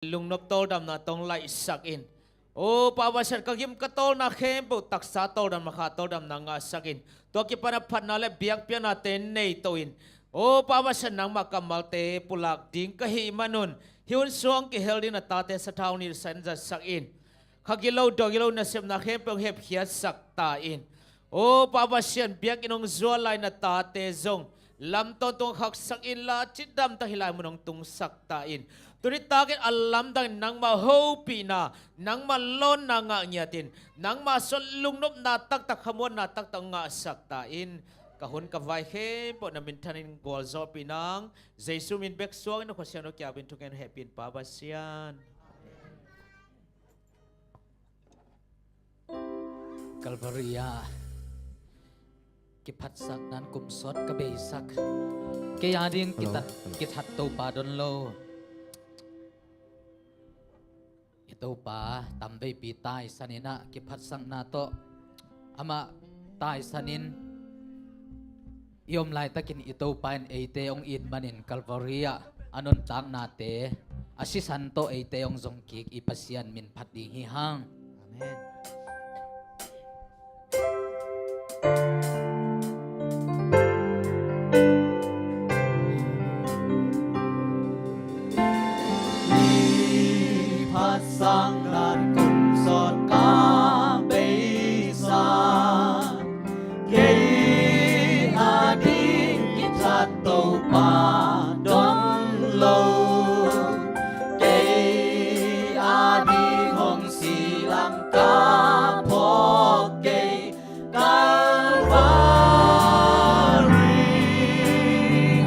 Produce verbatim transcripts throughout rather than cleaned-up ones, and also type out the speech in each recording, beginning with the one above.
lungnop tawldamna tawh hong laihsak in. O Pa Pasian, ka gim ka tawlna khempeuh taksa tawldamna, kha tawldamna ngahsak in. Tua kipan a phatna le biakpiaknate nei to in. O Pa Pasian, nangmah kammalte pulak ding ka hih manun, hih hun sung kihel ding na tate sathau nilh sa in zatsak in. Kha gilo dawh gilo nasepna khempeuh hong hepkhiatsak ta in. O Pa Pasian, biakinn hong zuan lai na tate zong lam tawntung khaksak inla, cidamtak hih lai mun hong tungsak ta in. Tuni takin a lamdangin nangmah hopihna, nangmah lawnna ngah ngiatin, nangmah sung lungnopna taktak, khamuanna taktak hong ngahsak ta in. Ka hun ka vai khempeuh na minthanin gualzawhpih nang. Jesu min bek suangin, na Kha Siangtho kiangah in thungen hehpih in, Pa Pasian. Calvary ah kiphatsakna in kum sawt ka beisak. Kei a ding kithat, kithat Topa don lo. I Topa tamveipi taisan in ah, kiphatsakna tawh amah taisan in, i om laitakin i Topa in eite hong it manin Calvary ah a nuntaknate a sisan tawh eite hong zong kik i Pasian min phat ding hi hang. Amen. Kiphatsakna in kum sawt ka beisak. Kei a ding kithat Topa don lo. Kei a ding hong si lam ka phawk kei. Calvary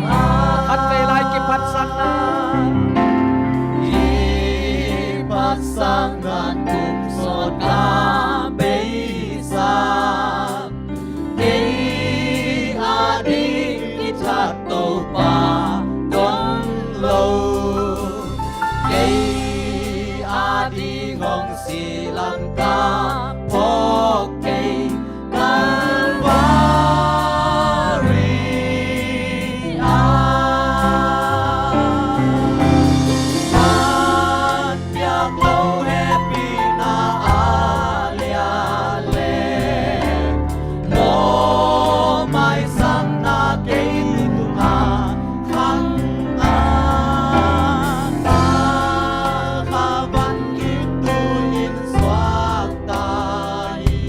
ah khat vei lai kiphatsakna. Kiphatsakna in kum sawt ka beisak. Kei a ding kithat Topa don lo. Kei a ding hong si lam ka phawk kei. Calvary ah man piak lo hehpihna a lian le, lawm maisakna kei tungah khang a, kha van gik tu-in suak ta hi.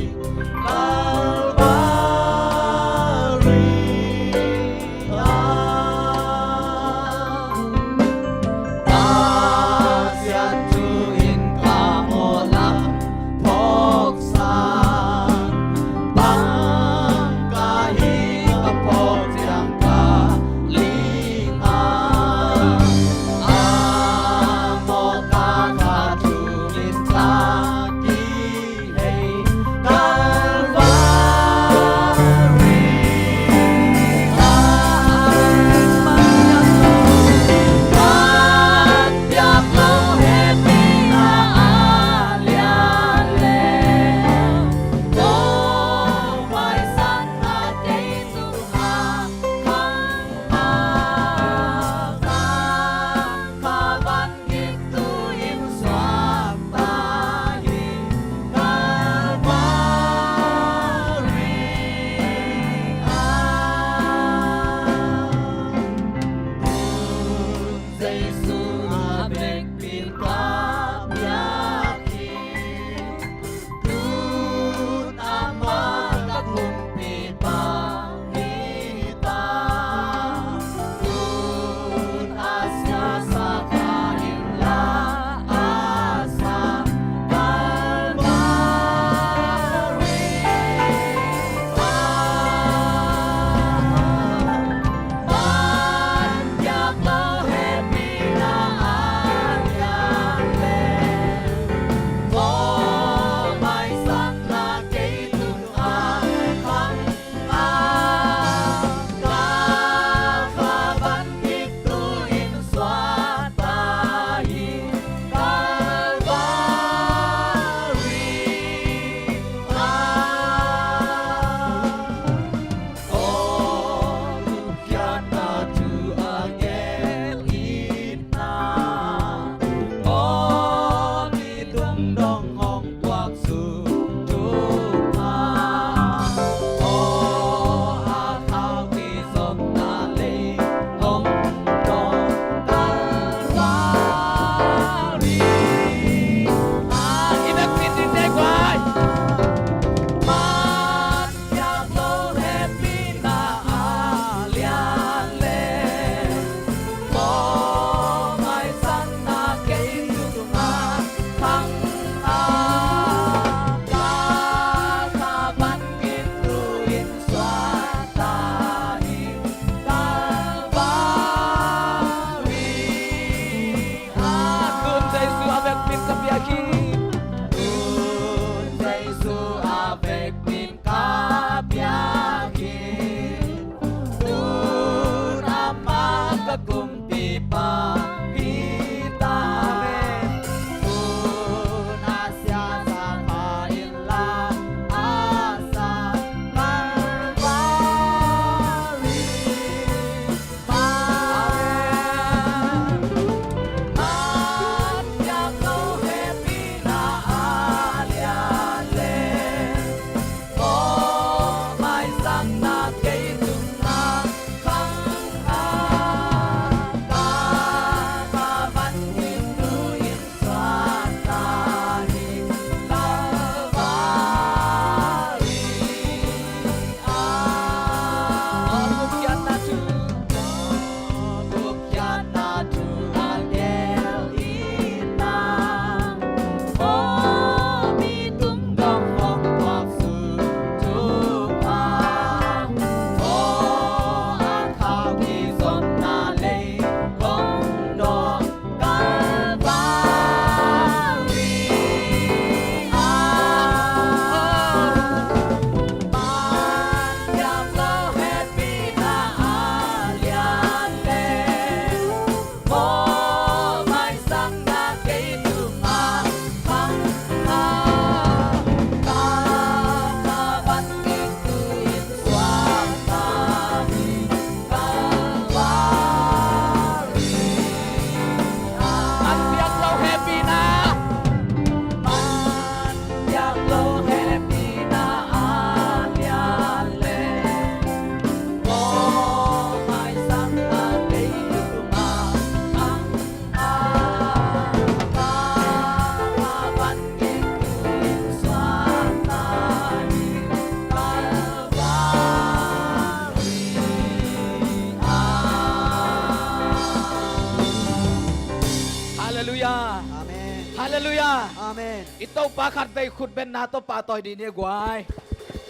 Halleluiah. Amen. I Topa khatvei khutbetna tawh pahtawi dih ni ei guai.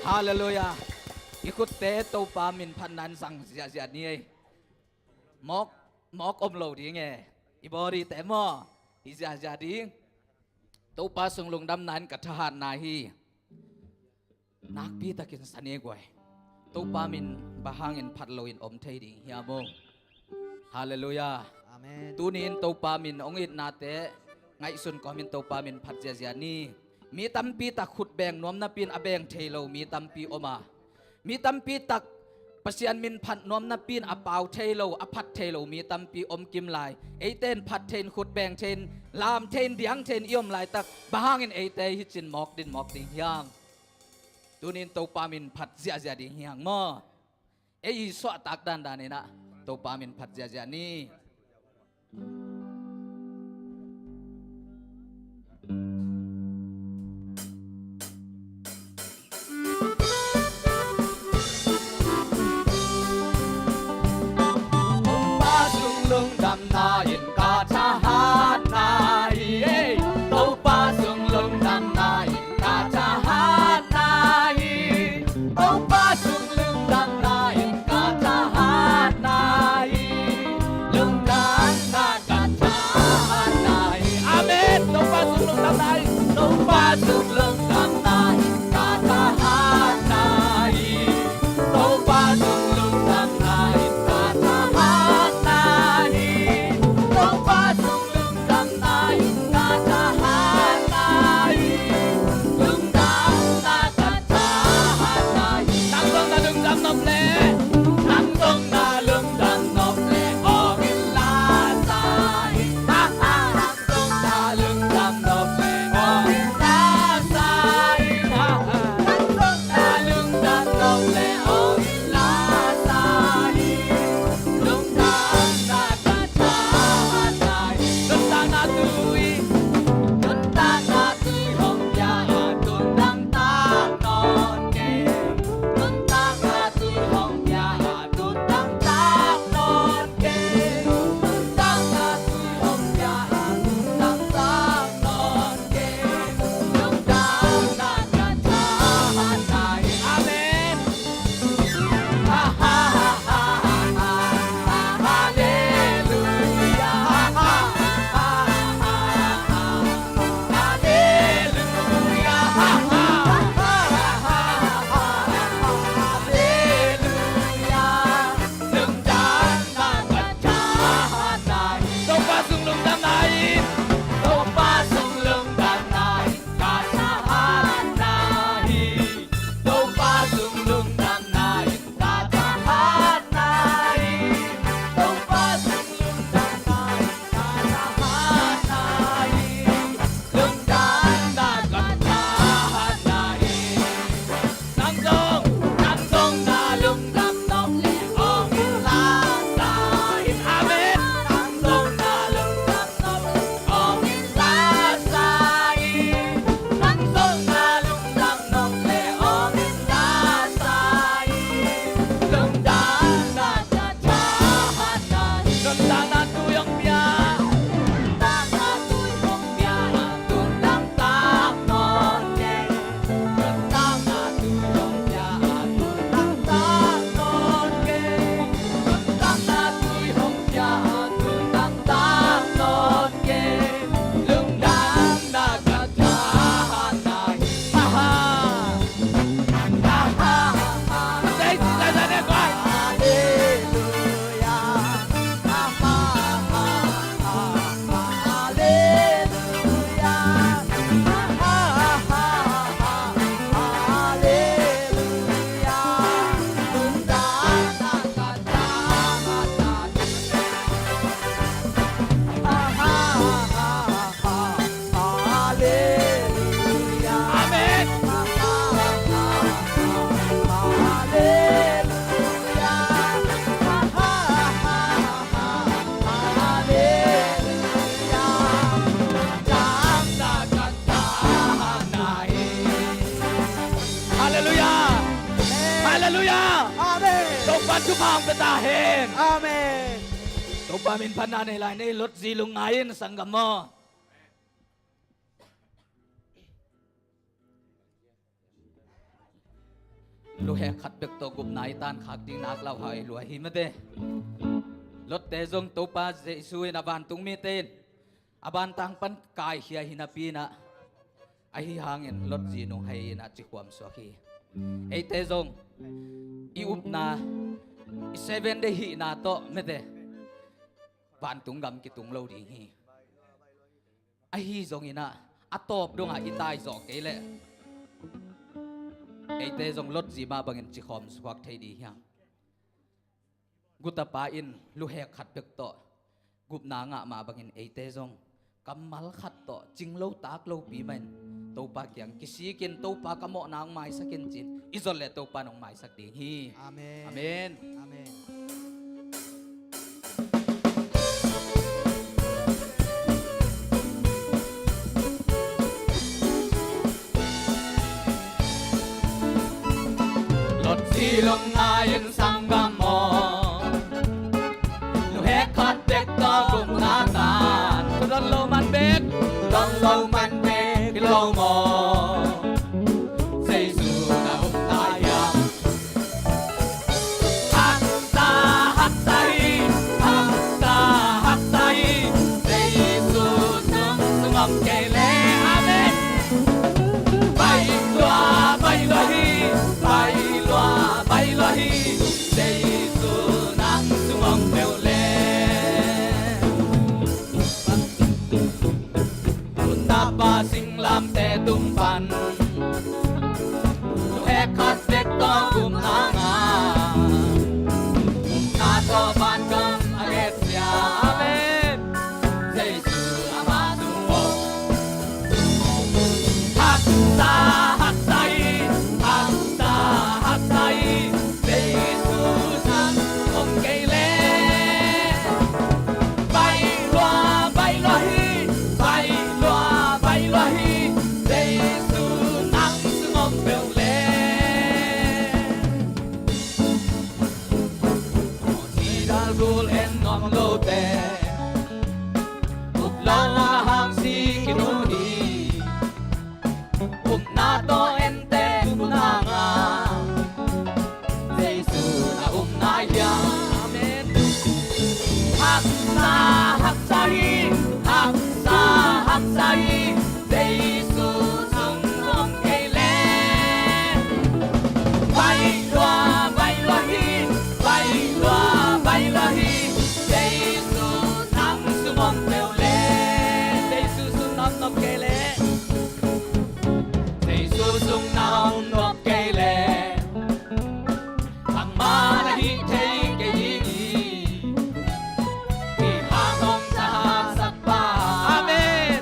Halleluiah. I khutte Topa min phatna in zang ziahziah ni ei. Mawk, mawk om lo ding e. I body te maw, hi ziahziah ding. Topa sung lungdamna in ka thahatna hi. Nakpi takin sa ni ei guai. Topa min bang hangin phat loin om thei ding hiam aw? Halleluiah. Amen. Tuni in Topa min hong itnate ngaihsun kawmin Topa min phat ziahziah ni. Mi tampi tak khut beng nuam napi in a beng thei lo mi tampi om a, mi tampi tak Pasian min phat nuam napi in a pau thei lo, a phat thei lo mi tampi om kim lai. Eite in phat thei in, khut beng thei in, lam thei in, diang thei in i om laitak, bang hangin eite hi cin mawk din mawk ding hiam? Tuni in Topa min phat ziahziah ding hi hang maw? Ei i suahtak dandan in ah Topa min phat ziahziah ni. Topa sung lungdamna in ka thahatna hi. Topa sung lungdamna in ka thahatna hi. Topa sung lungdamna in ka thahatna hi. Lungdamna ka thahatna hi. Amen. Topa sung lungdamna in. Topa sung lungdamna in ka thahatna hi. Topa sung lungdamna in ka thahatna hi. Topa sung lungdamna in ka thahatna hi. Lungdamna ka thahatna hi. Nang zong na lungdam nop leh, nang zong na lungdam nop leh, hong in la sa hi. Ha, ha, ha. Nang zong na lungdam nop leh, hong in la sa hi. Ha, ha. Nang zong na lungdam nop leh, hong in la sa hi. Lungdamna ka thahatna hi. Lungdamna tui, lungdamna tui hong pia a, tun dang tak nawn kei. Lungdamna tui hong pia a, tun dang tak nawn kei. Lungdamna tui hong pia a, tun dang tak nawn kei. Lungdamna ka thahatna hi. Amen. Topa sung lungdamna in, Topa sung lungdamna in ka thahatna hi. Topa sung lungdamna in ka thahatna hi. Topa sung lungdamna in ka thahatna hi. Lungdamna ka thahatna hi. Nang zong, nang zong na lungdam nop leh hong in la sa hi. Amen. Nang zong na lungdam nop leh hong in la sa hi. Nang zong na lungdam nop leh hong in la sa hi. Lungdamna ka thahatna hi. Lungdamna tui hong pia. Lungdamna tui hong pia a, tun dang tak nawn kei. Amen. Halleluiah. Amen. Halleluiah. Amen. Topa thupha hong pia ta hen. Amen. Topa min phatna nei lai, nei lot zi lungngai in, sanggam aw. Luhek khat bek tawh gupna i tankhak ding nak lauhau ei lua hi mate. Lotte zong Topa Jesu in a vantung mite in a bantang pan kaikhia hi napi inah, ahi hangin Lot zi nung hai inah cikhuam suak hi. Eite zong i upna, i seven day hihna tawh mate, vantung gam kitung lo ding hi. Ahi zongin ah, a tawp dongah i taizawh kei leh eite zong Lot zi mah bangin cikhawm suak thei ding hiam? Gutapa in luhek khat bek tawh gupna ngah mah bangin eite zong kammal khat tawh cinglo tak lopi mahin Topa kiang kisikin, Topa ka mawhna hong maisak in cin i zot leh Topa in hong maisak ding hi. Amen. Amen. Amen. Lot zi lom ngai in sanggam aw, luhek khat bek tawh gupna tan. Tua don lo man bek, don lo man bek hi lo maw? Jesu na um ta hiam? Haksa, haksa hi, haksa, haksa hi, Jesu sung, sung om kei leh. Amen. Bai lua, bai lua hi, bai lua, bai lua hi, Jesu nang sung om peuh leh. Napa singlamteh tung pan luhek khat bek tawh gupna ngah, gupna tawh vangam a etsia. Amen. Jesu amah tung aw. Haksa, haksa hi, haksa, haksa hi, Jesu sung om kei leh. Bai lua, bai lua hi, bai lua, bai lua hi, Jesu nang sung om peuh leh. Hospital gul en nuam lote, up lo a hang si kinu hi. Upna tawh ente gupna ngah, Jesu na um nai hiam? Amen. Haksa, haksa hi, haksa, haksa hi, Jesu sung om kei leh. Bai lua, bai lua hi, bai lua, bai lua hi, Jesu nang sung om peuh leh. Jesu sung na om nop kei leh. Jesu sung na om nop kei leh, bangmah na hih thei kei ding hi. Hih hang hong thahatsak pa. Amen.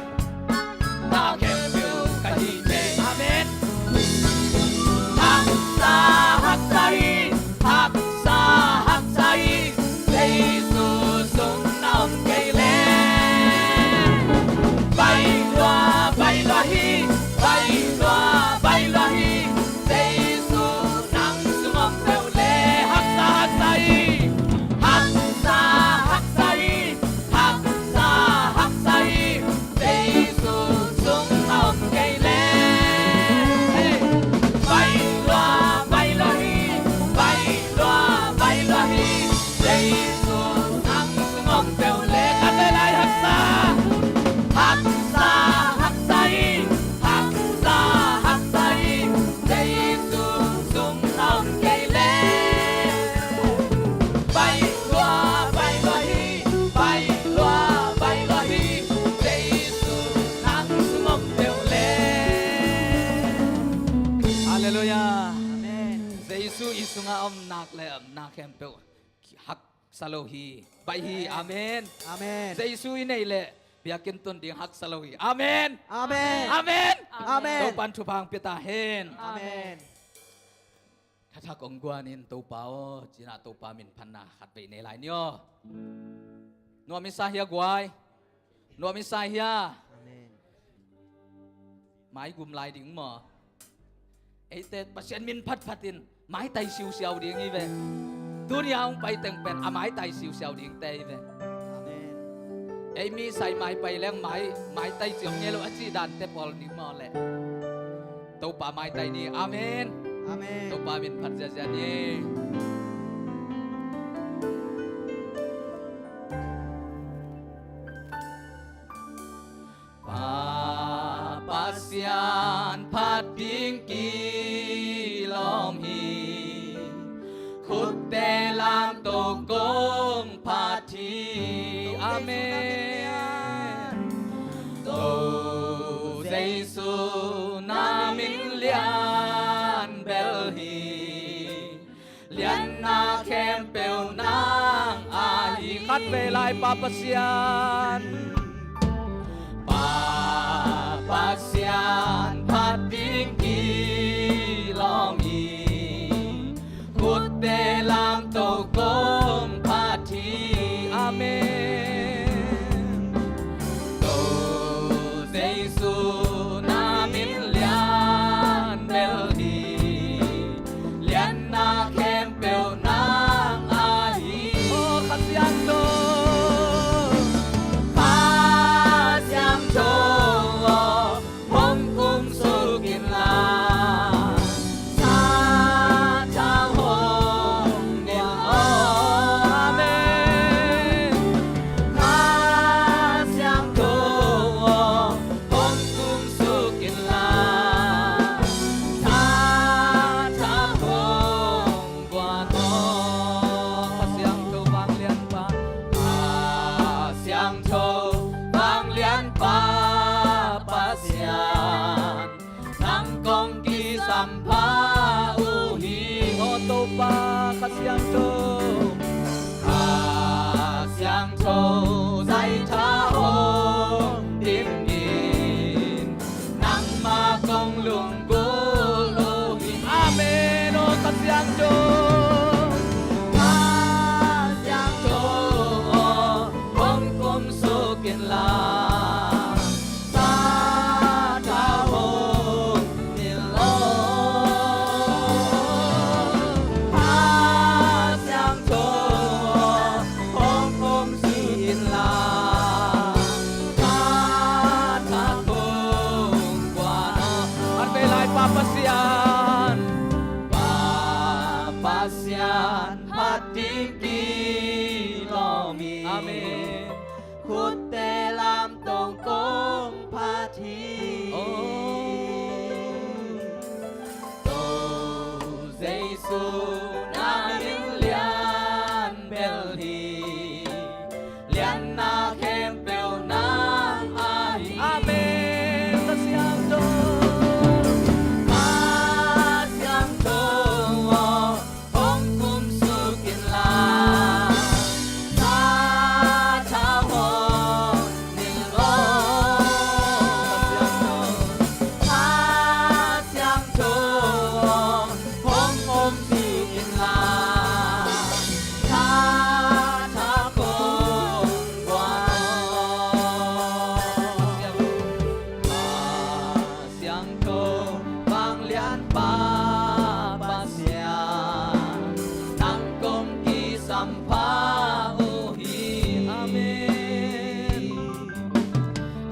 Na khempeuh ka hih thei. Amen. Haksa, haksa hi, haksa, haksa hi, Jesu sung na om kei leh. Bai lua, bai lua hi, bai lua, bai lua hi, Jesu nang sung om peuh leh. Haksa, haksa hi, haksa, haksa hi, haksa, haksa hi, Jesu sung na om kei leh. Bai lua, bai lua hi, bai lua, bai lua hi, Jesu nang sung om peuh leh. Kan leh lai haksa. Haksa, haksa hi, haksa, haksa hi, Jesu sung na om kei leh. Bai lua, bai lua hi, bai lua, bai lua hi, Jesu nang sung om peuh leh. Halleluiah. Amen. Jesu i sungah om nak leh na khempeuh haksa lo hi. Bai hi. Amen. Amen. Jesu i neih leh biakinn tun ding haksa lo hi. Amen. Amen. Amen. Amen. Topa'n thupha hong pia ta hen. Amen. Thathak hong guan in, Topa aw, ci-in ah Topa minphatna khatvei nei lai ni aw. Nuam i sa hia guai? Nuam i sa hia? Amen. Maigum lai ding maw? Eite Pasian min phatphat in maitai siusiau ding hi ve. Tuni a hong pai teng pen a maitai siusiau dingte hi ve. Amen. Ei mi sai mai pai leng mai, maitai ciang nge lo a cih dante pawl ding maw leh? Topa maitai ni. Amen. Amen. Topa min phat ziahziah ni. Pa Pasian phat ding kilawm hi, khutte lamto kong phat hi. Amen. To Jesu na min lian bel hi, lianna khempeuh nang a hi. Khat vei lai, Pa Pasian. Pa Pasian phat ding kilawm hi, khutte lamto kong phat hi. Amen. To Jesu na min lian bel hi, lianna khempeuh nang a hi. Aw Kha Siangtho, Kha Siangtho aw, hong kumsuk inla, sathau hong nilh aw. Amen. Kha Siangtho aw, hong kumsuk inla, sathau hong guan aw. Kha Siangtho vanglianpa, Kha Siangtho vanglianpa Pasian, nang kong kisampha uh hi. Aw Topa Kha Siangtho, Kha Siangtho zaitha hong dim in, nangmah kong lunggulh uh hi. Amen. Aw Kha Siangtho, Kha Siangtho aw, hong kumsuk inla, sathau hong nilh aw. Kha Siangtho aw, hong kumsuk inla, sathau hong guan aw. Khat vei lai, Pa Pasian. Pa Pasian phat ding kilawm hi. Amen. Khutte lamto kong phat hi. Oh. To Jesu na min lian bel hi, lianna khempeuh nang a hi. Amen. Kha Siangtho, Kha Siangtho aw, hong kumsuk inla, sathau hong nilh aw. Kha Siangtho, Kha Siangtho aw, hong kumsuk inla, sathau hong guan aw. Kha Siangtho vanglianpa Pasian, nang kong kisampha uh hi. Amen.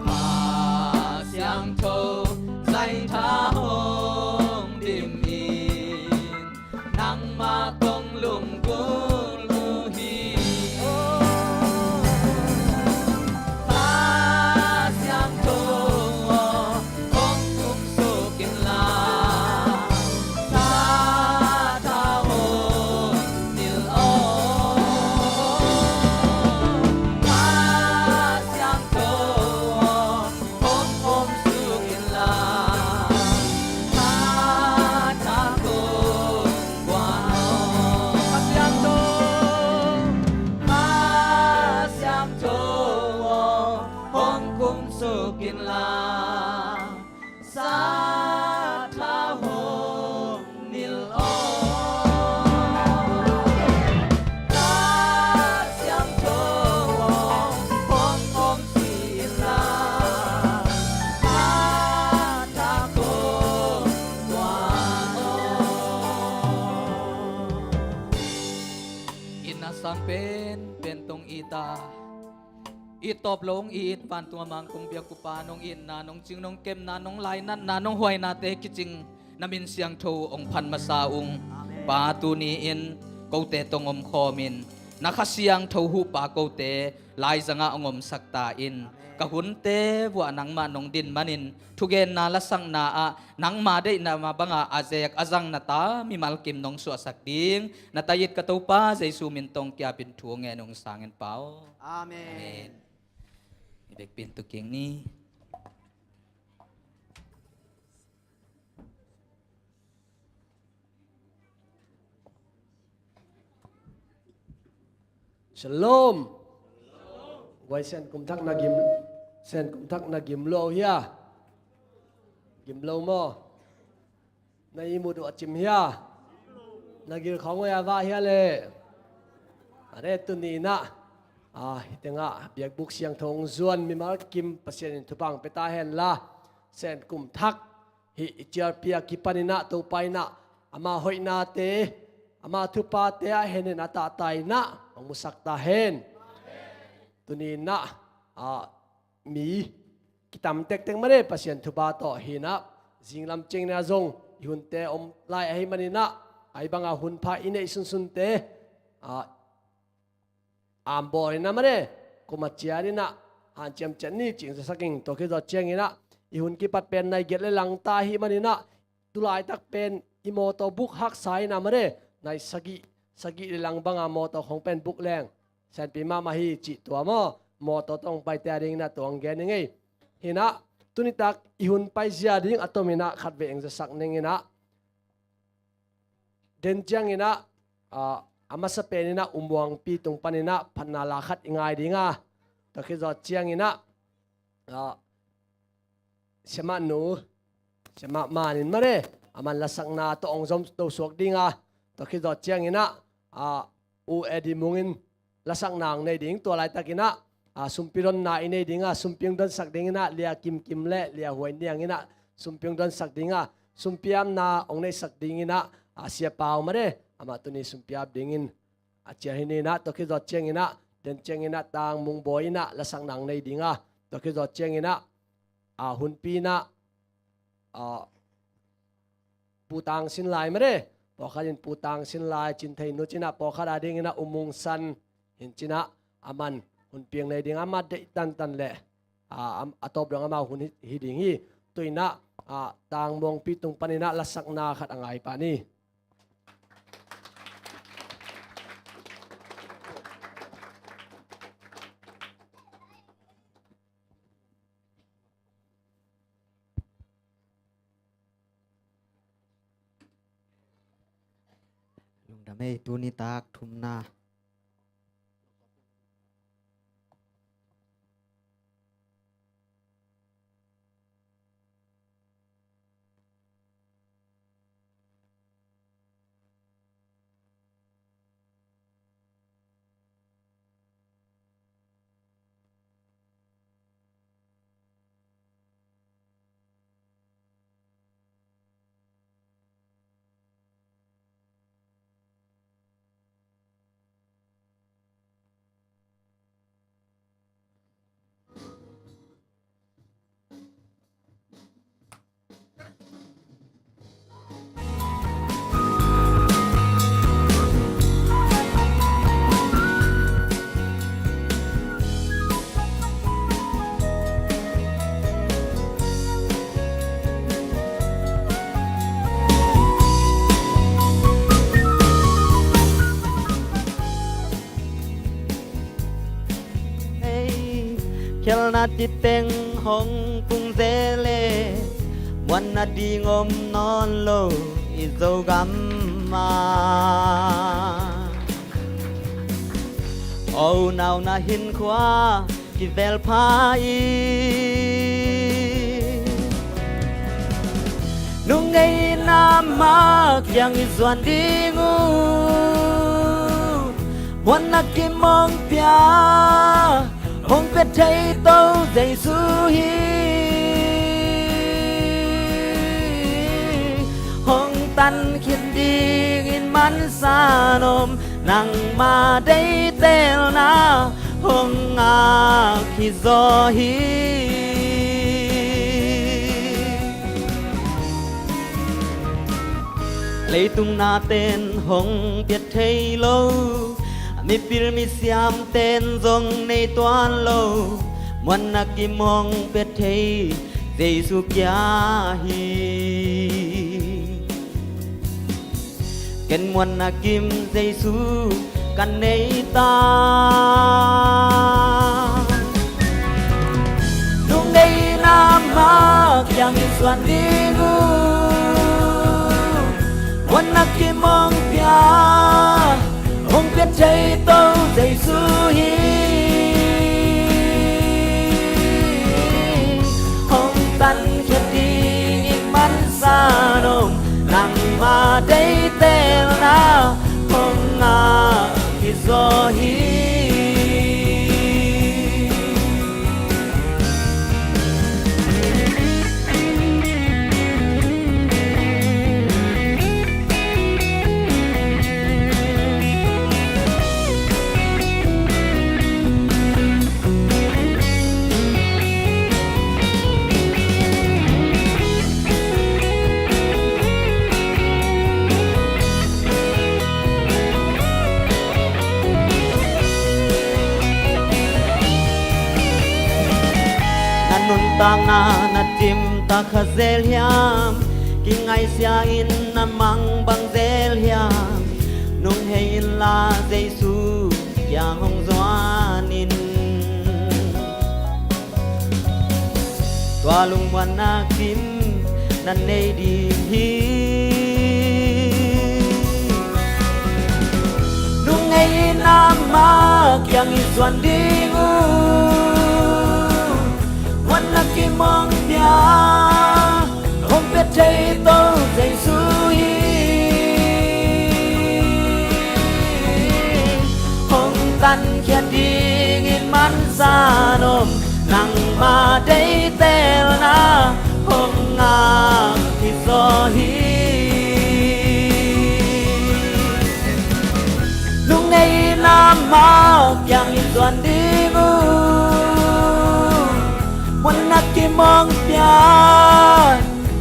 Kha Siangtho zaitha hong dim in, nangmah kong lunggulh uh hi. Aw Kha Siangtho aw, hong kumsuk inla, sathau hong nilh aw. Kha Siangtho aw, hong kumsuk inla, sathau hong guan aw. Kha Siangtho, Kha Siangtho aw, hong kumsuk inla, sathau hong nilh aw. Kha Siangtho aw, hong kumsuk inla, sathau hong guan aw. Itna sang penpen tawh hong it a, it tawp lo hong it, vantung a Mangkang biakpa Pa, nong itna, nong cing, nong kemna, nong lainatna, nong huainate kicing Na min siangtho hong phat masa ung. Amen. Pa, tuni-in kote tawh hong omkhawmin na Kha Siangtho huhpa kote laizangah hong omsak ta in. Amen. Ka hunte vuah nangmah nong din manin thugenna lasakna ah nangma deihna banga a zek a zang na ta mimal kim nong suahsak ding na ta it ka Topa Jesu min tawh hong kiapin thu hong ngen ung, sangin Pa aw. Amen. Amen. I bekpin tu king ni. Shalom. Guai, Sen kum thak na gim, Sen kum thak na gim lo hia? Gim lo maw? Na ihmut uh a cim hia? Na gil khawng uh a vah hia le? A re, tuni in ah, a, hih tengah biakbuk siangtho hong zuan mimal kim Pasian in thupha hong pia ta hen la, Sen kum thak hih i cialpi a kipan in ah Topa in ah ama hoihnate, ama thuphate a henin a tahta in ah hong musak ta hen. Tuni in ah, a, mi kitam tektek mah e, Pasian thupha tawh hi in ah, zinglam ciangin ah zong i hunte om lai ahih manin ah, ahi banga hunpha i neih sunsunte, a, ambawl in ah mah e, kum a ciat in ah hanciam ciat ni cih hong zasak ing. Tua khit zawh ciangin ah i hun kipat pen nai giat le lang ta ahih manin ah, tu laitak pen i mawtaw buk haksa in ah mah e, nai sagih, sagih le lang banga mawtaw khawng pen buk leng sianpi mahmah hi cih tua maw, mawtaw tawh hong paite a dingin ah tua hong gen ing ei. Hi in ah, tuni tak i hun paizia ding a tomin ah khatvei hong zasak ning in ah, den ciangin ah, a, a masa pen in ah U Muangpi tung panin ah phatna la khat i ngai ding a, tua khit zawh ciangin ah, a, siamahnu, siamah man in mah e, aman lasakna tawh hong zom to suak ding a, tua khit zawh ciangin ah, a, U Eddie Mung in lasakna hong nei ding, tua laitakin ah, a, sumpi donna i nei ding a, sumpi hong donsak dingin ah Lia Kim Kim le Lia Huai Niang in ah sumpi hong donsak ding a, sumpi apna hong neihsak dingin ah, a, Sia Pau mah e, amah tuni sumpi ap dingin a cial hi ni in ah, tua khit zawh ciangin ah, den ciangin ah Tang Mung Bawi in ah lasakna hong nei ding a, tua khit zawh ciangin ah, a, hunpi in ah, a, Pu Tang Sin Lai mah e, pawlkhat in Pu Tang Sin Lai, Cin Thei Nu ci in ah, pawlkhat a dingin ah U Mung San hi in ci in ah, aman hunpi hong nei ding, amah deih tantan le, a, am-, a tawp dong amau hun hi, hi ding hi. Tu in ah, a, Tang Muangpi tung panin ah lasakna khat a ngai pah ni. Lungdam ei, tuni tak thumna. Ei, khelhna titeng hong pung zel e, muanna ding om nawn lo i Zogam ah. O, nauna hinkhua kivel pha i, nungeina mah kiang i zuan ding uh, muanna kim hong pia, hong pia thei To Jesu hi. Hong tan khin dingin mansa nuam, nangma deihtelna hong ngak hi zaw hi. Leitung nate'n hong piat thei lo, mipil misiamte'n zong nei tuan lo, muanna kim hong piat thei Jesu kia hi. Ken muanna kim Jesu ka nei ta. Nungngeina mah kiang i zuan ding uh, muanna kim hong pia, hong pia thei Topa Jesu hi. Hong tankhia dingin mansa nuam, nangma deihtelna hong ngah hi zaw hi. Na nuntakna na cimtak kha zel hiam? Kingaihsia in na mangbang zel hiam? Nunghei inla Jesu kiang hong zuan in. Tua lungmuanna kim na nei ding hi. Nungngeina mah kiang i zuan ding uh, muanna kim hong pia, hong pia thei Topa Jesu hi. Hong tankhia dingin mansa nuam, nangma deihtelna hong ngah hi zaw hi. Nungngeina mah kiang i zuan ding uh, muanna kim hong pia,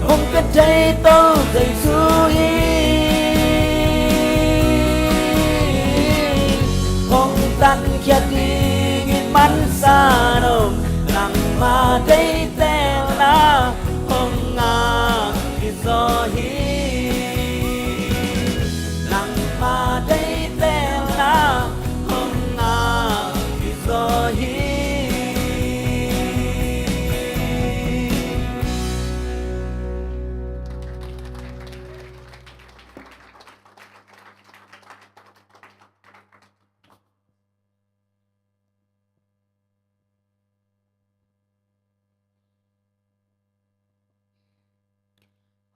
hong pia thei Topa Jesu hi. Hong tankhia dingin mansa nuam, nangma deihtelna hong ngah hi zaw hi. Nangma deihtelna hong ngah hi zaw hi.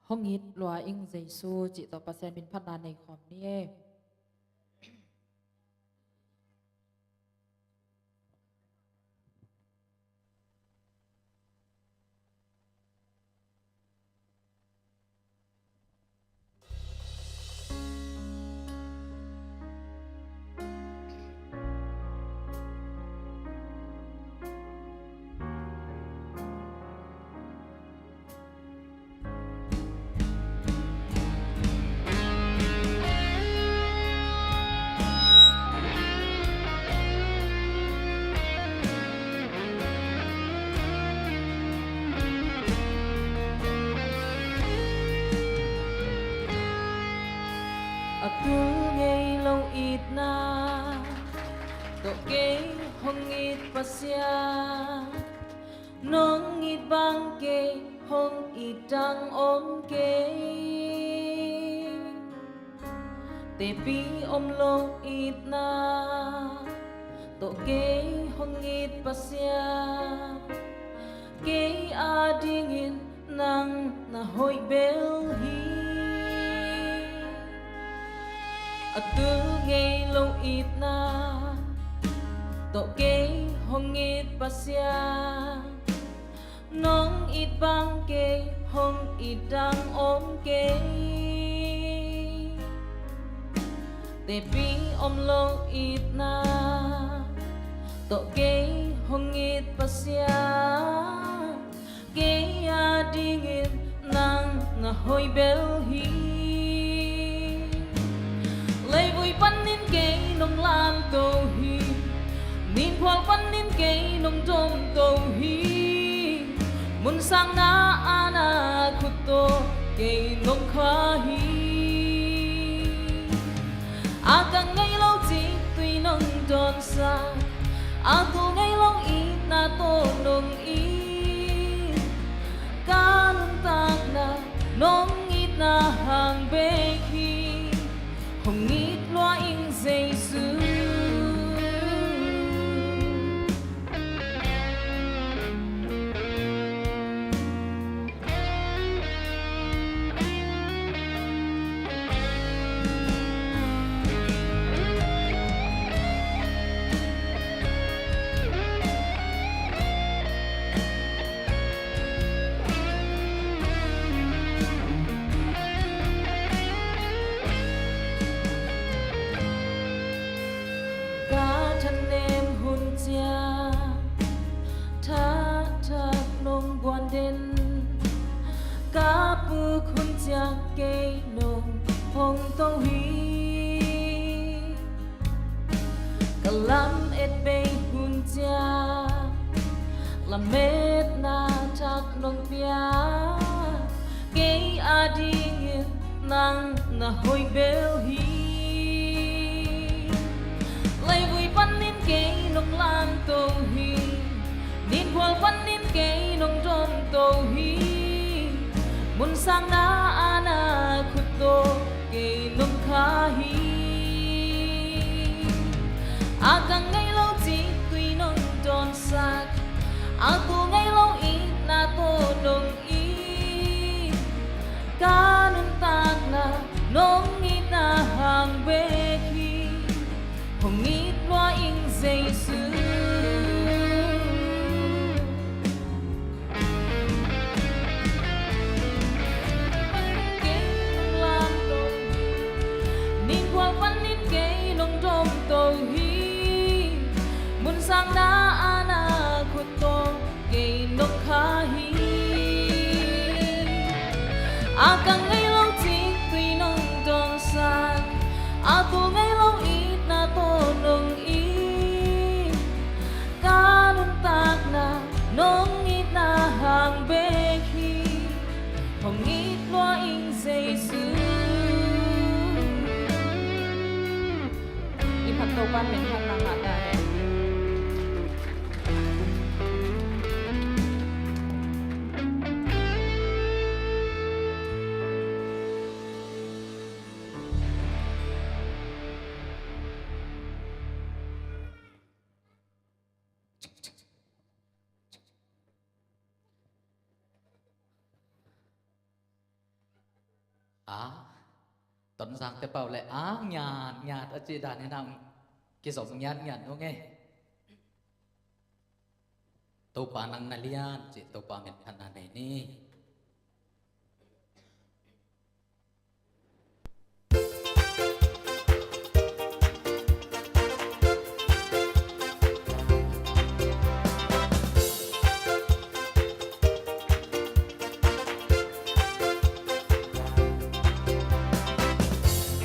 Hong it lua ing Jesu cih tawh Pasian min phatna nei khawm ni e. A tul ngei lo itna tawh kei hong it Pasian, nong it bang kei hong it dang om kei. Tepi om lo itna tawh kei hong it Pasian, kei adingin nang na hoih bel hi. A tul ngei lo itna tawh kei hong it Pasian, nong it bang kei hong it dang om kei. Tepi om lo itna tawh kei hong it Pasian, kei adingin nang na hoih bel hi. nong lamto hi. Ninkhual panin kei nong dawmto hi. Munsang na-an a khut tawh kei nong kha hi. A ka ngei lo ciktui nong dawnsak, a tul ngei lo itna tawh nong it. Ka nuntakna nong itna hang bek hi. Hong it lua ing Jesu. Ka thanem hun ciang thakthak nong guan den, ka puk hun ciang kei nong hong to hi. Ka lamet bei hun ciang lametna thak nong pia, kei adingin nang na hoih bel hi. Leivui panin kei nong lamto hi. Ninkhual panin kei nong dawmto hi. Munsang na-an a khut tawh kei nong kha hi. A ka ngei lo ciktui nong dawnsak, a tul ngei lo itna tawh nong it. Ka nuntakna nong itna hang bek hi. Hong it lua ing Jesu. Kei nong lamto hi. Ninkhual panin kei nong dawmto hi. Munsang na-an a khut tawh kei nong kha hi. A ka ngei lo ciktui nong dawnsak, a tul ngei lo itna tawh nong it. Ka nuntakna nong itna hang bek hi. Hong it lua ing Jesu. I phat Topa'n minthanna ngah ta hen. A, Tonzangte pau le a ngiatngiat a cih dan hi nang kizom ngiatngiat nung e. Topa nang na lian cih Topa minthanna nei ni.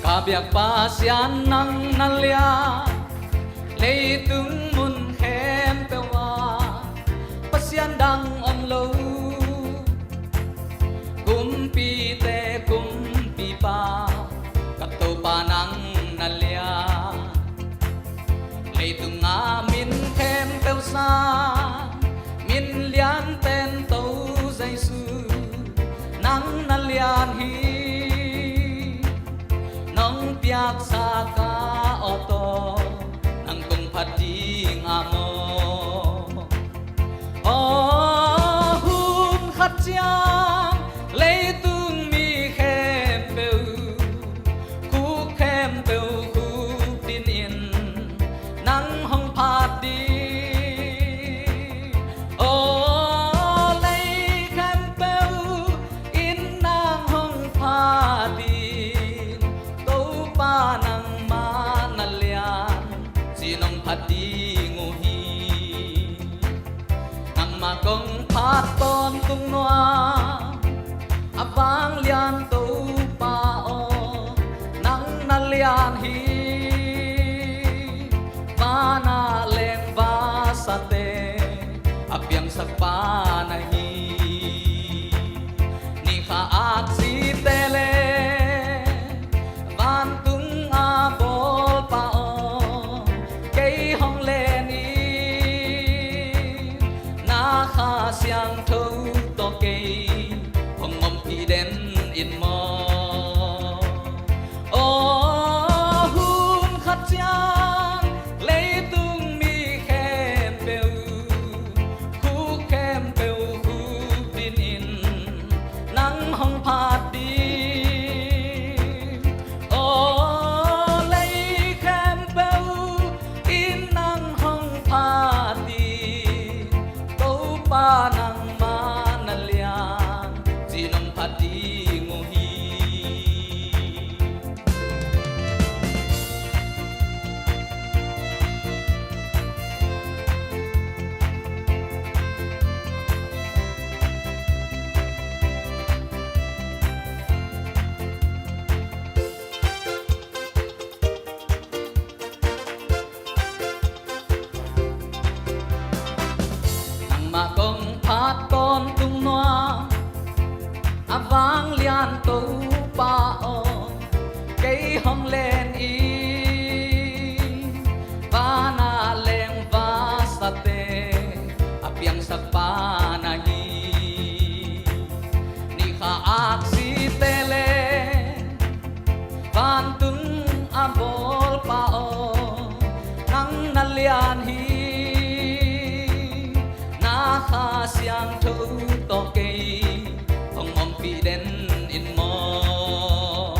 Ka biak Pasian nang na lian, leitung mun khempeuh ah pasian dang om lo. Kumpite kumpipa, ka Topa nang na lian. Leitung a min khempeuh sang min lian pen To Jesu nang na lian hi. Nong piaksa ka aw tawh nang kong phat ding a maw? Aw, hun khat ciang leitung mi khempeuh, khuk khempeuh khuk dinin nang hong phat ding. Aw, lei khempeuh in nang hong phat ding. Topa nangmah na lian, ci nong phat ding uh hi. Nangmah kong phat tawntung nuam, Pa na hi. Ni kha aksite le vantung a bawlpa aw, kei hong len in, na Kha Siangtho tawh kei hong ompih den in maw. Aw, hun khat ciang leitung mi khempeuh, khuk khempeuh khuk dinin nang hong phat ding. Aw, lei khempeuh in nang hong phat ding. Topa nangmah na lian, ci nong phat ding uh hi. Nangmah kong phat tawntung nuam, a vanglian Topa aw, kei hong len in, vana leng vasate a piangsak Pa na hi. Ni kha aksite le vantung a bawlpa aw, nang na lian hi. Na Kha Siangtho tawh kei hong ompih den in maw.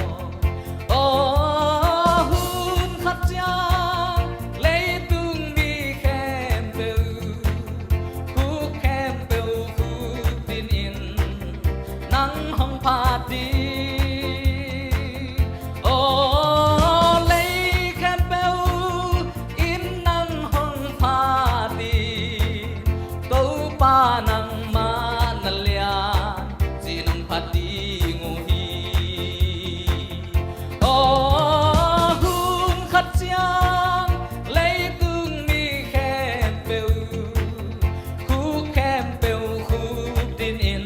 Aw, hun khat ciang leitung mi khempeuh, khuk khempeuh khuk dinin nang hong phat ding. Aw, lei khempeuh in nang hong phat ding. Topa nangmah na lian, ci nong phat ding uh hi. Aw, hun khat ciang leitung mi khempeuh, khuk khempeuh khuk dinin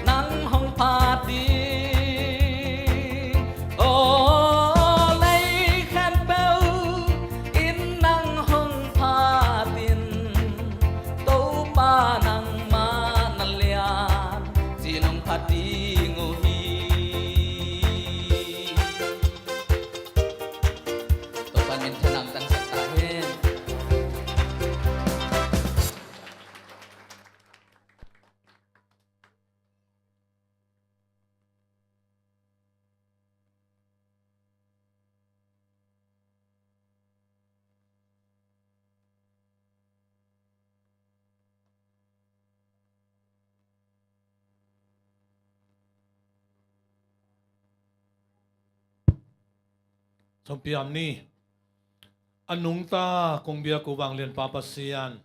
nang hong phat ding. Aw, lei khempeuh in nang hong phat in, Topa nangmah na lian, ci nong phat ding uh hi. Topa min thanang tangsak ta hen. Sawmpiam ni. A nungta kong biak uh vanglianpa Pasian,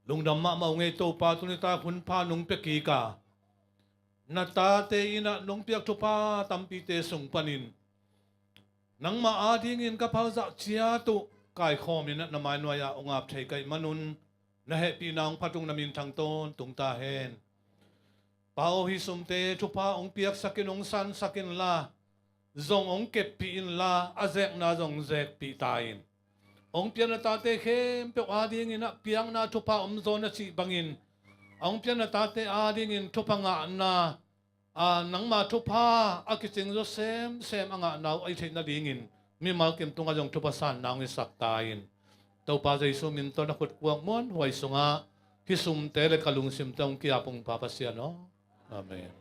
lungdam mahmah uh ngei Topa, tuni tak hun pha nong pia kik a, na tate in ah nong piak thupha tampite sung panin nangmah adingin ka phalzah ciat uh kaikhawm in ah na mainuai ah hong ap thei ka hih manun, na hehpihna hong phat ung, na min thang tawntung ta hen. Pa aw, hih sumte thupha hong piaksak in, hong sansak inla, zong hong keppih inla, a zekna zong zekpih ta in. Hong piak na tate khempeuh adingin ah piakna thupha om zaw na cih bangin, a hong piak na tate adingin thupha ngahna, a, nangma thupha a kicing zaw semsem a ngahna uh a hih theih nadingin mimal kim tungah zong thupha sanna hong hisak ta in. Topa Jesu min tawh na khut kuak muanhuai sungah hih sumte le ka lungsimte hong ki-ap ung, Pa Pasian aw. Amen.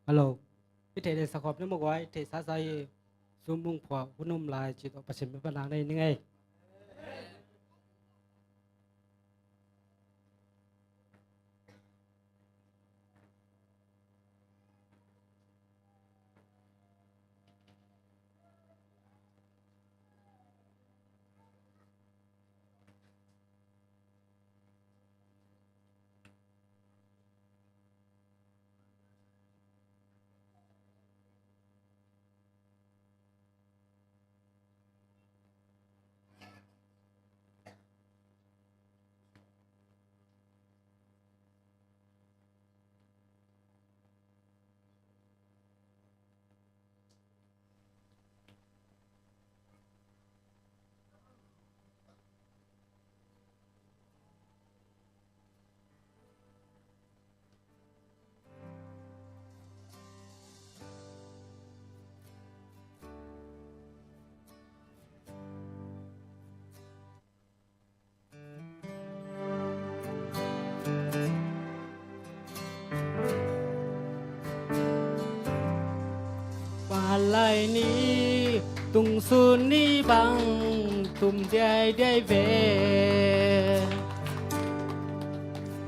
Hello. I theih le sakhawm ni mawk uai, i theih sasa hi. Sum mung phuah hun um lai cih tawh Pasian min pan nang nei ning ei. Ai ni tungsun ni bang tum diaidiai ve.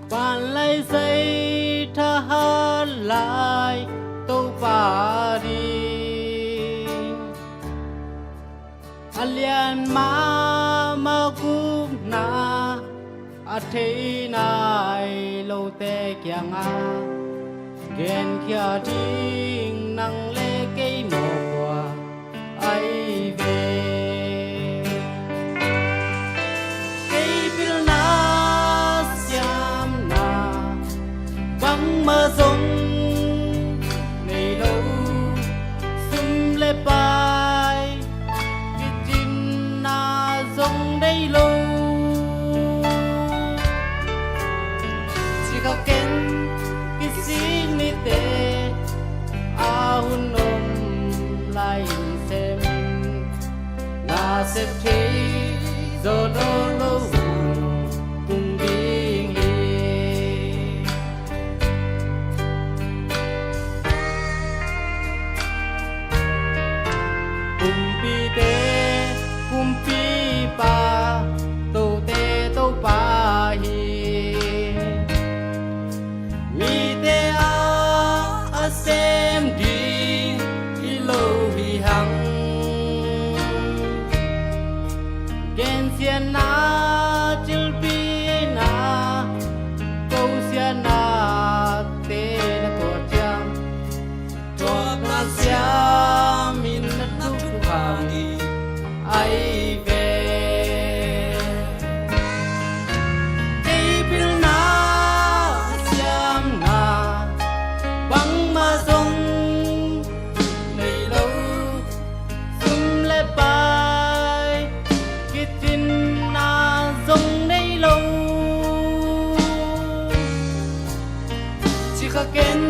Panlai sai thahat lai Topa ding a lian mahmah gupna a thei nai lote kiangah genkhia ding nang le kei mawk uh a, ai ve. Kei pilna siamna bangmah zong nei lo, sum le pai kicinna zong nei lo. Cikha ken kisik nite a hun om lai in sem in, na sep thei zaw nawn lo hun tung ding hi. Kumpite kumpipa, tote Topa hi. Mite a a sem ding hi lo hi hang. Gensiatna, cilpina, kosiatna te na tuah ciang, tuakna siamin na thupha hi, ai ve. Kei pilna siamna bangmah zong nei lo, sum le pai kicinna zong nei lo. Cikha ken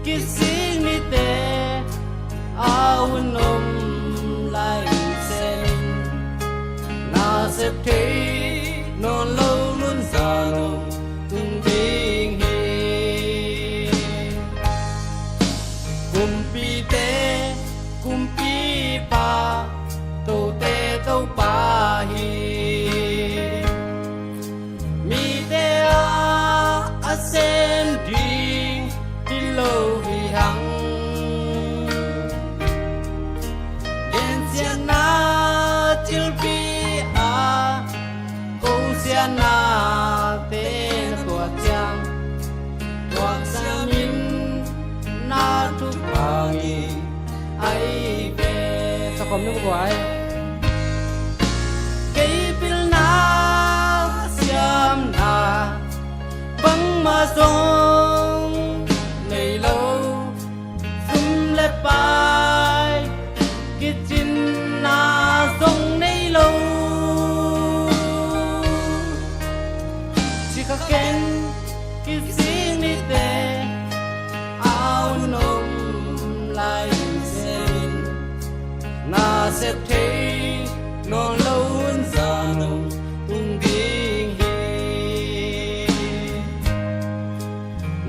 kisik nite a hun om lai in sem in, na sep thei nawn lo hun zan om tung ding hi. Kumpite kumpipa, tote Topa hi. Mite a a sem ding hi lo hi hang. Gensiatna, cilpi a kosiatna te na tuah ciang, tuak siamin na thupha hi, ai ve. Sakhom nung buai. Kei pilna siamna bangmah zong nei lo, sum le pai kicinna zong nei lo. Cikha ken kisik nite a hun om lai in sem in, na sep thei nawn lo hun zan om tung ding hi.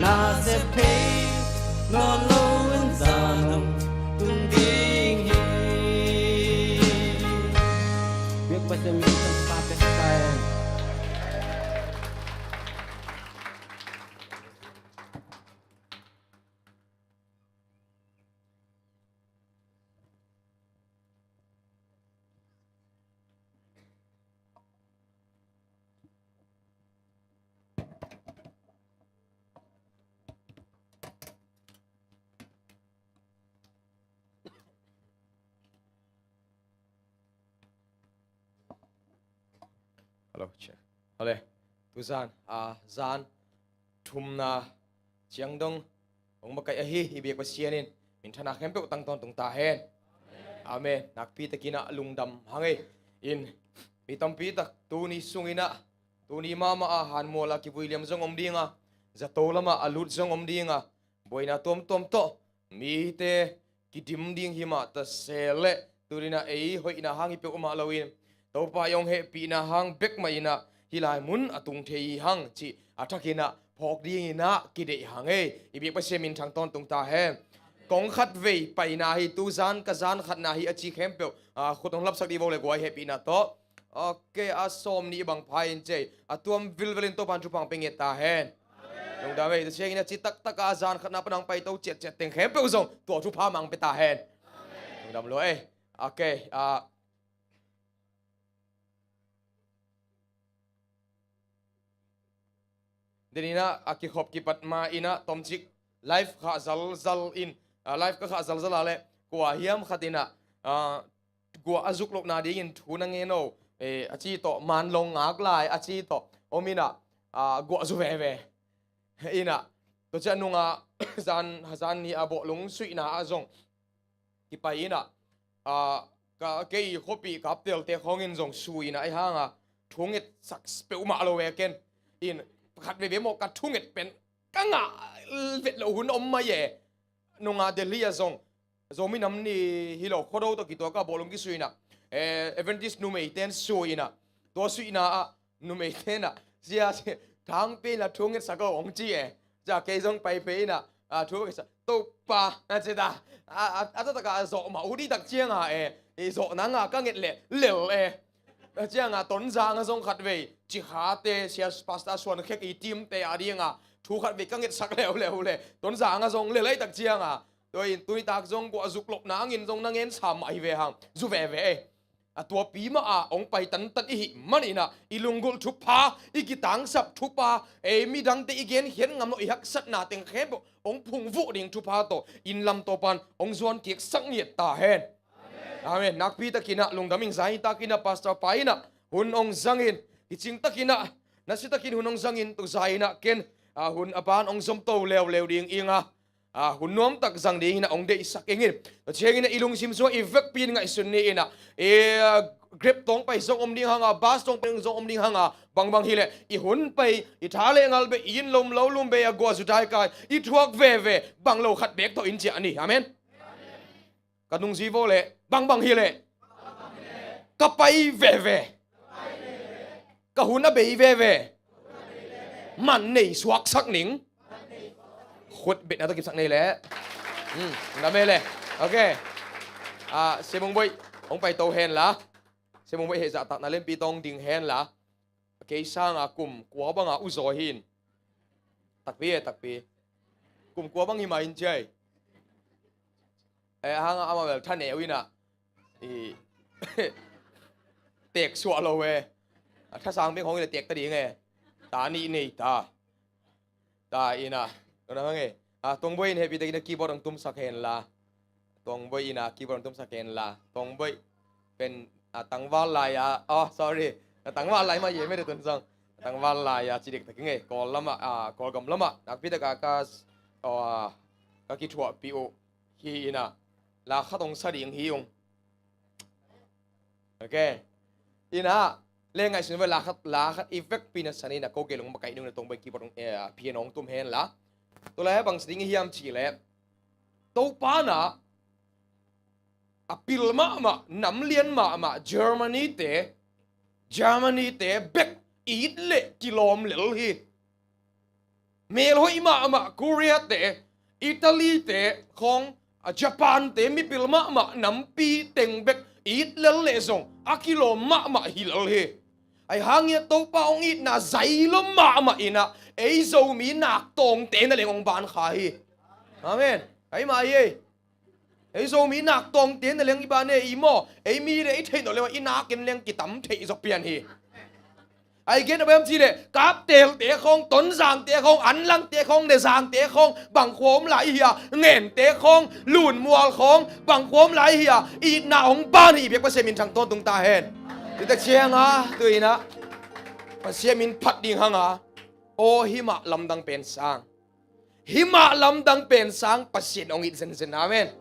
Na sep thei nawn lo hun zan om tung ding hi. Biak Pasian min thangpa pek ta hen. Hello, check. Hale, tu zan, a, zan thumna ciang dong hong makaih ahi i biak Pasian in minthanna khempeuh tang tawntung ta hen. Amen. Nakpi takin ah lungdam hang ei. In, mi tampi tak tuni sungin ah, tuni mahmah a hanmual a kivui liam zong om ding a, zato lamah a lut zong om ding a, buaina tuamtuam tawh mite kidim ding hi mah ta se leh, tuni-in ah ei hoihna hang hi peuhmah loin, Topa i hong hehpihna hang bek mah in ah hih lai mun a tung thei hi hang cih a thakin ah phawk dingin ah kideih hang ei. I biak Pasian min thang tawntung ta hen. Kong khat vei paina hi, tu zan ka zan khatna hi a ci khempeuh, ah, khut hong lapsak dih vo le guai hehpihna tawh. Ok, a sawm nih bang pha in cei. A tuam vilvelin Topan thupha hong pia ngiat ta hen. Lungdam ei, tua ciangin a ci taktak a zan khatna pan hong paito ciatciat teng khempeuh zong tua thupha mang pia ta hen. Lungdam lua ei. Ok, ah, Deninah a kikhop kipat ma inah tomcik live khah zalzal in, ah, live ka khah zalzal a le kua hiam khat inah, ah, guah a zuk lohna dingin thu na ngen o, eh, a ci tawh manlong ngak lai a ci tawh om inah, ah, guah zu veve. Inah tua ciah nungah zan, zan ni a bawhlung suihna ah zong kipai inah, ah, ka, kei khuapi kaptelte khawngin zong su inah ei hanga thunget sak peuhmah lo e ken. In khat veve maw ka thunget pen ka ngah vet lo hun om mai e. Nungah Delhi a zong Zomi nam ni hi lo Khuado tawh kituak a bawhlung kisuina, eh, Adventist numeiten suina, tua suina ah numeiten ah sia, sia thangpi na thunget sak o hong ci e. Cia kei zong pai pe ina, a, thunget sak Topa a ci ta. A, a, a taktak a zawh mah uh dih tak cianga e, i zawh nanga ka nget leh lel e. Cianga Tonzanga zong khat vei cikhate sia pastor suan khek i timte a dinga thu khat vei ka ngetsak leuleu le Tonzanga zong lel ei tak cianga. Tua in tunitak zong guah zuk lopna angin zong na ngen sam mah hi ve hang. Zu veve ei. A tuapi mah a hong pai tantan i hih maninah i lunggulh thupha, i kitangsap thupha, ei midangte i genkhiat ngam lo i haksatna teng khempeuh hong phungvuh ding thupha tawh inn lam Topan hong zuan kiksak ngiat ta hen. Amen. Nakpi takinah lungdam ing. Zai takinah pastor pa inah hun hong zangin, kicing takinah nasi takin hun hong zangin, tu zai inah ken, ah, hun a ban hong zomto leuleu ding inga, ah, hun nuamtak zang ding inah hong deihsak ingin. Tua ciangin i lungsim sungah i vekpi in ngaihsun ni inah, i, ah, Grab tawng pai zong om ding hanga, bus tawng pai zong om ding hanga, bangbang hileh i hun pai, i tha le ngal bei, i inn lom lo lum bei a guah zu dai kai i thuak veve, bang lo khat bek tawh in ciah ni. Amen. Ka nungzui vo leh bangbang hileh ka pai veve, ka hun a bei veve, man nei suaksak ning. Khut betna tawh kipsak nei leh. Hmm, na me leh. Ok. Ah, Sia Bung Boih hong paito hen la. Sia Bung Boih heh zahtakna lempi tawng ding hen la. Kei sanga kum kua banga uzaw hi in. Takpi e, takpi. Kum kua bang hi mah in ciai. Eh, hanga amah bel tha neu inah i tek suah lo e. A thasang bek hong inah tek ta ding e. Ta nih nei ta. Ta inah, tuna hang e. Ah, Tuangboi in hehpih takin a keyboard hong tumsak hen la. Tuangboi inah keyboard hong tumsak hen la. Tuangboi pen a tangval lai a, oh, sorry. A tangval lai mah ye mede tun zong. A tangval lai a ci dektak ing e. Kawl lamah, ah, Kawlgam lamah nakpi taka ka, oh, ka kithuahpih uh hi inah la khat hong sa ding hi ung. Ok. Inah le ngaihsun ve, la khat, la khat i vekpi na sa ni inah ko gelung makaih nung na Tuangboi keyboard hong, eh, piano hong tum hen la. Tua lai bang sa ding hiam cihleh Topa na a pil mahmah, nam lian mahmah Germany te, Germany te bek it le kilawm lel hi. Melhoih mahmah Korea te, Italy te khawng, a Japan te mipil mahmah nampi teng bek it lel leh zong a kilawm mahmah hi lel hi. Ahi hangin Topa hong itna zailom mahmah inah ei Zomi naktawngte na leng hong ban kha hi. Amen. Ahi mah hi ei. Ei Zomi naktawngte na leng i ban e i maw, ei mi le i theih nawh le i nakin leng kitam theih zaw pian hi. Ai gen a bem ci le Kapteelte khawng, Tonzangte khawng, Anlangte khawng, Nezangte khawng, bang khua om lai i hi a, Ngente khawng, Lunmual khawng, bang khua om lai i hi a, itna hong ban hi i biak Pasian min thang tawntung ta hen. Tua tak cianga tu inah Pasian min phat ding hanga, aw himah lamdang pen sang. Himah lamdang pen sang Pasian hong it zenzen. Amen.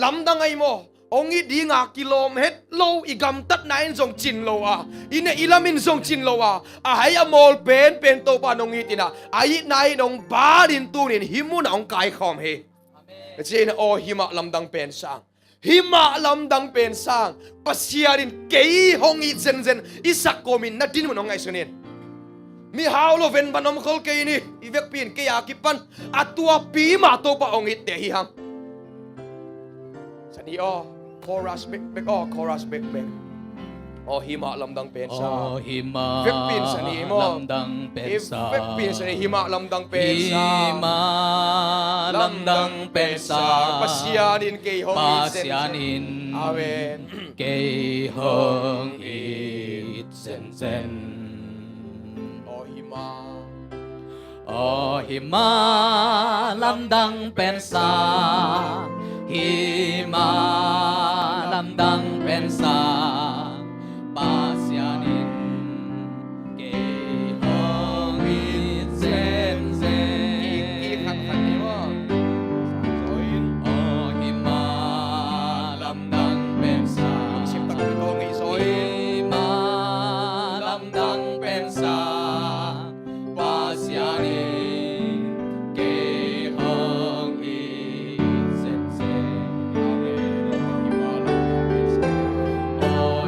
Lamdang ahi maw? Hong it dinga kilawm het lo, i gamtatna in zong cin lo a, i neih i lam in zong cin lo a, a hai a mawl penpen Topa in hong it inah a itna in hong ban in tunin hih munah hong kaikhawm hi. Amen. Ka ci inah aw himah lamdang pen sang. Himah lamdang pen sang Pasian in kei hong it zenzen i sak kawmin na dinmun hong ngaihsun in. Mihau lo ven ban om khol kei ni, i vekpi in kei a kipan a tuapi mah Topa hong itte hi hang. Aw, chorus bekbek, aw, chorus bekbek. Aw himah lamdang pensa. Aw himah vekpi in sa ni maw? Lamdang pensa. Vekpi in sa ni, himah lamdang pensa. Himah lamdang pensa. Pasian in kei hong it zenzen. Pasian in, amen, kei hong it zenzen. Aw himah. Aw himah lamdang pensa, himah lamdang pensa, Pasian in kei hong it zenzen. Aw himah lamdang pensa, himah lamdang pensa, Pasian in kei hong it zenzen. Aw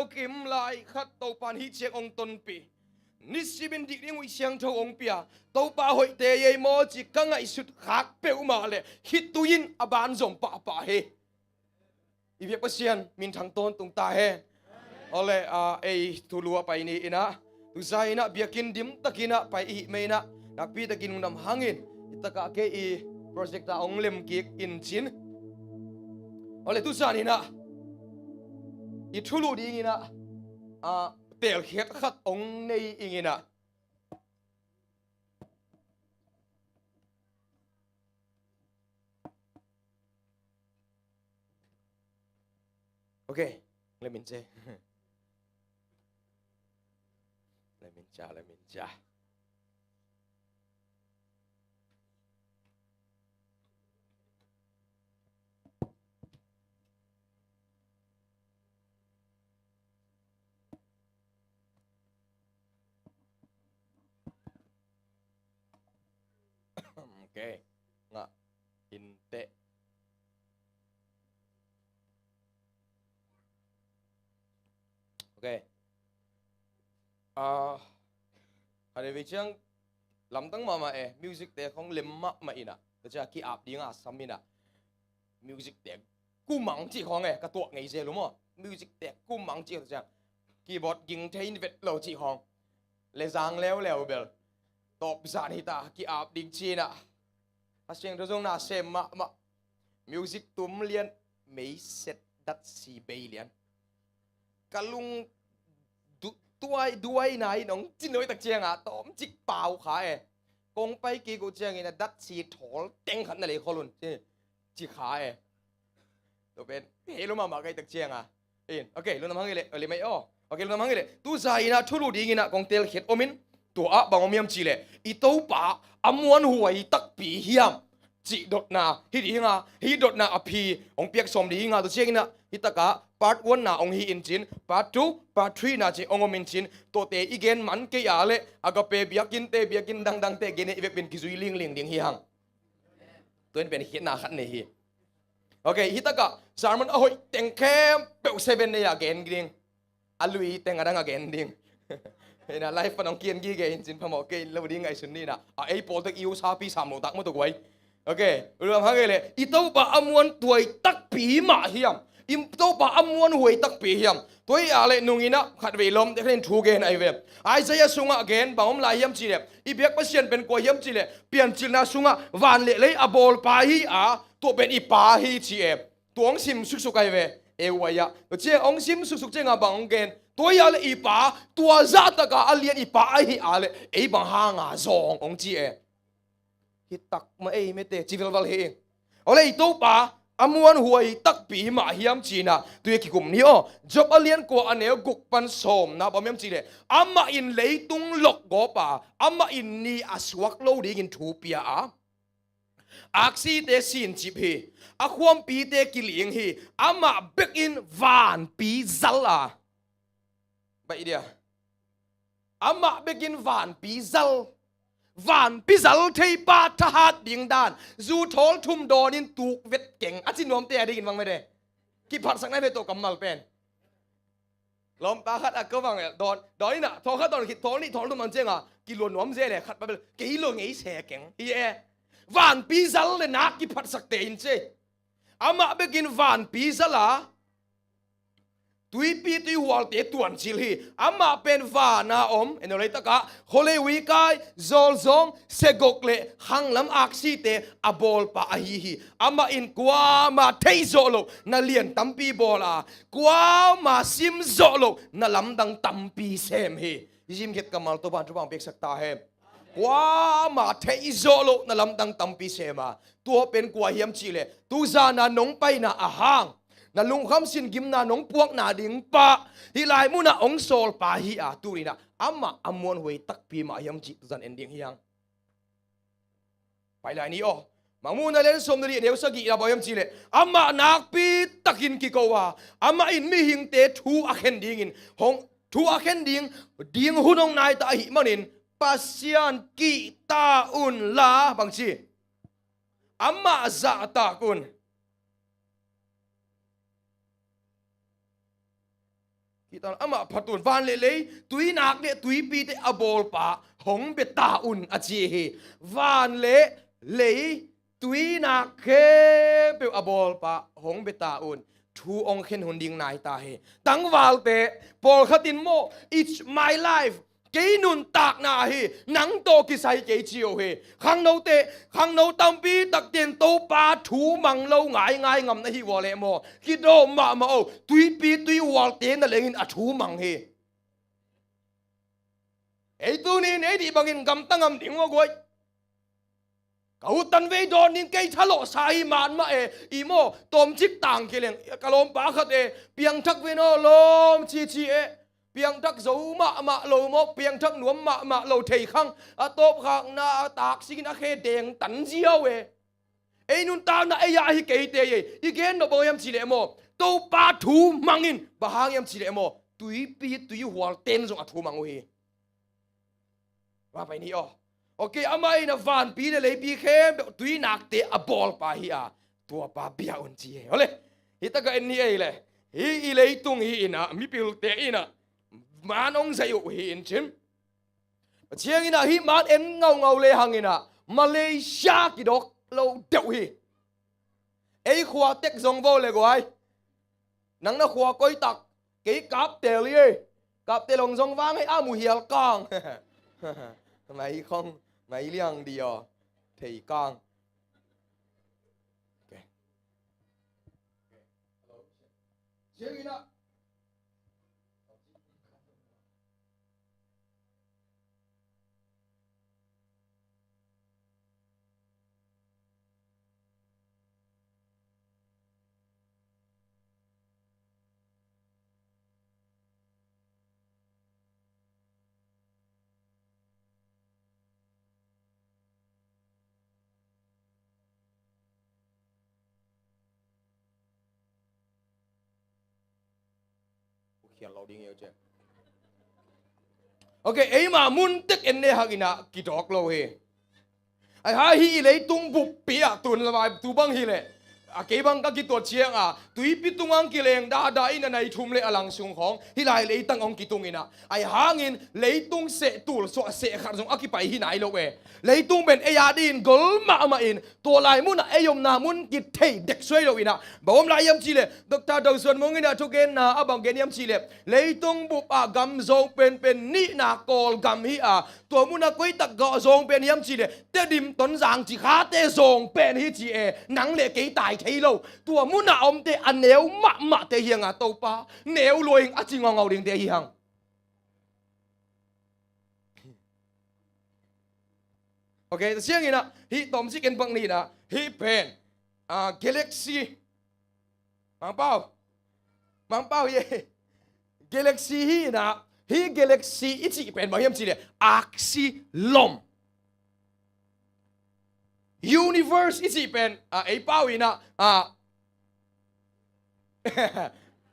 Kim lai khat Topa in hih ciang hong tonpih. Nisimin dik ding uh i siangtho hong pia. Topa hoihte ei maw ci ka ngaihsut khak peuhmah leh khit tui in a ban zom pahpah hi. I biak Pasian minthang tawntung ta hen. Awle, ah, ei thulu a pai ni inah, tuzan inah biakinn dim takin ah pai i hih mah inah, nakpi takin lungdam hangin, i takah kei i project ah hong lem kik in cin. Awle, tuzan inah i thulu ding inah, ah, teelkhiat khat hong nei ing inah. Ok, lem in ci. Lem in ci, lem in ci. Ok, ngah in teh. Ok. Ah, a dei vei ciang lamdang mahmah e, music te khong lem mahmah inah, tua ciang ki-ap ding a sam inah, music te kumang cih khong e, ka tuak ngei zel uh maw. Music te kumang cih, tua ciang keyboard ging thei in vet lo cih khong. Le zang leuleu bel tawp zan hi ta, ki-ap ding ci inah. A siangtho zong na sem mahmah. Music tum lian, meiset datsi bei lian. Ka lung du-, tuai, duai na in hong cin lo i tak ciang a, tawmcik pau kha e. Kong pai kik uh ciangin a datsi thawl teng khat na lei khol un ci, ci kha e. Tua pen hei lo mahmah ka i tak ciang a. In, ok, lungdam hang i leh, leh mai aw. Ok, lungdam hang i leh. Tuzan inah thulu ding inah kong teelkhiat om in, tua ah bang om hiam cih leh, i Topa a muanhuai takpi hiam cih dotna hi ding a, hih dotna a phi hong piak sawm ding a, tua ciang inah hih takah part one na hong hi in cin, part two, part three na ci hong om in cin, tuate i gen man kei a leh, Agape biakinnte, biakinn dangdangte gen i vekpi in kizui lingling ding hi hang. Tua in pen khiatna khat nei hi. Ok, hih takah sermon a hoih teng khempeuh seven day a gen ding. A lui teng a dang a gen ding. Hei na, live pan hong kian gige in cin phamawh kei lo ding ngaihsun ni na. A ei pawl tek i usapi sam lo tak maw tuk uai. Ok, lungdam hang e leh. I Topa a muanhuai takpi mah hiam? I Topa a muanhuai takpi hiam? Tua hi a leh nung inah khatvei lawmte khat in thu gen ahi ve. Isaiah sungah gen bang om lai hiam cih leh, i biak Pasian pen kua hiam cih leh, Piancilna sungah van leh lei a bawlpa hi a, tua pen i Pa hi ci e. Tua hong sim suksuk ahi ve. E uai ah, tua ciang hong sim suksuk ciangah bang hong gen? Tua hi a leh i Pa, tua zah takah a lian i Pa ahi a leh ei bang hanga zawng hong ci e. Hi tak mah ei mete, ci velval hi. Awle, i Topa a muanhuai takpi mah hiam cih na, tui a kikum ni aw. Job a lian kua a neu guk pan sawmna bang hiam cih leh, amah in leitung lokgawp a, amah in ni a suak lo dingin thu pia a, aksite sincip hi, a khuampite kiling hi, amah bekin vanpi zal a. Baih dia. Amah bekin vanpi zal. Vanpi zal theipa thahat ding dan. Zu thawl thum dawnin tuk vet keng. A ci nuamte a dingin bang mete. Kiphatsakna ve tawh kammal pen. Lawmpa khat a ko bang el. Dawn, dawn inah, thawl khat dawn khit, thawl nih, thawl thum ang cianga. Kilua nuam zel e, khat pa bel. Kei lua ngei se keng. Hi e. Vanpi zal le nak kiphatsakte in ci. Amah bekin vanpi zal a. Tuipi tuihualte tuancil hi. Amah pen vana om, eno leitakah, khualei uikai, zawlzawng, segok le khanglam aksite a bawlpa ahi hi. Amah in kuama theih zawh loh na lian tampi bawl a, kuama sim zawh loh na lamdang tampi sem hi. I zimkhiat kammal Topa'n thupha piaksak ta hen. Kuama theih zawh loh na lamdang tampi sem a. Tua pen kua hiam cih leh, tuzana nong paina a hang, na lungkham sin gimna nong puakna ding pa, hih lai munah hong sawlpa hi a, tuninah amah a muanhuai takpi mah hiam cih tuzan en ding hi hang. Pai lai ni aw. Mangmuhna lian sawm le li, neu sagihna bang hiam cih leh, amah nakpi takin kiko a, amah in mihingte thu a khen dingin hong, thu a khen ding, ding hun hong nai ta ahih manin, Pasian kihta unla, bang ci, amah zahtak un. Amah phat un, van le lei, tuinak le tuipite a bawlpa hong bia ta un, a ci hi. Van le lei, tuinak khempeuh a bawlpa hong bia ta un. Thu hong khen hun ding nai ta hi. Tangvalte, pawlkhat in maw, "It's my life. Kei nuntakna hi, nang tawh kisai kei," ci uh hi. Khangnote, khangno tampi takte in Topa thu mang lo ngaingai ngam na hi uh a leh maw, kidawm mahmah o, tuipi tuihualte na lengin a thu mang hi. Ei tuni in ei dih bangin gamta ngam ding uh a guai. Ka ut tan vei dawn ding, kei thalawhsa hi man mah e. I maw, tawmcik tang kileng, ka lawmpa khat e, piangthak ve naw lawm cici e. Piangthak zo mahmah lo maw, piangthak nuam mahmah lo thei khang. A tawpkhakna a taksikin a khe deng tan ziau e. Ei nuntakna ei ah hi keite e. I gen nop bang hiam cih leh maw, Topa thu mangin, bang hang hiam cih leh maw, tuipi tuihual ten zong a thu mang uh hi. Va pai ni aw. Ok, amah in a vanpi le leipi khempeuh tuinakte a bawlpa hi a, tuapa bia un ci hi. Ole, hi taka en ni ei le. Hi i leitung hi in a, mipilte in a, man hong zaih uh hi in cin. Ciangin a hih man en ngaungau le hangin a, Malaysia kidawk lo deuh hi. Ei khua tek zong vo le guai. Nang na khua koi tak? Kei Kaptel hi ei. Kaptel hong zong vang hei a mu hial kang. Mai khong, mai liang di aw. Thei kang. Ok. Ciangin a. Khial lo ding hi uh ciah. Ok, eima mun tek en ne hangin a kidawk lo hi. Ai ha, hi i leitung buppi ah tun lamai tu bang hi leh, a kei bang ka kituat ciang a, tuipi tung ang kileng dahdah in a nai thum le a lang sung khawng hi lai leitang hong kitung in a, ai hangin leitung seh tul suah seh khat zong a kipai hi nai lo e. Leitung pen ei a dih in gol mahmah in, tua lai mun ah ei omna mun kithei dek suai lo in a, bang om lai hiam cih leh, Doctor Dawson Mung in a thugenna a bang gen hiam cih leh, leitung bup ah gam zawng penpen nihna Kawlgam hi a, tua mun ah koi tak gah zawng pen hiam cih leh, Tedim, Tonzang, Cikhate zawng pen hi ci e, nang le kei tai thei lo. Tua mun ah omte a neu mahmahte hi hang a, Topa neu lua ing a ci ngaungau dingte hi hang. Ok, tua ciangin a, hih tawmcik en pak ni in a, hih pen, ah, galaxy. Mangpau. Mangpau hi e. Galaxy hi in a, hih galaxy i cih pen bang hiam cih leh, aksi lom. Universe i cih pen, ah, ei pau in a, ah,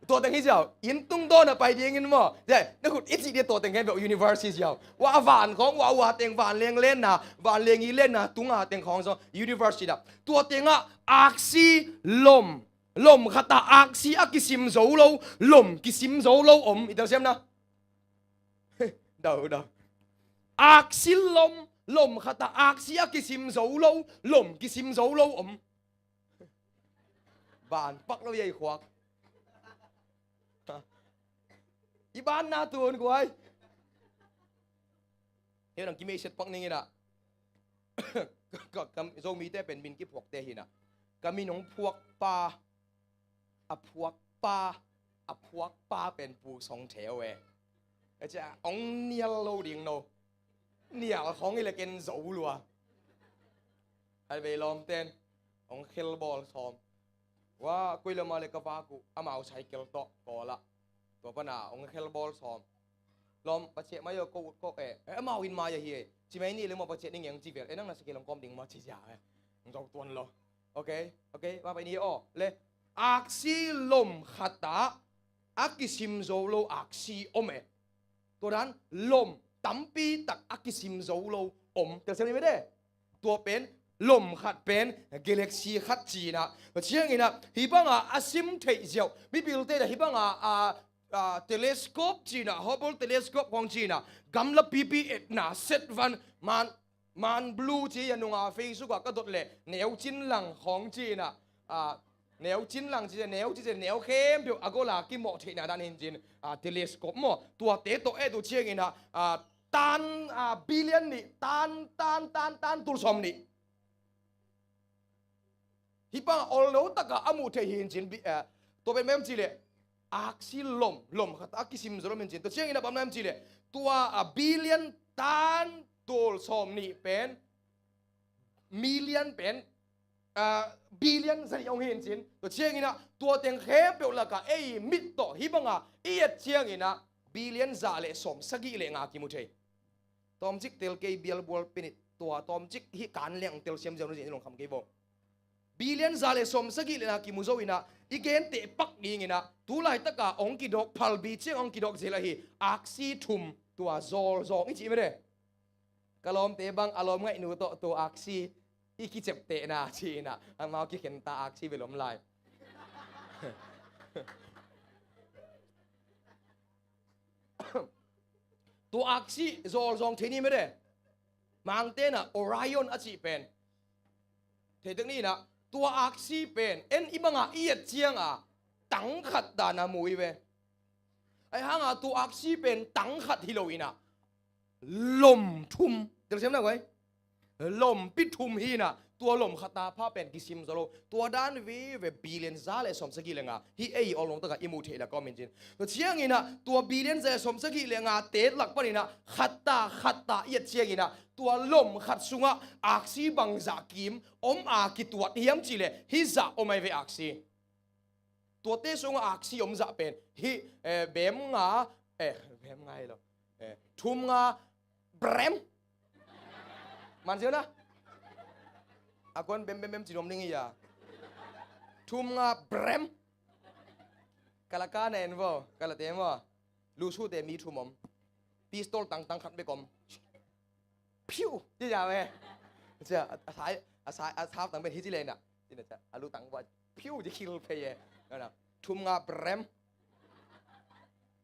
tua teng hi ziau, inn tung dawn a pai dingin maw. Zia, na khut i cih dia tua teng khempeuh universe hi ziau. Ua van khawng, ua, ua teng vanleng lenna, vanleng i lenna, tunga teng khawng zong universe hi dah. Tua tengah aksi lom, lom khatah aksi a kisim zo lo, lom kisim zo lo om. I telsiam na. Dau, dau. Aksi lom, lom khatah aksi a kisim zo lo, lom kisim zo lo om. Ban pak lo ei khuak. I banna tun guai. Hei nang kimeiset pak ning in a. Ka, ka, ka, Zomite pen min kiphuakte hi in a. Ka min hong phuakpa, a phuakpa, a phuakpa pen Pu Song Theu e. A cia hong nial lo ding no. Nial khawng hi leh ken zo lua. Hai vei lawmten hong khelbawl sawm. Ua, koi lama le ka vak uh, amau cycle tawh Kawl ah. Tua pana hong khelbawl sawm. Lawm, paciah mai aw, ko ut kawk e. Eh, amau in mai ahi e. Ci mai ni le maw, paciah ni ngeng ci vel. Eh, nang na cycle hong kawm ding maw ci zia e. Hong zo tuan lo. Ok, ok, va pai ni aw. Le, aksi lom khatah a kisim zo lo aksi om e. Tua dan lom tampi tak a kisim zo lo om. Telsiam ni mede. Tua pen lom khat pen galaxy khat ci in a. Tua ciangin a, hih banga a sim theih ziau, mipilte in a hih banga a, ah, telescope ci-in ah, Hubble telescope khawng ci-in ah, gamla pipi etna set van, man, man blue ci-a nunga Facebook ah ka dot leh, neu cin lang khawng ci-in ah, ah, neu cin lang ci-a, neu ci-a, neu khempeuh a gol a kimawh theihna dan hi in cin, ah, telescope maw. Tuate tawh et uh ciangin ah, ah, tan, ah, billion nih, tan, tan, tan, tan, tul sawm nih. Hih bang a ollo taka a muh theih hi in cin, bi-, eh, tua pen bang hiam cih leh aksi lom, lom khat a kisim zaw lom hi in cin. Tua ciangin a bang hiam cih leh tua a billion tan tul sawm nih pen, million pen, ah, billion za nih hong hi in cin. Tua ciangin ah tua teng khempeuh lakah ei mit tawh hih banga i et ciangin ah billion za le sawm sagih le nga kimu thei. Tawmcik tel kei bialbual pia nih, tua tawmcik hih kan leng tel siam ziau ni, zin lungkham kei bo. Billion za le sawm sagih le nga kimu zo in ah, i genteh pak dingin ah, tu laitaka hong kidawk, phalbi ciang hong kidawk zel ahi aksi thum, tua zawlzawng i cih mede. Ka lawmte bang a lawm ngaihnu tawh tua aksi i kiceptehna ci-in ah, amau kikhenta aksi bel om lai. Tua aksi zawlzawng thei ni mede. Mangte in ah Orion a cih pen thei tek ni in ah, tua aksi pen en i banga i et cianga tang khat dana mu i ve. Ahi hanga tua aksi pen tang khat hi lo in ah, lom thum, telsiam na guai, lompi thum hi in ah, tua lom khata pha pen kisim zaw lo. Tua dan vive billion za le sawm sagih le nga hi ei ollo taka i muh theih lak om in cin. Tua ciangin ah tua billion za le sawm sagih le nga te lak panin ah khatta khatta i et ciangin ah, tua lom khat sungah aksi bangzah kim om a kituat hiam cih leh hih zah om ahi ve aksi. Tuate sungah aksi om zah pen hih, eh, bem nga, eh, bem nga hi lo, eh, thum nga brem. Man ziau na. A kuan bem bem bem ci nuam ding hi a. Thum nga brem. Kalaka na en vo, kalate maw. Lusute mi thum om. Pistol tangtang khat bek om. Phiu ci ja ve. Cia a sai, a sai, a sap tang pen hi ci le na. Ci na cia a lu tang bua phiu ci khil phei e. Na na. Thum nga brem.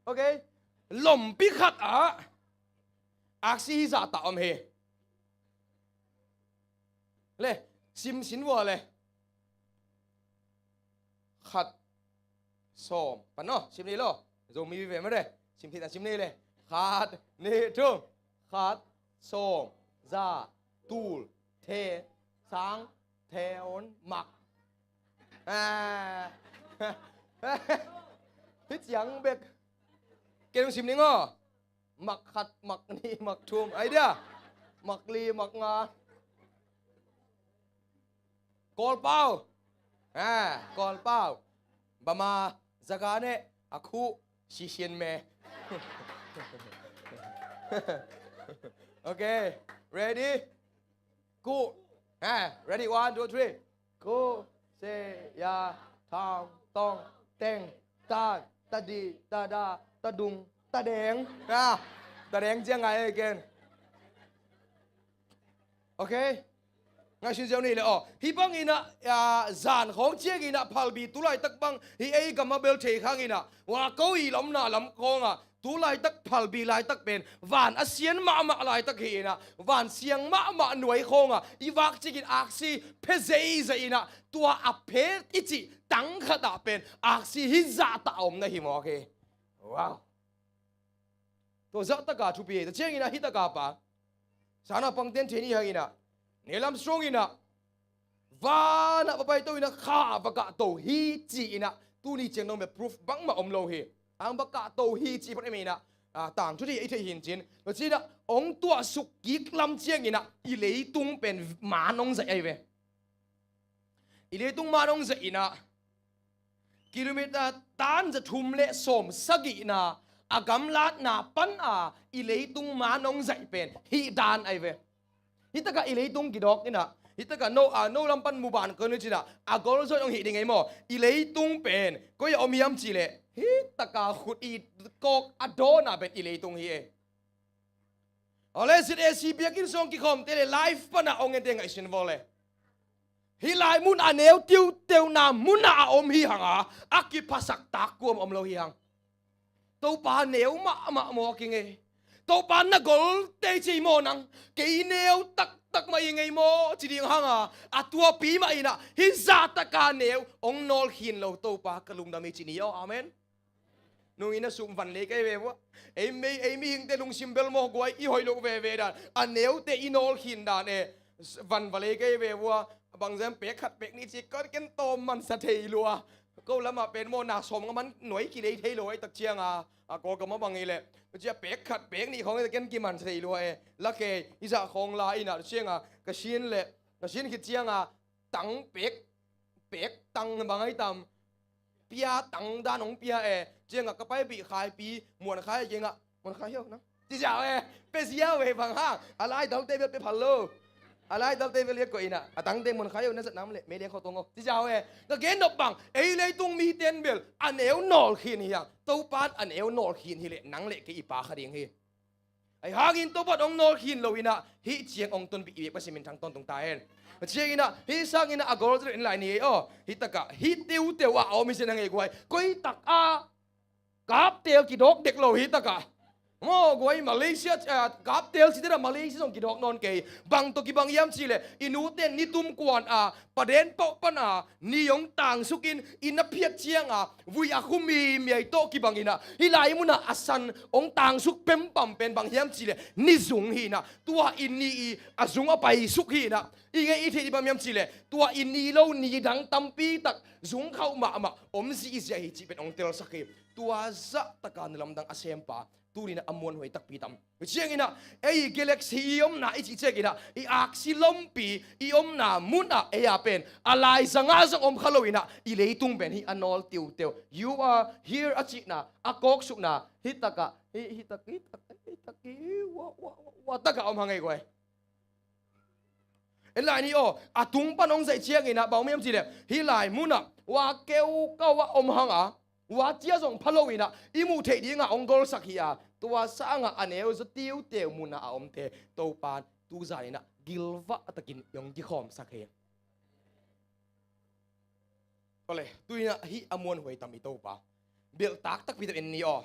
Ok. Lompi khat ah aksi hi zah ta om hi. Le, sim sin vua le. Khat, sawm, pan aw, sim ni lo. Zomi vive mah de. Sim thei ta sim ni le. Khat, nih, thum. Khat, sawm, za, tul, the, sang, theon, mak. Ah. Hih ciang bek. Kei dong sim ni ngaw. Mak khat, mak nih, mak thum. Ai dia. Mak li, mak nga. Kawlpau. Ah, kawlpau. Bama, zagane, a khu, sisian me. Ok. Ready? Ku. Ah, ready? One, two, three. Ku, se, ya, thang, tong, teng, tan, tadi, tada, tadung, tadeng. Ah, tadeng ciang ngai ken. Ok. Ngaihsun ziau ni le aw. Hih bangin ah, ah, zan khawng ciangin ah phalbi tu laitak bang hih ei gam a bel thei khangin ah, wa ko i lomna lam khawngah tu laitak phalbi laitak pen van a sian mahmah laitak hi in ah, van siang mahmah nuai khawngah i vak cikin aksi phe zeizei in ah, tua a phe i cih tang khatah pen aksi hi zahta a om na hi mawk hi. Wow. Tua zahtaka thupi hi. Tua ciangin ah hih taka pa sana pangten thei ni hangin ah, Neil Armstrong in ah vanah va paito in ah kha va kahto hi ci-in ah tuni ciang dong bel proof bangmah om lo hi. Ang va kahto hi ci phot em in ah, ah, tangthu thei i thei hi in cin. Tua ci-in ah hong tuahsuk kik lam ciangin ah i leitung pen man hong zaih ahi ve. I leitung man hong zaih in ah kilometer tan za thum le sawm sagihna a gamlatna pan a i leitung man hong zaih pen hih dan ahi ve. Hih takah i leitung kidawk in ah, hih takah no, ah, no lam pan mu ban kawm ni ci-in ah, a golzaw hong hih ding ei maw. I leitung pen koi a om hiam cih leh hih takah khut i kawk a dawnah pen i leitung hi ei. Awle, Z A C biakinn sung kikhawmte le live panah hong ente ngaihsun vawle. Hih lai mun a neu tiuteuhna munah a om hi hanga, a kiphasak tak kuam om lo hi hang. Topa neu mahmah maw kingei. Topa na golte ci maw nang. Kei neu taktak mah i ngei maw ci ding hanga, a tuapi mah inah hih zahtaka neu hong nawlkhin lo Topa ka lungdam hi ci ni aw. Amen. Nung inn a sum van lei kei ve vua. Ei mei, ei mihingte lungsim bel maw guai, i hoih loh veve dan. A neute i nawlkhin dan e. Van va lei kei ve vua. Bangzah pek khat pek nih ci, kawt ken tawm mansa thei lua. Ko lamah pen maw na sawm nga man nuai kilei thei lo ai tak cianga. A Kawlgam a bang i leh. Cia pek khat pek nih khawng i tak ken kimansa thei lua e. La kei, i zah khawng la inah cianga. Ka sin leh, ka sin khit cianga. Tang pek, pek tang bang ai tam. Pia tang dan hong pia e. Ciangah ka paipih khaipi, muan khai ciangah, muan khai hiau nang. Ci ziau e, pe ziau e bang hang. A lai dalte bel pe phal lo. A lai dalte bel ia koih inah. A tangte muan khai hiau na zat nam le, mei liang khawtong aw. Ci ziau e, ka gen nop bang, ei leitung miten bel, a neu nawlkhin hi hang. Topan a neu nawlkhin hi leh, nang le kei i pa kha ding hi. Ahi hangin Topa hong nawlkhin lo inah, hih ciang hong tonpih i biak Pasian min thang tawntung ta hen. Ciang inah, hih sang inah a gol zet in lai ni ei aw. Hih takah, hih teuteu ah a om hi sia na ngei guai. Koi tak a, kaptel kidawk dek lo hih takah. Maw guai Malaysia, ah, kaptel ci tena Malaysia zong kidawk nawn kei. Bang tawh kibang hiam ci leh, i nute ni tum kuan a, paden pauh pan a, ni hong tangsukin, inn a phiat cianga, vui a khu mimiai tawh kibang inah. Hih lai munah a san hong tangsuk pempam pen bang hiam ci leh, ni zung hi inah. Tua i ni i a zung a paisuk hi inah. I ngei i theih dih bang hiam ci leh, tua i ni lo ni dang tampi tak zung khauh mahmah om zihziah hi cih pen hong telsak hi. Tua zahtaka na lamdang a sempa tuni inah a muanhuai takpi tam. Ciang inah, ei galaxy i omna i cih ciang inah, i aksi lompi i omna munah ei a pen a lai zanga zong om kha lo inah, i leitung pen hih a nawl tiuteu. You are here a cihna, a kawksukna, hih takah, hih, hih tak, hih tak, hih tak, hih, wa, wa, wa, wa takah om hang ei guai. En lai ni aw, a tung pan hong zaih ciang inah, bang om hiam ci leh, hih lai munah, wa keu kau ah om hanga, wa cia zong pha lo inah, i muh theih dinga hong golsak hi a, tua sangah a neu zaw tiuteu munah a omte, Topan, tuzan inah, gilvah takin hong kikhawmsak hi. Ole, tu inah hih a muanhuai tam i Topa. Belhtak takpi tak en ni aw.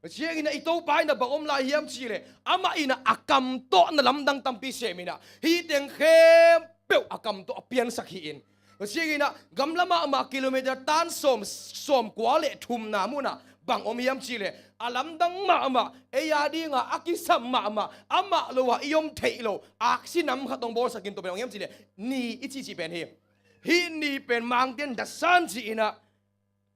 Ciang inah i Topa inah bang om lai hiam ci leh, amah inah a kam tawh na lamdang tampi sem inah, hih teng khempeuh a kam tawh a piansak hi in. Ciang inah gamla mahmah kilometer tan sawm, sawm kua le thumna munah bang om hiam ci leh, a lamdang mahmah, ei a dinga a kisam mahmah, amah lo ah i om theih lo, aksi nam khat hong bawlsakin tua pen bang hiam ci leh, ni i cihcih pen hi. Hih ni pen Mangten dasan ci inah,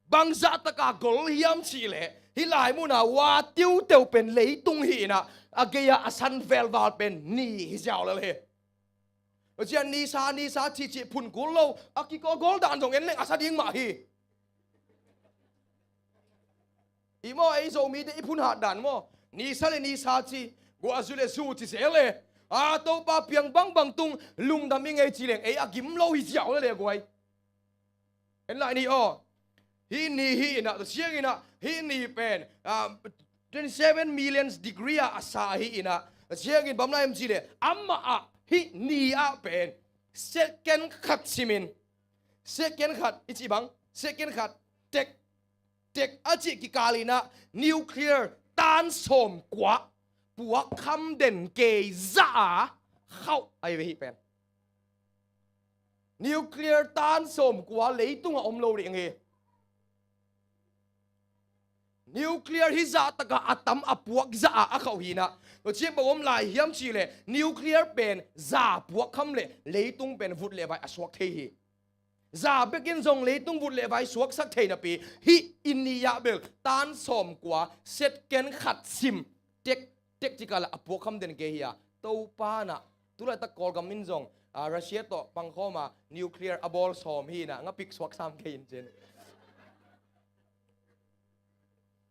bangzah taka gol hiam ci leh, hih lai muna wa tiuteu pen leitung hi inah, a gei-ah a san velval pen ni hi ziau lel hi. Tua ciah nisa, nisa cihcih phun kul lo, a kiko gol dan zong en leng a sa ding mah hi. I maw, ei Zomite i phun hat dan maw, nisa le nisa ci, guah zu le zu ci zel e. A Topa piang bangbang tung lungdam i ngei ci leng ei a gim lo hi ziau le le guai. En lai ni aw. Hih ni hi inah, tua ciang inah, hih ni pen, ah, twenty seven million degree ah a sa hi inah, tua ciangin bang lai em ci le, amah ah hih ni ah pen second khat simin, second khat i ci bang, second khat tek, tek a cih kikal inah nuclear tan sawm kua puak kham den kei zah a khauh ahi ve hih pen. Nuclear tan sawm kua leitungah om lo ding hi. Nuclear hi zah takah a tam a puak zah a a khauh hi inah. Tua ciang bang om lai hiam ci le, nuclear pen za puak kham le leitung pen vut le vai a suak thei hi. Za bekin zong leitung vut le vai suaksak thei napi, hih i ni ah bel tan sawm kua second khat sim tek, tek ci kal ah a puak kham den kei hi a, Topa nah. Tulaitak Kawlgam in zong, ah, Russia tawh pangkhawm a nuclear a bawl sawm hi inah, nga pik suak sam kei in cin.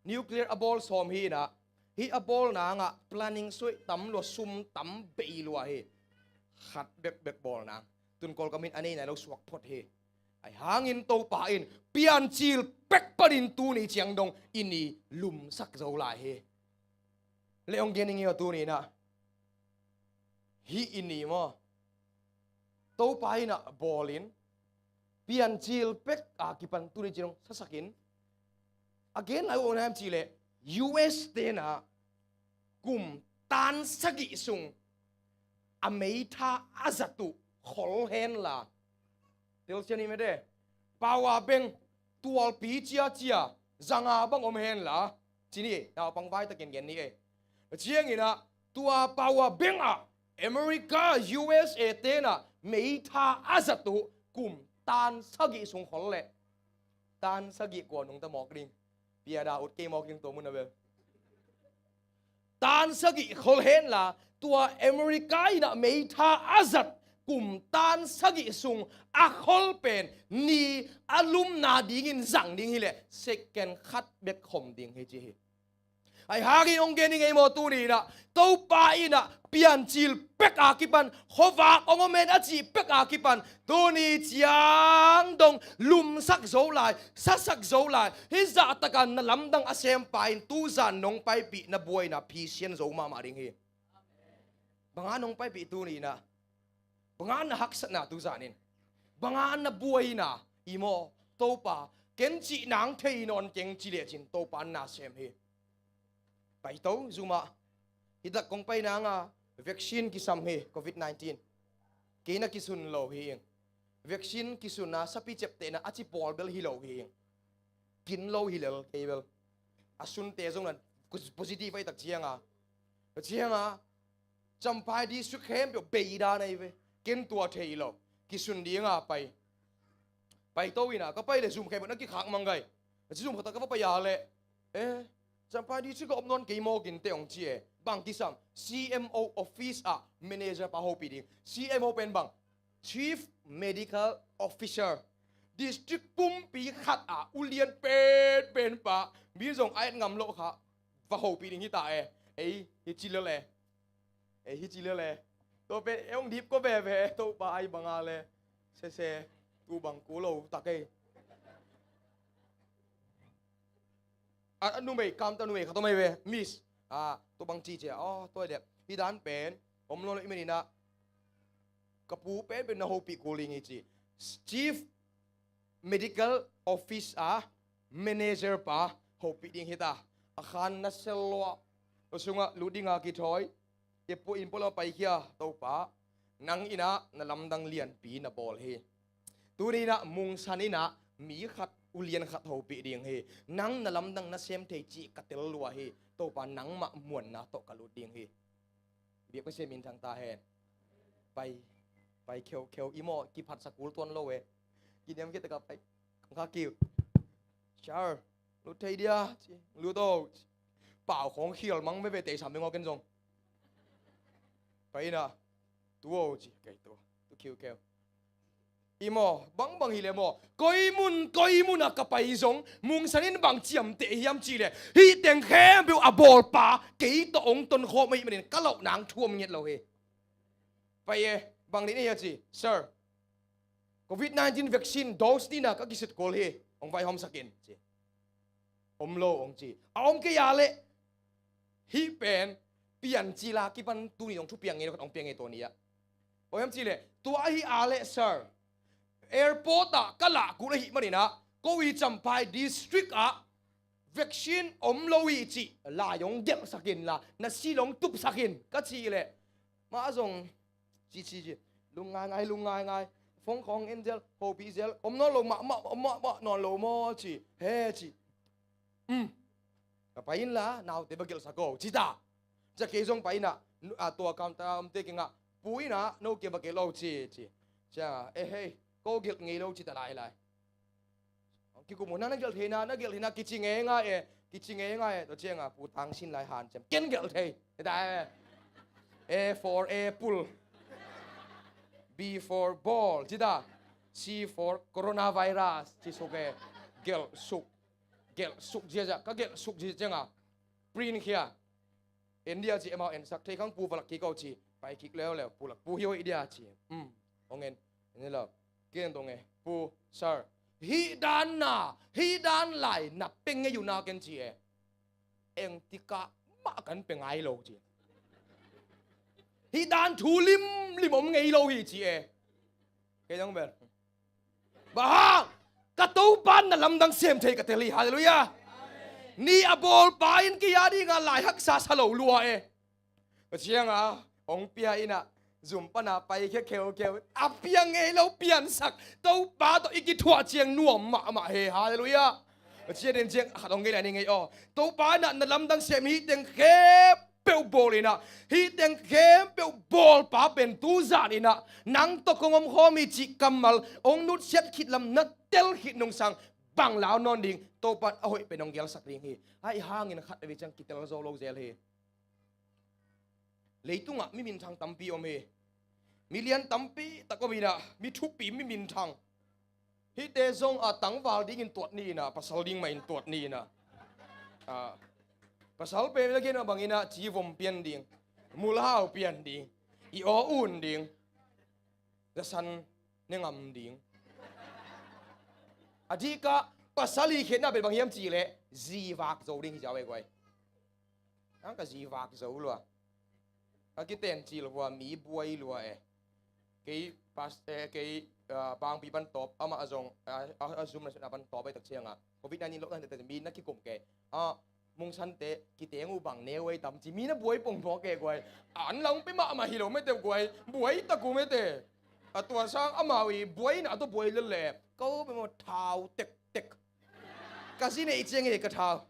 Nuclear a bawl sawm hi inah, hih a bawl nangah planning suai tam lua, sum tam bei lua hi. Khat bekbek bawl nang. Tun Kawlgam in a nei nai lo suak phot hi. Ahi hangin Topa in piancil pek panin tuni ciang dong i ni lumsak zo lai hi. Le hong gen ing hi aw tuni inah. Hih i ni maw, Topa inah bawlin, piancil pek a kipan tuni ciang dong sasakin, a gen lai uh na em ci le, U S tenah kum tan sagih sung a meitha a zat uh khol henla, telsian hi mete, power bank tualpi ciacia zanga bang om henla, ci ni, naupang vaitakin gen ni e. Cianginah tua power bank ah America, U S A tenah meitha a zat uh kum tan sagih sung khol leh tan sagih kua nungta mawk ding? Piada ut kei mawk ding tua mun a bel. Tan sagih khol henla, tua America inah meitha a zat kum tan sagih sung a khol pen ni a lumna dingin zang ding hileh second khat bek khom ding hi ci hi. Ahi hangin hong gen ing ei maw, tuni inah Topa inah piancil pek a kipan, khuavak hong om hen a cih pek a kipan, tuni ciang dong lumsak zo lai, sasak zo lai, hih zahtaka na lamdang a sempa in tuzan nong paipih na buaina phisian zo mahmah ding hi. Banga nong paipih tuni inah? Banga na haksatna tuzan in? Banga na buaina i maw? Topa, ken cih nang thei nawn keng ci lecin Topa na sem hi. Paito zumah. Hitak kong pai nanga vaccine kisam hi, covid nineteen. Kei na kisun lo hi ing. Vaccine kisunna sapi ceptehna a ci pawl bel hi lo hi ing. Kin lo hi lel kei bel. A sunte zong na positive ahi tak cianga, cianga Champhai district khempeuh bei dan ahi ve. Ken tua thei lo. Kisun dinga pai. Paito inah ka pai le zum khempeuh na kikhak mang gai. A ci zum khat a ka va pai a le, eh, Champhai district a om nawn kei mawk in te hong ci e. Bang kisam? C M O office ah manager pa hopih ding. C M O pen bang? Chief Medical Officer. District pumpi khat ah ulian penpen pa, mi zong a et ngam loh kha va hopih ding hita e. Ei hi ci lel e. Ei hi ci lel e. Tua pen ei hong dip ko veve e, Topa ai banga le. Sese, tu bang ku lo tak ei. A, a numei, kamta numei khat om ei ve, Miss. A, tua bang ci cia, aw, tua dek. Hi dan pen om lo lo i meninah ka pu penpen na hopih kul ding hi ci. Chief Medical Office a manager pa hopih ding hita. A khan na sel lua, a sungah lut dinga kithawi. I pu in polo paikhia, Topa, nang inah na lamdang lianpi na bawl hi. Tuni inah Mungsan inah mi khat, ulian khat hopih ding hi. Nang na lamdang na sem thei cih ka tel lua hi. Topa, nangmah muanna tawh ka lut ding hi. Biak Pasian min thang ta hen. Pai, pai kheukheu i maw, kiphatsak kul tuan lo e. Kiniam khit taka pai. Kong kha kiu. Sir, lut thei dia ci. Lut o ci. Pau khong khial mang veve, tei sam beng aw ken zong. Pai inah, tu o ci. Kei tu, tu kheukheu. I maw, bangbang hi le maw, koi mun koi mun a ka pai zong Mungsan in bang ciamteh hiam cih leh, hih teng khempeuh a bawlpa kei tawh hong tonkhawm ahih manin ka loh nang thu om ngiat lo hi. Pai e, bang dih na hia ci, Sir, covid nineteen vaccine dose nihna ka kisut kul hi, hong vaihawmsak in ci. Om lo hong ci. A om kei a leh, hih pen piancil a kipan tuni dong thupiang ngei lo khat hong piang ngei tua ni ah. Aw hiam cih leh, tua ahi a leh, Sir, airport ah ka lah kul ahih maninah, ko i Champhai district ah vaccine om lo hi cih lai hong gelhsak inla, na sil hong tupsak in ka cih leh, mah zong ci ci ci, lung ngaingai, lung ngaingai, phone khawng en zel, hopih zel, om nawn lo mah, mah, mah, mah nawn lo maw ci, he ci. Um. Ka pai inla, naute va gelhsak o ci ta. Cia kei zong pai inah, nu-, a, tua counter a omte kiangah, pu inah, note va gelh o ci, ci. Cia, eh hei, ko gelh ngei lo ci ta lai lai. Kikum uh, na, na gelh theina, na gelh theina, kici ngeingai e, kici ngeingai e. Tua ciangah Pu Tang Sin Lai hanciam, ken gelh thei. Hi ta e. A for apple. B for ball, ci ta. C for coronavirus, ci suk e. Gelh suk. Gelh suk ziazia, ka gelh suk ziazia ciangah print khia. En dia ci, amau ensak thei khang, pu va lak kik o ci. Pai kik leuleu, pu lak, pu hi hoih dia ci. Um, hong en. En lo. Ken dong e, pu, sir, hih dan na, hih dan lai na pe ngei uh na ken ci e. Eng tikah mah kan pe ngai lo ci. Hih dan thu limlim om ngei lo hi ci e. Kei dong bel. Bang hang? Ka Topa na lamdang sem thei ka tel hi. Halleluiah. Ni a bawlpa in kei a dingah lai haksa sa lo lua e. Tua ciangah hong pia inah zum pana paikhia kheukeu, a piang ngei lo piansak Topa tawh i kithuah ciang nuam mahmah hi. Halleluiah. Tua ciang den ciang khat hong ngei lai ni ngei aw. Topa inah na lamdang sem hih teng khempeuh bawl inah, hih teng khempeuh bawlpa pen tuzan inah nang tawh kong omkhawm hi cih kammal hong nutsiat khit lam na tel khit nungsang bang lau nawn ding, Topa in a hoih pen hong gelsak ding hi. Ahi hangin khat a vei ciang kitel zo lo zel hi. Leitungah mi minthang tampi om hi. Mi lian tampi tak om inah, mi thupi, mi minthang. Hihte zong a tangval dingin tuat ni inah, pasal ding mah in tuat ni inah. Ah, pasal pen na gen mah bang inah, civom pian ding, mulhau pian ding, i aw un ding, zasan ne ngam ding. A dikah pasal i khenna pen bang hiam cihleh, zi vak zo ding hi ziau e guai. Ang ka zi vak zo lua. A kiten cil vua mi buai lua e. Kei pas, eh, kei, ah, pangpi pan tawp, amah a zong, ah, a, a zum na sena pan tawp ai tak ciangah, covid nineteen lockdown te mi na kikum ke. Ah, mungsante kiteng uh bang neu ai tam ci, mi na buai pongpong ke guai. An lang pe mahmah hi lo mete guai. Buai tak uh mete. A tua sang amau i buai na a tua buai lel le. Ko pe mo thau tek tek. Ka zi neih ciang hi ka thau.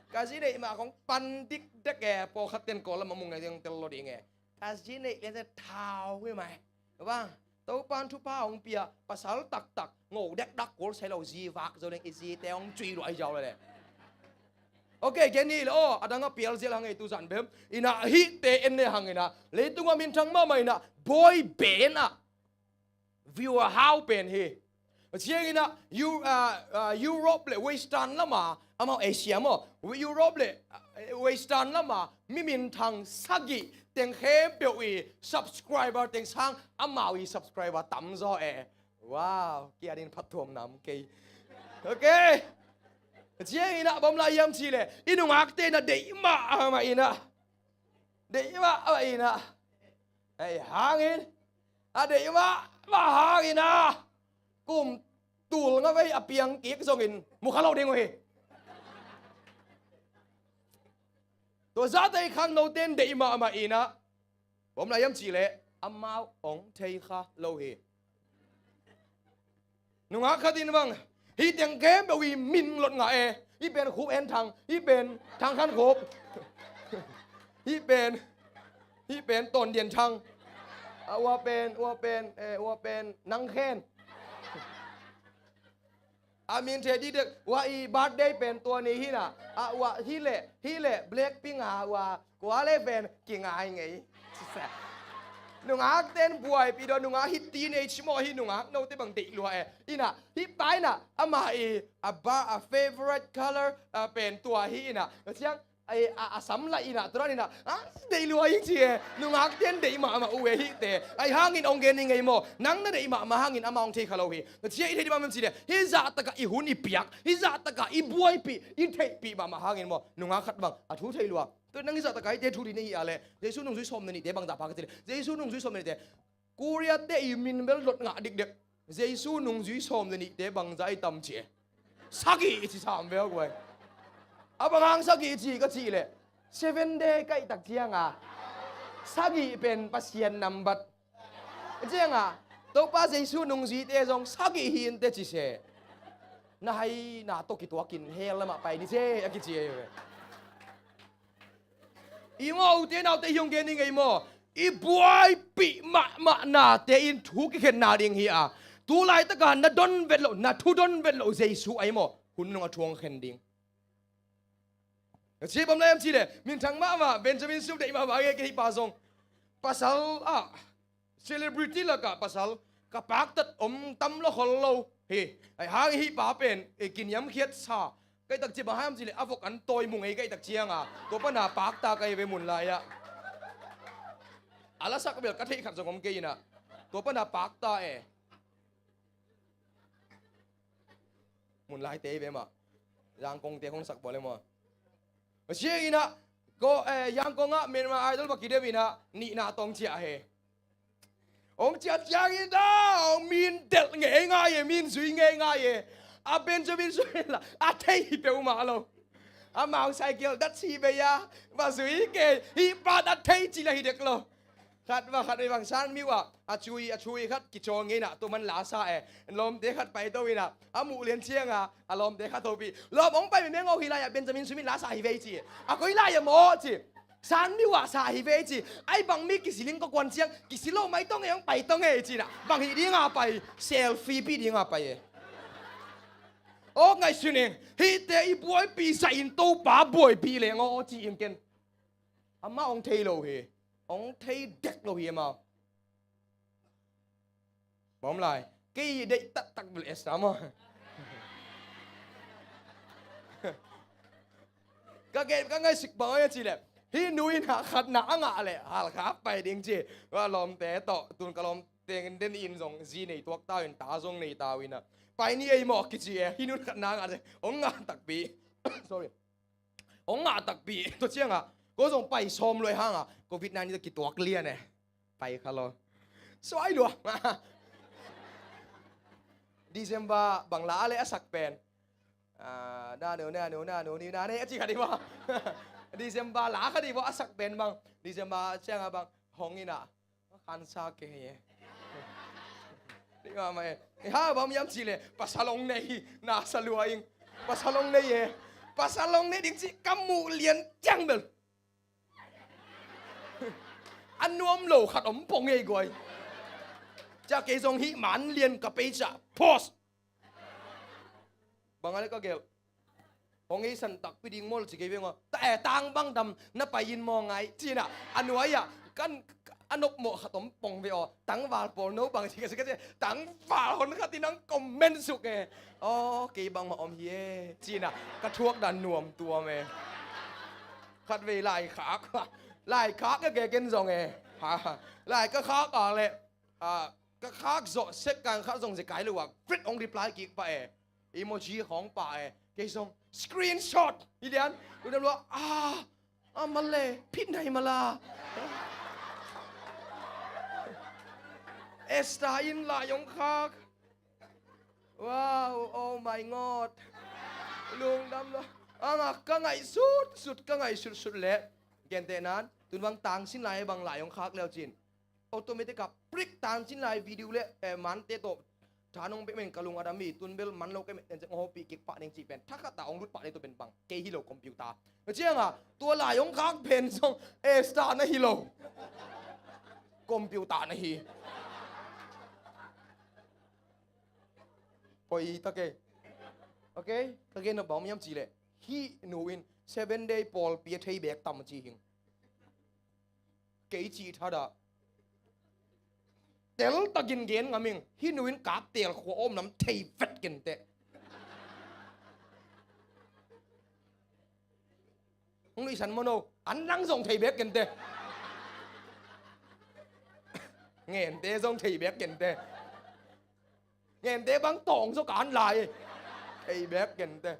Ka zi neih mah kong pan dikdek e, pawlkhat ten Kawl lam a mung ngai ding tel lo ding e. Ka zi neih lian ciang thau hi mai. Bang, Topa in thupha hong pia, pasal taktak ngo dekdak kul sai lo, zi vak zo ding, i zite hong cui luai ziau le. Ok, gen ni le aw, a dang a pial zial hang ei tuzan bem. Inah hihte en ne hang inah, leitung a minthang mahmah inah, boy band ah viewer hau pen hi. Ciangin ah, Eu-, ah, ah, Europe le Western lama, amau Asia maw, Europe le, ah, Western lama mi minthang sagih teng khempeuh i subscriber teng sang amau i subscriber tamzaw e. Wow, kia din phattuam nam kei. Ok. Ciangin ah bawm lai hiam cih leh, i nungakte na deih mahmah inah. Deih mahmah inah. Ei hangin, a deih mahmah hangin ah, kum tul nga vei a piang kik zongin mu kha lo ding uh hi. Tua zahta i khangnote in deih mahmah inah, bawm lai hiam cih leh amau hong thei kha lo hi. Nungak khat in bang, hih teng khempeuh i min lot ngah e. Hih pen Khup En Thang, hih pen Thang Khan Khup, hih pen, hih pen Tawn Dian Thang. A ua pen, ua pen, eh, ua pen Nang Khen. A min thei dikdek, ua i birthday pen tua ni hi na. A ua hi leh, hi leh Blackpink a ua kua le pen kingai ngei. Nungak ten buaipih dong, nungak hi teenage maw, hi nungak note bang deih lua e. Inah, hih pa inah, amah i, a ba, a favorite color, a pen tua hi inah. Ciang, a, a, a sam lah inah, tua inah, a, deih lua ing ci e. Nungak ten deih mahmah uh e hihte. Ahi hangin hong gen i ngei maw. Nang na deih mahmah hangin amah hong thei kha lo hi. Tua ciang i theih dih mahmah ci leh, hih zahtakah i hun i piak, hih zahtakah i buaipih, i theihpih mahmah hangin maw, nungak khat bang a thu thei lua. Tua nang hih zahtakah hihte thu dih na hih a leh, Jesu nungzui sawm le nihte bangzah pha ka ci leh, Jesu nungzui sawm le nihte, Korea te i min bel lot ngah dikdek. Jesu nungzui sawm le nihte bangzah i tam ci e. Sagih i ci sam ve guai. A bang hang sagih i ci ka cih leh, Seven Day kaihtak cianga sagih pen Pasian nambat. Cianga Topa Jesu nungzuite zong sagih hi inteh ci se. Na hai na tawh kituakin hell lamah pai ni se a kici ei ve. I maw, ute naute, i hong gen i ngei maw? I buaipih mahmah nate in thu kikhenna ding hi a. Tu laitaka na don vet loh, na thu don vet loh Jesu ahi maw? Hun nung a thu hong khen ding. Na ci bang lai hiam cih leh, minthang mahmah, Benjamin Sum deih mahmah nge kei pa zong. Pasal ah, celebrity lakah pasal ka paktat om tam lo khol lo hi. Ahi hang hih pa pen, eh, kiniamkhiat sa. Kaihtak ci bang hiam cih leh, a vok an tawi mu ngei kaihtak cianga, tua pana pakta ka hi ve mun lai-ah. A lasak bel ka theih khat zong om kei inah. Tua pana pakta e. Mun laite hi ve mah. Zangkongte hong sak bawl e maw. Sia inah, ko, eh, Zangkong ah Myanmar Idol va kidem inah, nihna tawh hong ciah hi. Hong ciah ciangin ah, hong min delh ngeingai e, min zui ngeingai e. A Benjamin Sum in lah a thei hi peuhmah lo. Amau cycle dat si bei a, va zui kei, hih pa dat thei ci la hi dek lo. Khat va khat vei bang San Miu ah, a cui, a cui khat kicawl ngei na, tu man la sa e. Lawmte khat pai to ina, a muh lian cianga, a lawmte khat hopi. Lawm hong pai meng aw hi lai ah Benjamin Sum in la sa hi vei ci. A koi lai ah maw ci. San Miu ah sa hi vei ci. Ai bang mi kisiling ko kuan ciang, kisilo mai tong e hong pai tong e ci na. Bang hi dinga pai, selfie pi dinga pai e. Aw ngaihsun ing, hihte i buaipi sa in Topa buaipi leng aw ci ing ken. Amah hong thei lo hi. Hong thei dek lo hi amah. Bawm lai. Kei deih taktak bel Esther maw. Ka gen ka ngaihsik bang a ci leh, hih nu in a khatna a ngah leh halkha pai ding ci. Ka lawmte tawh, tun ka lawmte den in zong zi nei tuak ta uh in, ta zong nei ta uh in a, pai ni ei maw kici e. Hih nu in khatna a ngah leh hong ngah takpi. Sorry. Hong ngah takpi. Tua ciangah ko zong pai sawm luai hangah covid nineteen tawh kituak lian e. Pai kha lo. Suai lua. December bang la a le a sak pen, ah, na nu, na nu, na nu, ni na ne a ci kha di maw. December la kha di maw a sak pen bang. December ciangah bang hong in a, khansa kei e. Ding a mah e. Ha bang hiam ci le, pasal hong nei, na sa lua ing. Pasal hong nei e. Pasal hong nei ding ci ka muh lian ciang bel, a nuam lo khat om pong ei guai. Cia kei zong hih man lian ka pei cia. Pause. Bang a le ka gelh. Hong ei san takpi ding mawl ci kei veng aw. Ta e, tang bang dam na pai in maw ngai ci na. A nuai ah kan a nop mawh khat om pong ve aw. Tangval pawl no bang ci ka ci ka ci. Tangval hon khat in ang comment suk e. Aw kei bang mah om hi e ci na. Ka thuak dan nuam tuam e. Khat vei lai khak. Lai khak e, ke ken zong e. Ha, lai ka khak a le, ah, ka khak zawh sek kan khak zong zekai lo a, frit hong reply kik pah e. Emoji khawng pah e. Kei zong screenshot hi lian. Lu dam lua, ah, a male phit nai mala. Esther in lai hong khak. Wow, oh my God. Lungdam lo. Anga ka ngaih sutsut, ka ngaih sutsut le, gentehnan tun bang tangsin lai bang lai hong khak leu cin, automatic a prik tangsin lai video le, eh, mante tawh tha nong bek men ka lung a dam hi. Tun bel man lo kei men, en cek hong hopih kik pah ning cih pen thakhat a hong lut pah ning tua pen bang kei hi lo, computer. Cianga tua lai hong khak pen zong Esther na hi lo. Computer na hi. Poi ta kei. Okay? Ka gen nop bang hiam cih leh, hih nu in Seven Day pawlpi a thei bek tam ci hing. Kei cih thadah teltakin gen ngam ing. Hih nu in Kaptel khua a om lam thei vet kenteh. Hong nuihsan maw no? An lang zong thei bek kenteh. Ngente zong thei bek kenteh. Ngente bang tawng zaw kan lai. Thei bek kenteh.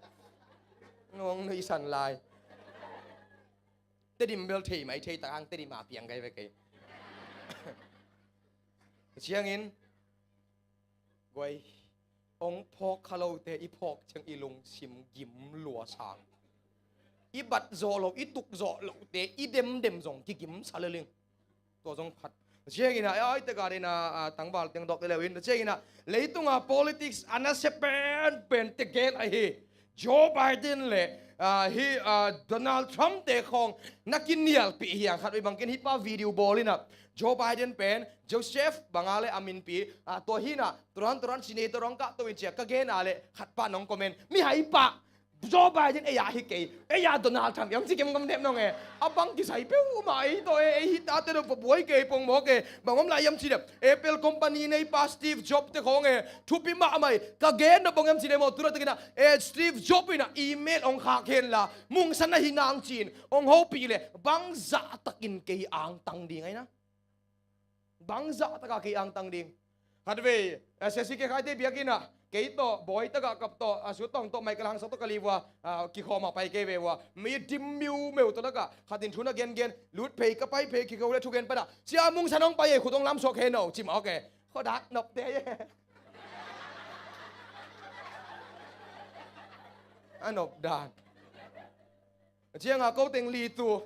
Hong nuihsan lai. Tedim bel thei mai thei tak hang Tedim a piang kai ve kei. Ciangin guai, hong phawk kha lote i phawk ciang i lungsim gim lua sang. I bat zawh lo, i tuk zawh lote i demdem zong kigimsa leling. Tua zong phat. Ciangin a, ai, te ka dina, a, tangval teng dok leu in, ciangin a, leitunga politics a nasia penpen te gel ahi Joe Biden le, a, hi, a, Donald Trump te khawng na kinialpih hi a, khat vei bangkin hih pa video bawl in a, Joe Biden pen Joseph banga le a minpi, a, tua hi na, turan turan sine turan kah to in cia ka gen a le khat pa nong comment. Mihai pa, Joe Biden ei a hi kei, ei a Donald Trump ei hong ci kem gam dep nong e. A bang kisai peuhmah ei tawh e, ei hi tate dong pabuai kei pongmawk e. Bang om lai hiam ci dep, Apple company nei pa Steve Jobs te khawng e, thupi mahmah e. Ka gen nop bang hiam ci dep maw, tu na takin a, e, Steve Jobs in a email hong khak hen la, mungsan ahi nang ci-in hong hopih le, bang zahtakin kei angtang ding ahi na. Bang zahtaka kei angtang ding. Khat vei, a, siasi ke khaite biakinn ah kei tawh bawi tagah kap tawh, a, sut tawng tawh Michael Hangsak tawh ka li vua, a, kikhawm a pai kei ve vua. Mi dim miumeu tawh lakah khat in thu na gengen, lut phei ka pai phei kiko le thugen pana, cia mungsan hong pai e, khut hong lamsuak he no ci mawk e. Khuadak nopte e. A nop dan. Cianga ko teng li tu.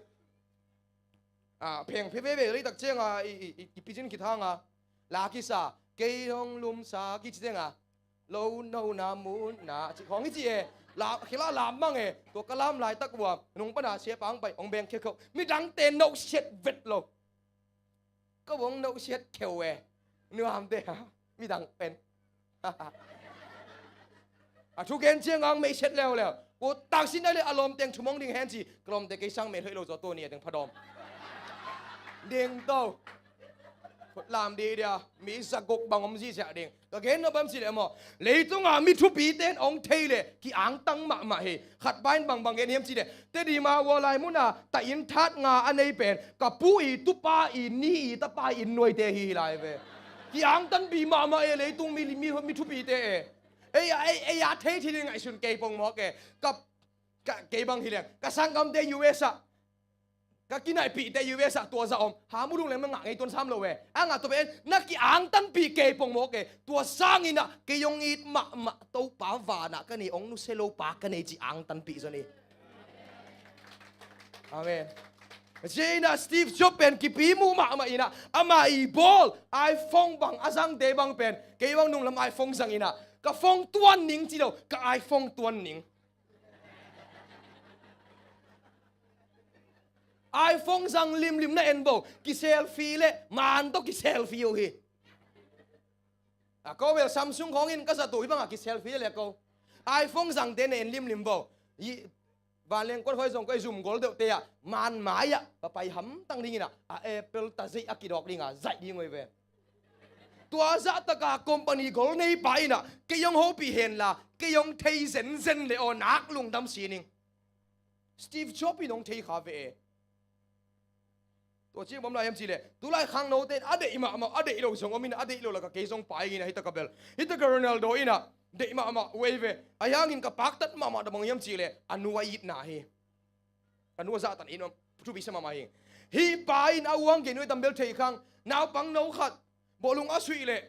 A, pheng phe veve leitak cianga i, i, i, i picin kithanga. La kisa, kei hong lumsa kici cianga. Lo no na mun na ci khong hi ci e. La, khila lam mang e. Tua ka lam laitak ua nung pana sia pang pai hong beng khia khok. Midangte no siat vet lo. Ka vong no siat kheu e. Nuamte ha. Midang pen. A thugen ciang ang mei siat leuleu. Ko taksin a le a lawm teng thumong ding hen ci. Ka lawmte kei sang mei hoih lo zaw tua ni a teng phadawm. Ding to. Khut lam di dia. Mi zaguk bang om zi siah ding. Ka gen nop bang ci le maw. Leitungah mi thupite in ong thei le ki angtang mahmah hi. Khat pa in bangbang gen hiam ci le. Tedim ah Wallai munah ta inn that nga a nei pen ka pu i tupa i ni i tapa i inn nuaite hi hi lai ve. Ki angtanpih mahmah e leitung mi, mi, mi thupite e. Ei, ei, ei a thei thei ngaihsun kei pong mawk e. Ka, ka, kei bang hi leng. Ka sanggamte U S ah. Ka kinaihpihte U S ah tua zah om. Ha mu lung leng ma ngah ngei tuan sam lo e. A ngah tua pen na ki angtanpih kei pong mawk e. Tua sanginah kei hong it mahmah Topa vanah ka nei hong nusia lo pa ka nei ci angtanpih zaw ni. Amen. Ci inah Steve Jobs pen kipi muh mahmah inah ama i bawl iPhone bang a zangte bang pen kei bang nunglam iPhone zang inah ka phone tuan ning ci lo ka iPhone tuan ning. iPhone zang limlim na en bo ki selfie le man tawh ki selfie uh hi. A ko bel Samsung khawngin ka zat uh hi bangah ki selfie le ko iPhone zangte na en limlim bo. Vanleng kuat huai zong koi zum gol deuhte ah man mai ah ka pai hamtang dinginah a Apple ta zeih a kidawk dinga zaih ding oi ve. Tua zahtaka company gol nei pa inah kei hong hopih henla kei hong thei zenzen le aw nak lungdam sining. Steve Jobs in hong thei kha ve e. Tua ciang bawm lai hiam ci le tulai khangnote in a deih mahmah a deih lo zong om inah a deih lo laka kei zong pai inah hitaka bel hitaka Ronaldo inah deih mahmah uh ei ve. Ahi hangin ka paktat mahmah damang hiam ci le a nu a itna hi. A nu a zahtan in om thupi sa mahmah hi. Hih pa in a uang gen uh ei tambel thei khang naupang no khat bawlung a suih le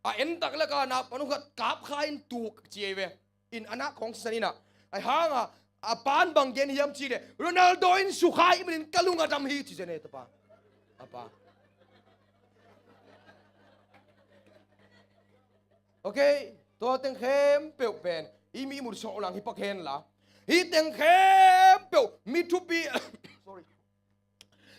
a entak laka naupang no khat kap kha in tuk ci ei ve. In a nak khawng sisan inah a hanga a pan bang gen hiam ci le Ronaldo in sukha i manin ka lung a dam hi ci zen e tapa. A pa. Ok. Tua teng khempeuh pen i mi mut sawh lang hi pak henla hih teng khempeuh mi thupi. Sorry.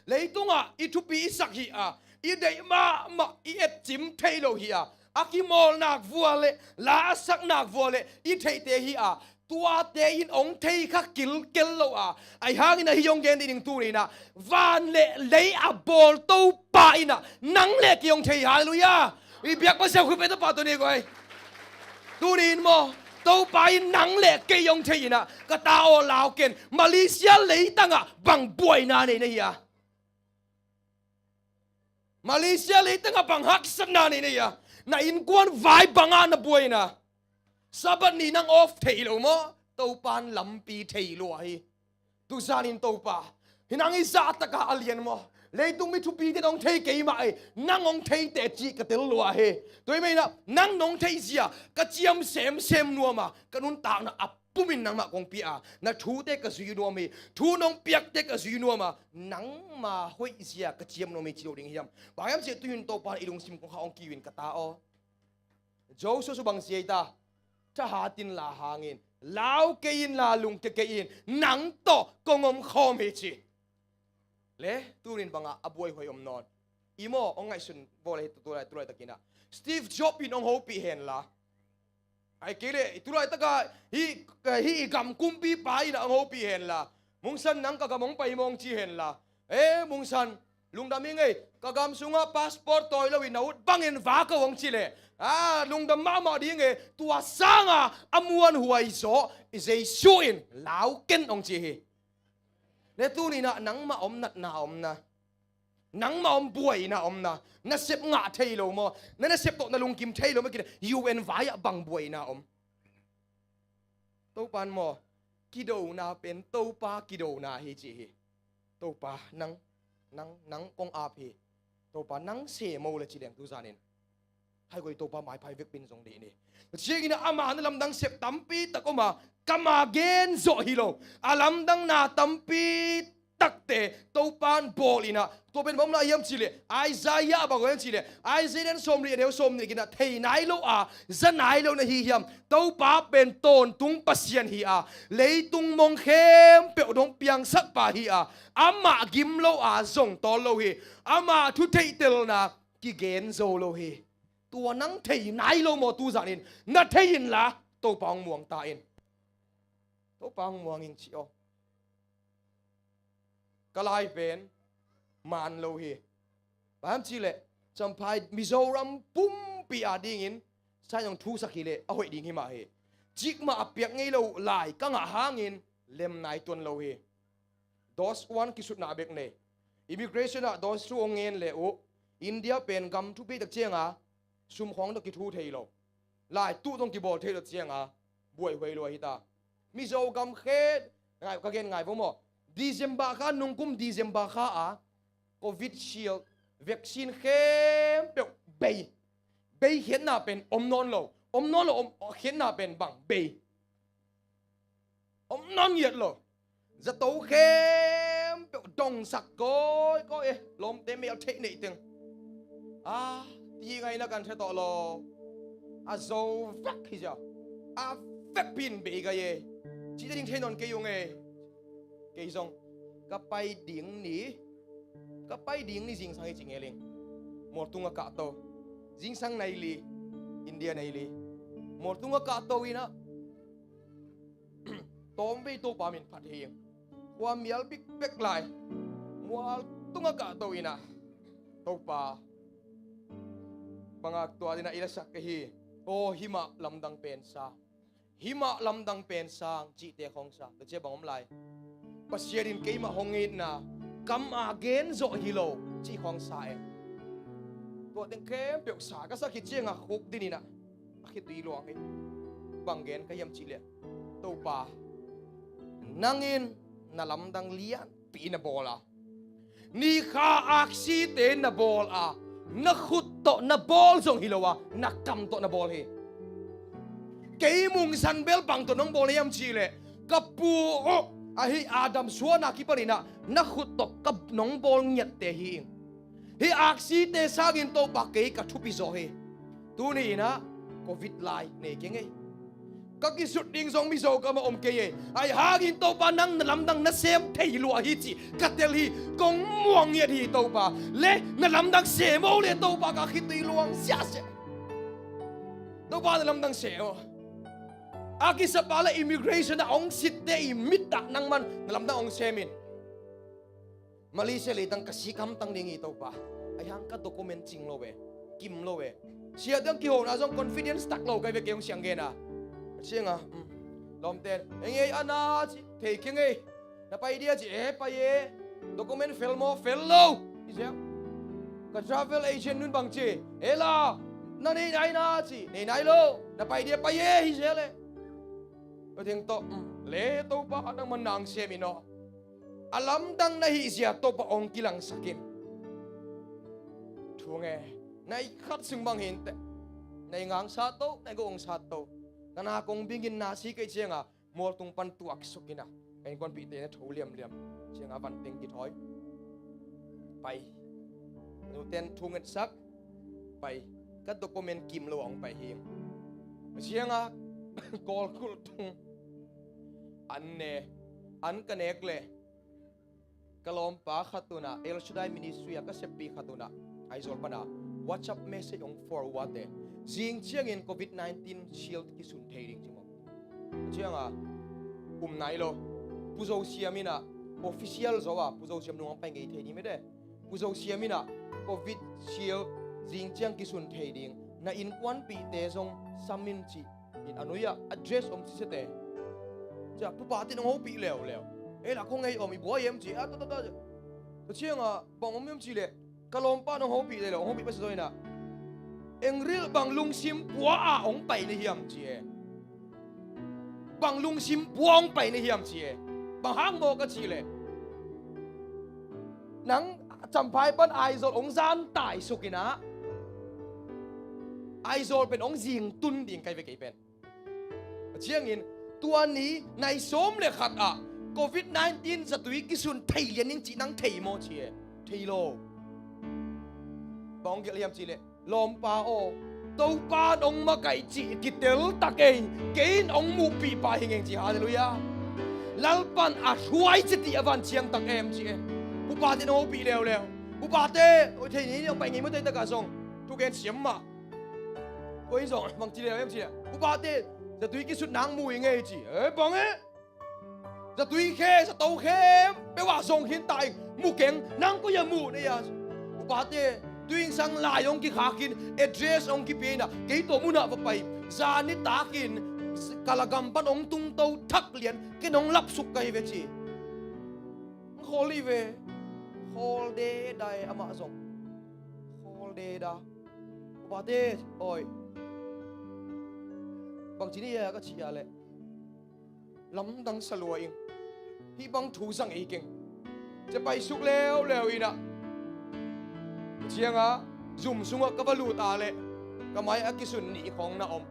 Leitungah i thupi i sak hi a i deih mahmah i etcim thei lo hi a a kimawlnak vua le la a saknak vua le i theihte hi a tuate in ong thei kha kilkel lo a ahi hangin ahi ong gen dih ding tuninah van le lei a bawl Topa inah nang le kei ong thei. Halleluiah. I biak Pasian khuipe tapa tuni koi. Tunin maw Topa in nang le kei hong thei inah ka ta aw lau ken Malaysia leitangah bang buaina nei na hi a Malaysia leitangah bang haksatna nei na hi a na innkuan vai bangah na buaina Sabbath ni nang off thei lo maw Topa in lampi thei lua hi. Tuzanin Topa hi nang i zahtaka a lian maw leitung mi thupite nong thei kei mah ei nang hong theite cih ka tel lua hi. Tua i meinah nang nong theih zia ka ciam semsem nuama ka nuntakna a pumin nangmah kong pia a na thute ka zui nuam hi. Thu nong piakte ka zui nuama nangma hoih zia ka ciam nuam hi ci lo ding hiam? Bang hiam ciah tuhin Topa i lungsim kong kha hong kiwin ka ta aw. Joshua su bang sia hi ta thahat inla hangin lau kei inla lungkia kei in nang tawh kong om khawm hi ci. Le tunin bangah a buaihuai om nawn i maw hong ngaihsun bawl hi tulai tulai takinah Steve Jobs in hong hopih henla ai kei le tulai taka hih i gam kumpipa inah hong hopih henla Mungsan nang ka gam hong pai mawng ci henla e Mungsan lungdam hi ngei ka gam sungah passport tawi loin na ut bangin va ko hong ci le a lungdam mahmah ding e tua sanga a muanhuai zaw i Jesu in lau ken hong ci hi. Le tuninah nangmah om natna omna nangmah om buaina omna nasep ngah thei lo maw na nasep tawh na lungkim thei lo maw kina U N vai-ah bang buaina om? Topan maw kidona pen Topa kidona hi ci hi. Topa nang nang nang kong ap hi. Topa nang semo le ci leng tuzanin Hai koi Topa maiphai vekpi in zong dih ni. Ciangin ah ama na lamdang sep tampi tak om a, kam a gen zawh hi lo, a lamdang na tampi takte Topa in bawl in ah, tua pen bang om lai hiam cih leh, Isaiah bang om hiam cih leh, Isaiah lian sawmli a neu sawmnih in ah, thei nai lo a, za nai lo na hi hiam? Topa pen tawntung Pasian hi a, leitung mong khempeuh dong piangsak pa hi a, amah gim lo a zong tawl lo hi. Amah thu theihtelna kigen zo lo hi. Tua nang thei nai lo maw? Tuzan in na thei inla, Topa hong muang ta in. Topa hong muang ing ci aw. Ka lai pen man lo hi. Bang hiam cih leh, Champhai Mizoram pumpi a dingin sai nong thusak hi leh a hoih ding hi mah hi. Cikmah a piak ngei lo lai ka ngah hangin lem nai tuan lo hi. Dose one kisutna bek nei. Immigration ah dose two hong ngen le uh, India pen gam thupi tak ciang a sum khawng tawh kithu thei lo, lai tuh zong kibawl thei lo ciang a buaihuai lua hi ta. Mizo gam khe, ngai, ka gen ngai vo maw? December kha, nungkum December kha a Covishield vaccine khempeuh bei. Bei khiatna pen om nawn lo. Om nawn lo, om khiatna pen bang? Bei. Om nawn ngiat lo. Zato khempeuh dongsak kawikawi e, lawmte mel theih neih teng. A, ti ngaina kan thei tawh lo. A zo vek hi cia. A vekpi in bei ka hi e. Cih ding thei nawn kei ung e. Kei zong ka pai ding ni, ka pai ding ni zingsang hi ci ngel ing. Mualtung a kahto. Zingsang nai li, India nai li. Mualtung a kahto in ah tawmvei Topa min phat hi ing. Khua mial bikbek lai, mualtung a kahto in ah, Topa, bang a tua ding a i lasak ka hi. Aw, himah lamdang pen sa, himah lamdang pen sang cihte khawng sa. Tua ciang bang om lai? Pasian in keimah hong itna kam a gen zawh hi lo cih khawng sa e. Tua teng khempeuh sa ka sak khit ciang a khuk din in ah a khitui luang hi. Bang gen ka hiam cih leh, Topa, nang in na lamdang lianpi na bawl a, ni kha aksite na bawl a, na khut tawh na bawl zong hi lo a, na kam tawh na bawl hi. Kei mungsan bel bang tawh nong bawl na hiam cih leh, ka pu uh ahi Adam suan a kipan in ah na khut tawh ka nong bawl ngiatte hi ing. Hih aksite sangin Topa kei ka thupi zaw hi. Tuni in ah Covid lai nei keng ei. Ka kisut ding zong Mizo gam ah om kei ei. Ahi hangin Topa nang na lamdang na sem thei lua hi cih ka tel hi. Kong muang ngiat hi Topa. Le na lamdang sem o le Topa, ka khitui luang siasia. Topa na lamdang sem o. A kisapa le immigration ah hong sitte i mit ah nangman na lamdang hong sem in. Malaysia leitang ka sik hamtang ding hi Topa. Ahi hang ka document cing lo ve, kim lo ve. Siate hong kihona zong confidence tak lo ka hi ve, kei hong siang gen a. Siang a, um, lawmte in, "Eng ei ana?" ci, "Thei keng ei. Na pai dia?" ci, "E, pai e." "Document fel maw?" "Fel lo," hi zel. Ka travel agent nun bang ci, "E la, na nei nai na?" ci, "Nei nai lo." "Na pai dia?" "Pai e," hi zel e. Ka teng tawh, um, le Topa nangman nang sem in aw. A lamdang na hih zia Topa hong kilangsak in. Thu nge, na i khat sung bang hi inteh. Na i ngangsa to, na i gong sat to. Ka na kong bingin na si kei ciang a, mualtung pan tuak suk in a, ka innkuanpihte na tho liamliam. Ciang a van teng kithawi. Pai. Nuten thu ngetsak. Pai. Ka document kim lo a hong pai hi. Ciang a, Kawlkulh tung an ne, an ka nek le. Ka lawmpa khat un a, El Shaddai Ministry a ka seppi khat un a, Aizawl pan a WhatsApp message hong forward e. Zing ciangin Covid nineteen shield kisun thei ding ci maw. Ciang a, um nai lo. Pu Zo Siam in a, official zo a, Pu Zo Siam nung hong pai ngei thei ni mete. Pu Zo Siam in a, Covid shield zing ciang kisun thei ding. Na innkuanpihte zong sam in ci. In a nui ah address om sisete. Cia pupa tin hong hopih leuleu. Ei la khong ei om i buai em ci. A ta ta ta. Tua ciang a bang om em ci le. Ka lawmpa nong hopih leuleu, hong hopih pasa zaw in a. Eng ril bang lungsim pua a hong pai na hiam ci e. Bang lungsim pua hong pai na hiam ci e. Bang hang maw ka ci le. Nang Champhai pan Aizawl hong zan tai suk in a. Aizawl pen hong zing tun ding ka hi ve kei pen. A ciangin tua ni nai sawm le khat ah Covid nineteen zatui kisun thei lian in cih nang thei maw ci e. Thei lo. Bang hong gelh hiam cih leh, lawmpa aw, Topa in hong makaih cih kitel tak ei, kei in hong muhpih pah hi ngei ci. Halleluiah. Lalpan a hruai cih ti a van ciang tak em ci e. Upate in hong hopih leuleu. Upate, oi thei ni hong pai ngei maw, tei takah zong thugen siam mah. Koi zong bang ci leuleu em ci e. Upate, zatui kisut nang mu hi ngei ci e. Bang e. Zatui khe, zato khempeuh ah zong khin ta ing, mu keng, nang koi a mu nei a. Upate, tui ing sang lai hong kikhak in, address hong kipia in a, kei tua munah va pai. Zan nitak in, Kalagam pan hong tungto thak lian, ken hong lapsuk ka hi ve ci. Khawl hi ve. Khawl deda e amah zong. Khawl deda. Upate, oi. Bang ci ni e ka ci a leh, lamdang sa lua ing. Hih bang thu zang ei keng. Cia paisuk leuleu in a, ciangah zum sungah ka va lut a leh ka mai a kisun nih khawng na om.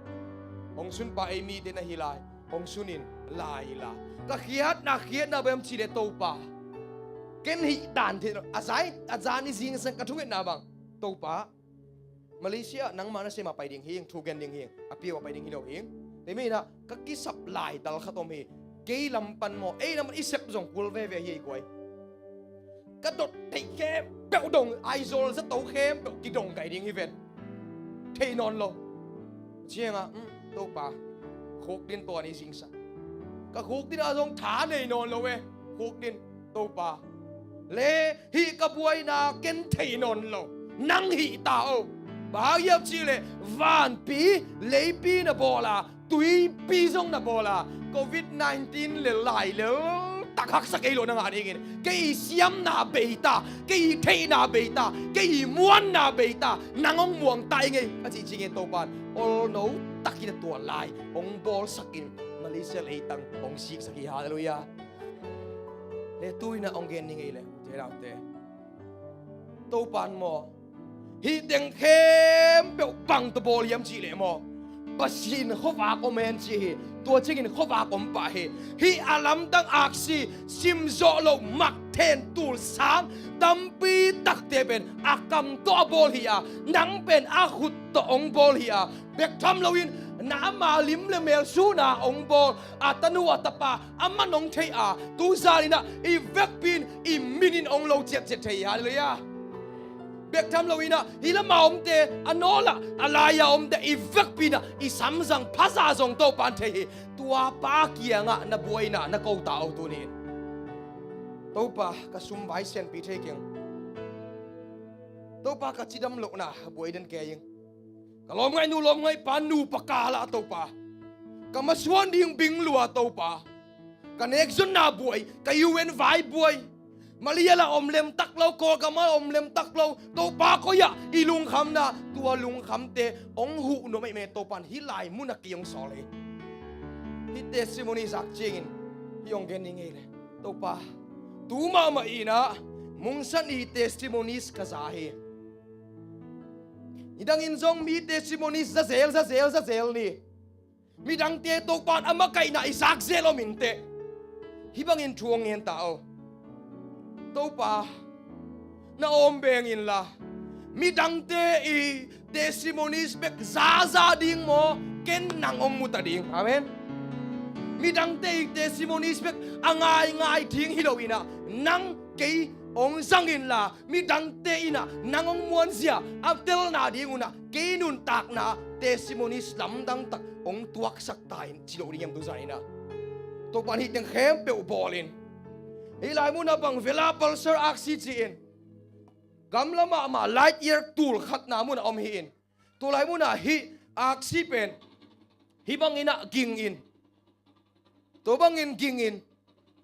Hong sunpa ei mite na hi lai. Hong sun in lai la. Ka khiatna, khiatna bang hiam cih leh Topa, ken hih dan thei lo. A zan, a zan i zingsang ka thungetna bang, Topa, Malaysia ah nangmah nasem a pai ding hi ing, thugen ding hi ing, a piau a pai ding hi lo hi ing. Tei mi in a ka kisap lai tal khat om hi. Kei lam pan maw, ei lam pan i sep zong kul veve hi ei guai. Ka dot theih khempeuh dong, Aizawl zato khempeuh kidong kai ding hi ven. Thei nawn lo. Ciangah, um, Topa, khukdin tua ni zingsang. Ka khukdin ah zong tha nei nawn lo e. Khukdin, Topa. Le hih ka buaina ken thei nawn lo. Nang hih ta o. Bang hang hiam cih leh vanpi, leipi na bawl a, tuipi zong na bawl a, Covid nineteen le lai lel tak haksa kei lo na ngah dingin, kei i siamna bei ta, kei i theihna bei ta, kei i muanna bei ta, nang hong muang ta i ngei a cih ci ngei Topan olno takin a tuah lai hong bawlsakin Malaysia leitang hong siksak hi. Halleluiah. Le tu in a hong gen ni ngei le, ute naute, Topan maw, hih teng khempeuh bang tawh bawl hiam cih leh maw, Pasian khuavak om hen ci hi. Tua ciangin khuavak om pah hi. Hih a lamdang aksi, simzawh loh mak then tul sang tampi takte pen a kam tawh a bawl hi a, nang pen a khut tawh hong bawl hi a, bek tham loin na ama lim le mel suna hong bawl a tanu a tapa a man hong thei a, tu zan in a i vekpi in i min in hong lo ciatciat thei hi. Halleluiah. Bek tham loin a hih lamah omte, a nawlah a lai-a omte i vekpi in a i samzang phaza zong Topan thei hi. Tua pa kiangah na buaina na ko ta o tuni in. Topa, ka sum vai sianpi thei keng. Topa, ka cidam lohna buai den kei ing. Ka lawmngaihnu lawmngaihpa nupa kal ah Topa, ka masuan ding bing lua Topa, ka nekzonna buai, ka U N vai buai, Malaysia ah om lem tak lo, Kawlgam ah om lem tak lo, Topa koi ah i lungkhamna, tua lungkhamte hong huh nuam ahih manin Topan hih lai munah kei hong sawl hi. Hih testimony zak ciangin hih hong gen ni ngei le, Topa, tu mahmah in a Mungsan i testimonies ka za hi. Nidangin zong mi testimonies za zel, za zel, za zel ni. Midangte Topan a makaihna i zak zel om inteh. Hih bangin thu hong ngen ta o. Topa, na awm beng inla, midangte i testimonies bek zaza ding maw, ken nang hong mu ta ding. Amen. Midangte i testimonies bek a ngaingai ding hi lo in a, nang kei hong zang inla, midangte in a nang hong muanzia a telna ding un a, kei nuntakna testimonies lamdang tak hong tuaksak ta in ci lo ding hiam tu zan in a. Topan hih teng khempeuh bawl in. Hih lai mun ah bang Vela Pulsar aksi ci in, gamla mahmah light year tul khatna mun ah om hi in. Tua lai mun ah hih aksi pen hih bangin a ging in, tua bangin ging in,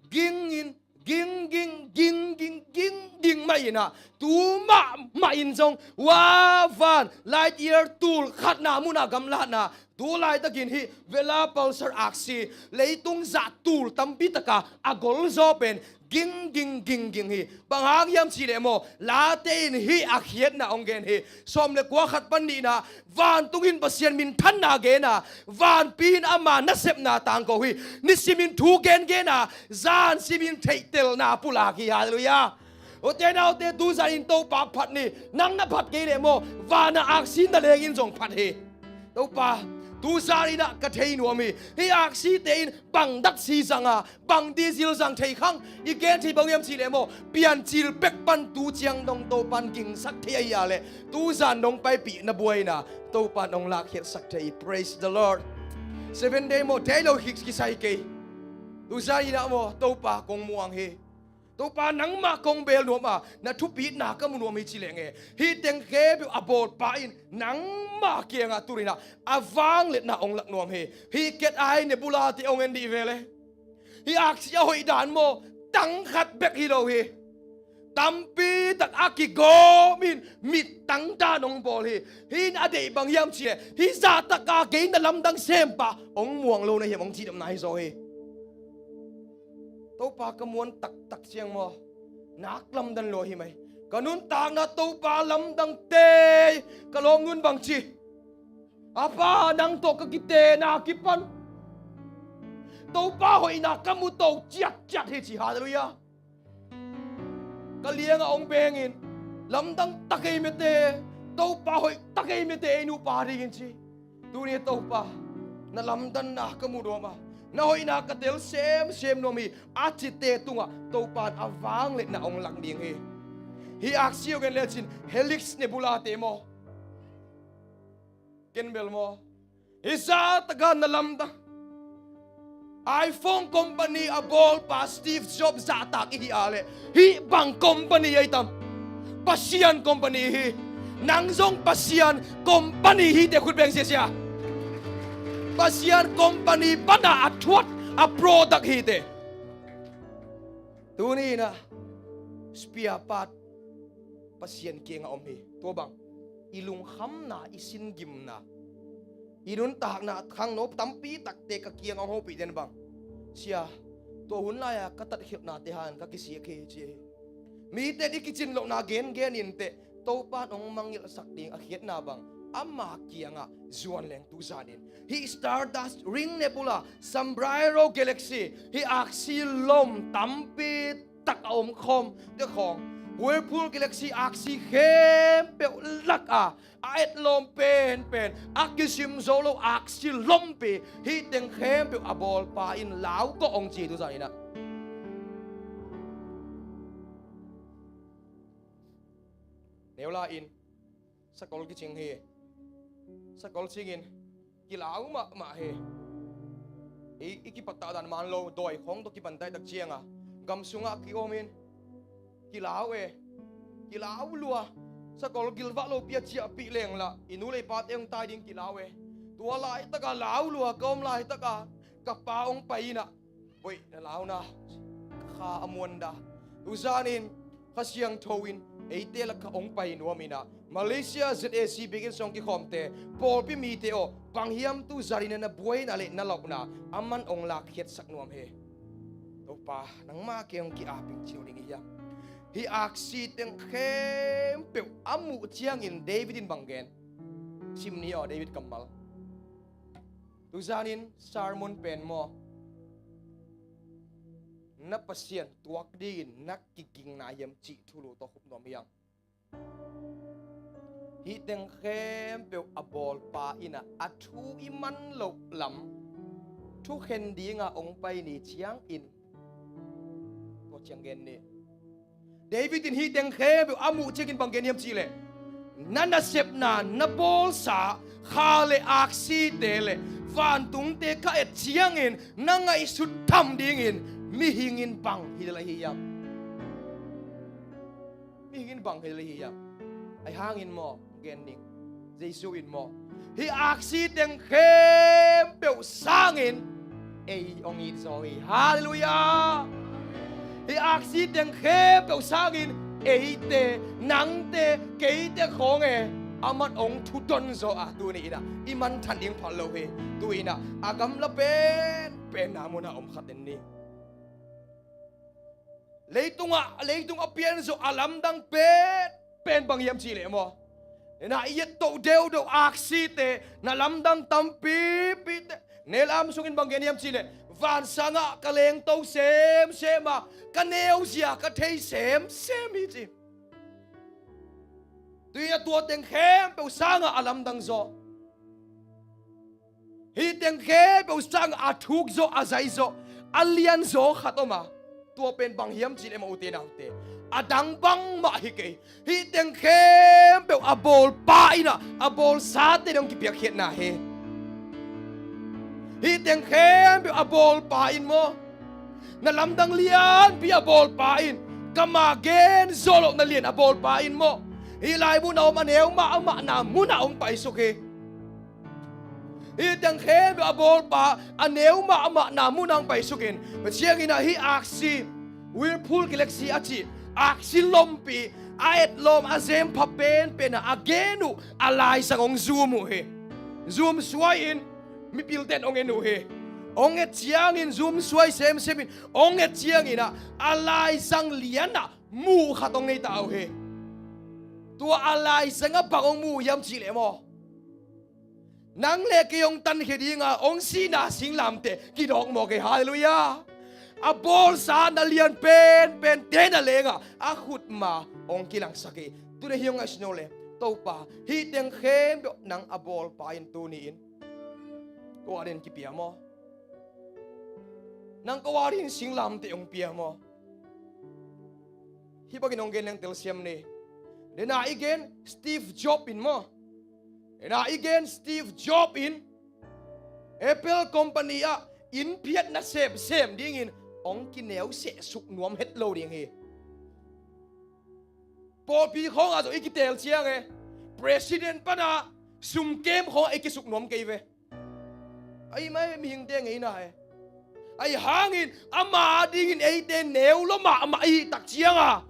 ging in, ging, ging, ging, ging, ging, ging mah in a, tu mahmah in zong, wa van, light year tul khatna mun ah gamlatna, tu laitakin hih Vela Pulsar aksi leitung zah tul tampi tak a a golzaw pen Ging, ging, ging, ging hi. Bang hang hiam cih leh maw, Late in hih a khiatna hong gen hi. Sawm le kua, khat pan nihna, vantung in Pasian minthanna gen a, vanpi in ama nasepna tangko hi. Nisimin thu gengen a, zansimin theihtelna pulak hi. Halleluiah. Ute naute, tuzan in Topa phat ni. Nang na phat kei leh maw, van a aksi na leng in zong phat hi. Topa, tuzan in ah ka thei nuam hi. Hih aksite in bang datsi zang a, bang diesel zang thei khang, i gen thei bang hiam cih leh maw, Piancil pek pan tu ciang dong Topa'n gingsak thei ahi a leh, tuzan nong paipih na buaina Topa'n hong lakkhiatsak thei hi. Praise the Lord. Seven Day maw, thei lo hi kisai kei. Tuzan in ah maw, Topa kong muang hi. Topa, nangmah kong bel nuam a, na thupitna ka mu nuam hi ci leng e. Hih teng khempeuh a bawlpa in nangmah kiangah tu-in ah a vangliatna hong lak nuam hi. Hih ket ai Nebulate hong en dih vele. Hih aksi a hoih dan maw, tang khat bek hi lo hi. Tampi tak a kigawm in mittang dan hong bawl hi. Hih in a deih bang hiam cih leh, hih zahtak a kei na lamdang sempa hong muang lo na hiam, hong cihdamna hi zaw hi. Topa ka muan taktak ciang maw, nak lamdang lua hi mai. Ka nuntakna Topa lamdang tei, ka lawm nu'n bang ci? A Pa, nang tawh ka kitena kipan Topa hoihna ka mu to ciatciat hi ci. Halleluiah. Ka liangah hong bengin, lamdang ta kei mete, Topa hoih ta kei mete ei nupa dingin ci. Tuni Topa, na lamdanna ka mu nuam a, na hoihna ka tel semsem nuam hi, a cite tungah Topa'n a vangliatna hong lak ding hi. Hih aksi hong en lecin Helix Nebulate maw, ken bel maw, hih zahtak a na lamdang. iPhone company a bawlpa Steve Jobs zahtak i hih a leh, hih bang company ahi tam? Pasian company hi. Nang zong Pasian company hi teh, khut beng siasia. Pasian company pan a a thuat a product hi teh. Tuni in ah spare part Pasian kiangah om hi. Tua bang, i lungkhamna, i sin gimna, i nuntakna khangno tampi takte ka kiangah hong hopih den bang, Sia, tua hun lai-a ka tatkhialhnate hangin ka kisik hi ci hi. Mite in i kicin lohna gengen in teh, Topa'n hong mangngilhsak ding a khiatna bang ama kiangah zuan leng tu zanin. Hih Stardust, Ring Nebula, Sombrero Galaxy, hih aksi lom tampi tak a omkhawm te khawng, Whirlpool Galaxy aksi khempeuh lak a a etlawm penpen, a kisim zo lo aksi lompi, hih teng khempeuh a bawlpa in lau kawh hong ci tu zanin ah. Neu la in sakol kicing hi. Sakol cingin kilau mahmah hi. I, i kipattah dan man lo, dawi khawng tawh kipan taitak cianga gam sungah kiawmin kilau e, kilau lua. Sakol gilvah lopi a ciahpih lenglah i nu le i pate hong tai ding kilau e. Tua laitaka lau lua ka om laitaka ka pa hong pai inah, "Boih, na launa kha a muanda." Tuzanin Kha Siangtho in eite lakah hong pai nuam inah, Malaysia Z A C biakinn sung kikhawmte, pawlpi mite aw, bang hiam tuzanin na buaina le na launa aman hong lakkhiatsak nuam hi. Topa, nangma kei hong ki-aping ci lo ding hi hiam? Hih aksi teng khempeuh a muh ciangin David in bang gen? Sim ni aw, David kammal. Tuzanin sermon pen maw, na Pasian tuak dingin na kiging na hiam cih thulu tawh khup nuam hi hang. Hih teng khempeuh a bawlpa inah a thu i man loh lam thukhen dinga hong pai ni ciangin tua ciang gen ni. David in hih teng khempeuh a muh ciangin bang gen hiam cihleh, na nasepna, na bawlsa kha le aksite le vantungte ka et ciangin na ngaihsut tham dingin mihing in bang hi lai hi hiam? Mihing in bang hi lai hi hiam? Ahi hangin maw, gen ning, Jesu in maw, hih aksi teng khempeuh sangin ei hong it zaw hi. Halleluiah. Hih aksi teng khempeuh sangin eite, nangte, keite khawng e, aman hong thudon zaw a, tuni inah i manthan ding phal lo hi. Tu inah a gamla penpen na munah om khat en ni. Leitungah, leitung a pianzaw a lamdang pen, pen bang hiam cih leh maw? Ina i et toh deuhdeuh aksite, na lamdang tampipite. Neil Armstrong in bang gen hiam cih leh, vansangah ka lengto semsem a, ka neuzia ka thei semsem hi ci. Tui a tua teng khempeuh sangah a lamdang zaw, hih teng khempeuh sangah a thuk zaw, a zai zaw, a lian zaw khat om a, tua pen bang hiam cih leh maw, ute naute, a dang bangmah hi kei. Hih teng khempeuh a bawlpa in ah, a bawlsate dong kipiakkhiatna hi. Hih teng khempeuh a bawlpa in maw, na lamdang lianpi a bawlpa in, kama gen zawh loh na lian a bawlpa in maw, hih lai mun a om a neu mahmahna mun ah hong paisuk hi. Hih teng khempeuh a bawlpa a neu mahmahna mun ah hong paisukin, Pasian in ah hih aksi, Whirlpool Galaxy a cih aksi lompi, a etlawm a zempha penpen ah a gen uh a laizang hong zum uh hi. Zum suai in mipilte'n hong en uh hi. Hong et ciangin, zum suai semsem in hong et ciangin ah, a laizang lian ah muh khat hong nei ta uh hi. Tua a laizang ah bang hong muh hiam cih leh maw, nang le kei hong tankhia dinga hong sihna singlamteh kidawk mawk hi. Halleluiah. A bawlsa na lian penpente na lengah a khutma hong kilangsak hi. Tuni hih hong ngaihsun uh leh, Topa, hih teng khempeuh nang a bawlpa in tuni-in ko adingin kipia maw? Nang ko adingin singlamteh hong pia maw? Hih bangin hong gen leng telsiam ni. Dena i gen Steve Jobs in maw, dena i gen Steve Jobs in Apple company ah inn phiatna semsem dingin hong kineu sehsuk nuam het lo ding hi. Pawlpi khawngah zong i kitel ciang e, president pana sumkem khawngah i kisuk nuam kei ve. Ahi mai mihingte ngeina e. Ahi hangin ama adingin eite neu lua mahmah i hih tak cianga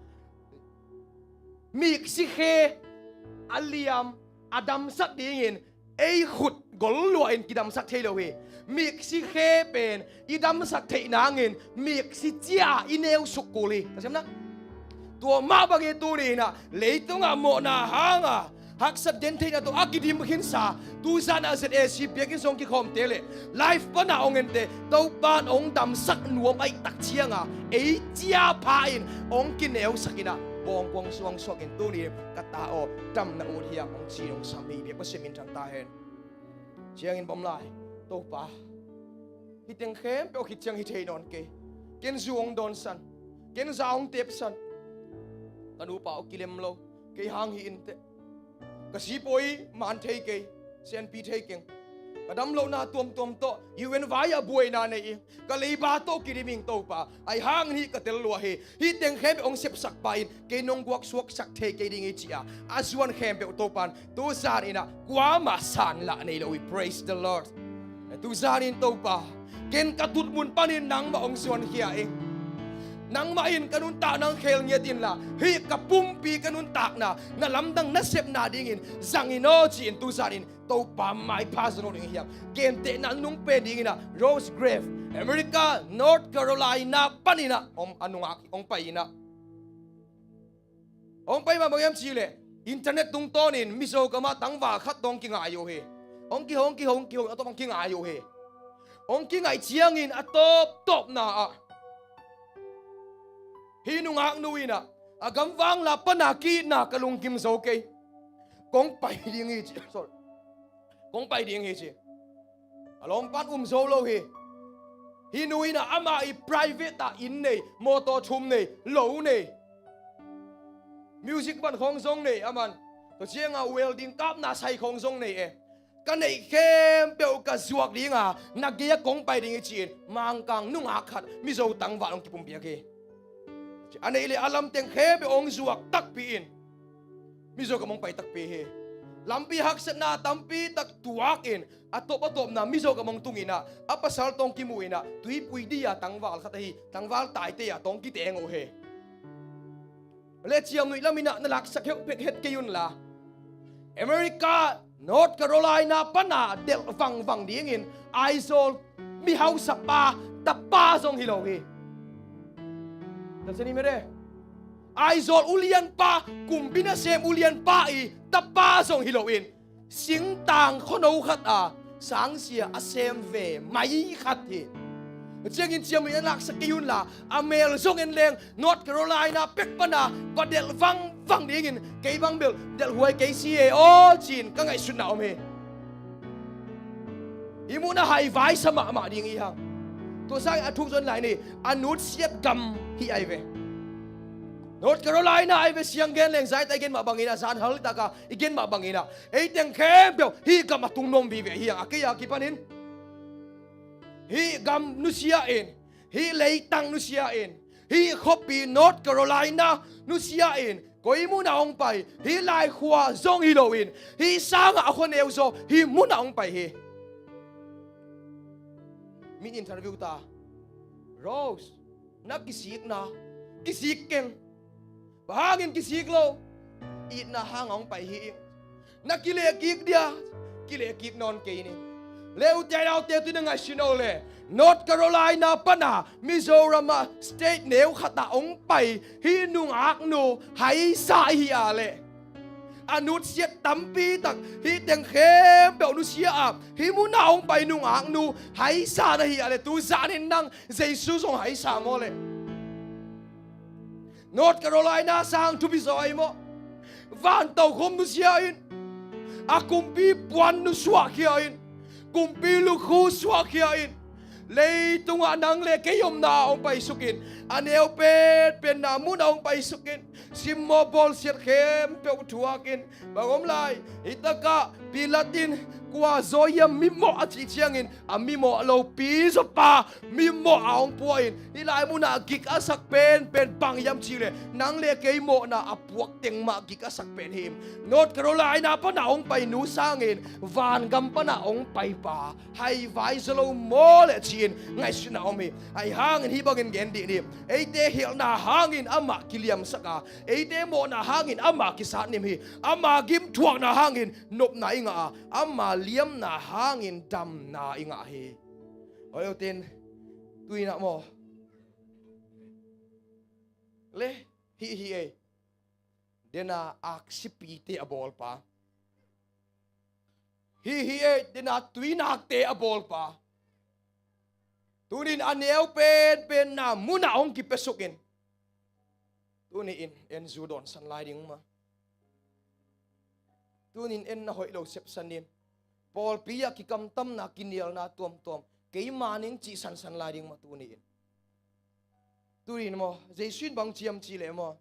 miksi khe a liam a damsak dingin ei khut gol lua in kidamsak thei lo hi. Miksi khe pen i damsak theih nangin miksi cia i neu suk kul hi. Ka siam na? Tua mah bangin tuni in ah leitungah mawhna hanga haksat gentheihna tawh a kidim khinsa, tuzan a Z A C biakinn sung kikhawmte le live pana hong ente, Topa'n hong damsak nuam ahih tak cianga ei cia pha in hong kineusak in ah, bawngkuang suangsuak in tuni ka ta aw, damna ut hiam hong ci hong sam hi. Biak Pasian minthang ta hen. Ciangin bawm lai, Topa, hih teng khempeuh khit ciang hi thei nawn kei. Ken zu hong dawnsan, ken za hong tepsan. Ka nupa aw kilem lo, kei hang hi inteh. Ka sipawi man thei kei, sianpi thei keng. Ka damlohna tuamtuam tawh U N vai-ah buaina nei ing. Ka leiba tawh kidim ing Topa. Ahi hangin hih ka tel lua hi. Hih teng khempeuh hong sepsakpa in kei nong guaksuaksak thei kei ding hi ci-a a zuan khempeuh Topa'n tuzan in ah kuamah sanlah nei lo hi. Praise the Lord. Tuzan in Topa, ken ka tutmun panin nangmah hong zuankhia ing. Nangmah in ka nuntakna hong khel ngiat inla, hih ka pumpi ka nuntakna na lamdang nasepna dingin zang in aw ci-in tuzan in Topa maipha zaw lo ding hiam? Gentehna nunung pen dingin ah Rose Grave, America, North Carolina panin ah hong, a nungak hong pai in ah, hong pai mah bang hiam cih leh internet tungtawnin Mizo gamah tangval khat tawh hong kingai uh hi. Hong kiho, hong kiho, hong kiho, a tawp hong kingai uh hi. Hong kingaih ciangin a tawptawpna ah hih nungaknu in ah, a gamvang la pana ki-itna ka lungkim zo kei. Kong pai ding hi ci. Sorry. Kong pai ding hi ci. A lawmpa'n um zo lo hi. Hih nu in ah ama i private ah inn nei, mawtaw thum nei, lo nei. Music ban khawng zong nei aman. Tua ciangah welding kapna sai khawng zong nei e. Ka neih khempeuh ka zuak dinga na gei-ah kong pai ding hi ci-in Mangkang nungak khat Mizo tangval hong kipumpiak hi. A neih le a lam teng khempeuh hong zuak takpi in Mizo gam hong pai takpi hi. Lampi haksatna tampi tak tuakin a tawp a tawpna Mizo gam hong tung in ah, a pasal tawh hong kimu in ah, tuipui di-a tangval khat ahi, tangval taite-a tawh hong kiteng uh hi. Le ciamnuih lam in ah na laksak heuh pek het kei unla, America, North Carolina pana delh vangvang dingin Aizawl mihausapa tapa zong hi lo hi. Tel sani mede. Aizawl ulianpa, kumpi nasem ulianpa i tapa zong hi loin, singtang khuano khat a sangsia a sem ve mai khat hi. Ciangin ciamnuih a laksak kei unla, a mel zong en leng, North Carolina pek pana va delh vangvang dingin, kei bang bel delhhuai kei si e aw, ci-in ka ngaihsutna om hi. Hih mun a haivai sa mahmah ding i hang. Tua sangin a thuk zon lai ni, a nutsiat gam hi ai ve. North Carolina ai ve, siang gen leng zai ta i gen mah bangin a, zan hal taka i gen mah bangin a, ei teng khempeuh hih gam a tung nuam vive hi hang. A kei a kipanin hih gam nusia in, hih leitang nusia in, hih khuapi North Carolina nusia in, koi mun a hong pai, hih laikhua zong hi loin, hih sanga a khuaneu zaw hih mun a hong pai hi. Min interview ta, Rose, na kisikna, kisik keng. Bang hangin kisik lo? Itna hanga hong pai hi. Na kilehkik dia? Kilehkik nawn kei ni. Leute naute, tu na ngaihsun o le, North Carolina pana Mizoram a state neu khata hong pai hih nungaknu haisa hi a le, a nutsiat tampi tak hih teng khempeuh nusia a, hih muna hong pai nungaknu haisa na hi a le, tu zanin nang Jesu zong haisa maw le? North Carolina sang thupi zaw ai maw? Van tokhom nusia in, a kumpi puan nusuahkhia in, kumpi lukhu suahkhia in, leitungah nang le kei omna hong paisukin, a neu penpenna muna hong paisukin, simmaw bawlsiat khempeuh thuakin, bang om lai, hitakah Pilat in kua zaw hiam mimawh a cih ciangin, a mimawh lopi zawpa mimawh a hong pua in, hih lai munah gik a sak penpen bang hiam cihleh, nang le kei mawhna a puak teng mah gik a sak pen hi. North Carolina pana hong pai nu sangin vangam pana hong paipa haivai zaw lo maw le ci-in ngaihsutna om hi. Ahi hangin hih bangin gen dih ni. Eite khialhna hangin amah kiliamsak a, eite mawhna hangin amah kisatnim hi. Ama gimthuakna hangin nopna i ngah a, ama liamna hangin damna i ngah hi. Oi, otin, tuinah maw? Le, hih hi ei. Dena aksipite a bawlpa. Hih hi ei, dena tuinakte a bawlpa. Tunin a neu penpenna munah hong kipiasukin, tuni-in en zu dawnsan lai ding mah. Tunin en na hoih lo sepsanin, pawlpi ah kikamtamna, kinialna tuamtuam, keima ning cih sansan lai ding mah tuni-in. Tunin maw, Jesu in bang ciam cihleh maw,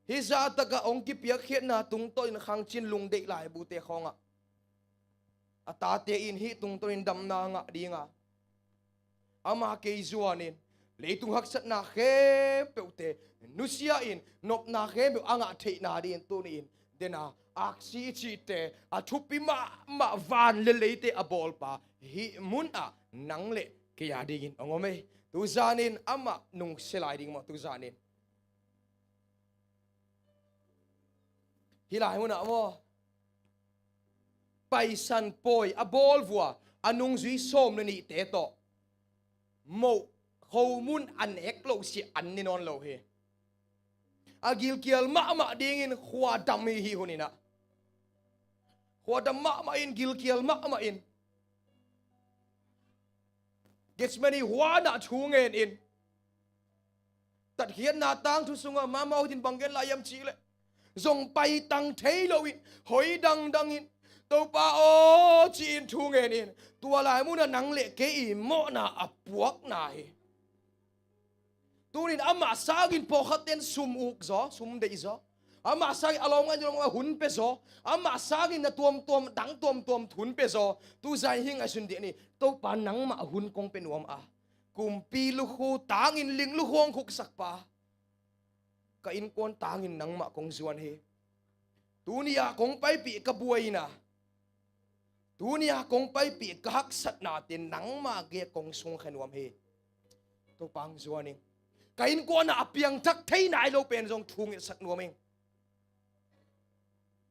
hih zahtakah hong kipiakkhiatna tungtawnin khangcin lungdeih laibute khawngah a tate in hih tungtawnin damna ngah dinga, ama kei zuanin leitung haksatna khempeuhte nusia in, nopna khempeuh a ngah theihna dingin tuni-in dena aksi i cihte a thupi mahmah van le leite a bawlpa hih munah nang le kei a dingin hong om ei. Tuzanin amah nungsia lai ding maw? Tuzanin hih lai munah maw, Paisan pawi a bawl vua a nungzui sawm le nihte tawh moh khomun a nek loh sia an ne nawn lo hi. A gilkial mahmah dingin khuadam hi hih huninah. Khuadam mahmah in, gilkial mahmah in, Gethsemane huanah thu ngen in, tatkhiatna tangthu sungah mama utin bang gen lai hiam cihleh, zong paitang thei loin hoi dangdangin, Topa aw, ci-in thu ngen in, tua lai munah nang le kei i mawhna a puakna hi. Tunin amah sangin pawlkhatten sum uk zaw, sum deih zaw. Amah sangin a lawm ngai a hun pia zaw. Amah sangin na tuamtuam, dang tuamtuam hun pia zaw. Tuzan hing a sun dih ni. Topa nangmah hun kong pia nuam a, kumpi lukhu tangin ling lukhu hong khuksak pa, ka innkuan tangin nangmah kong zuan hi. Tuni-ah kong paipih ka buaina, tuni-ah kong paipih ka haksatnate nangmah gei kong sungkhia nuam hi. Topa hong zuan ing. Ka innkuanah a piangthak thei nai lo pen zong thu ngetsak nuam ing.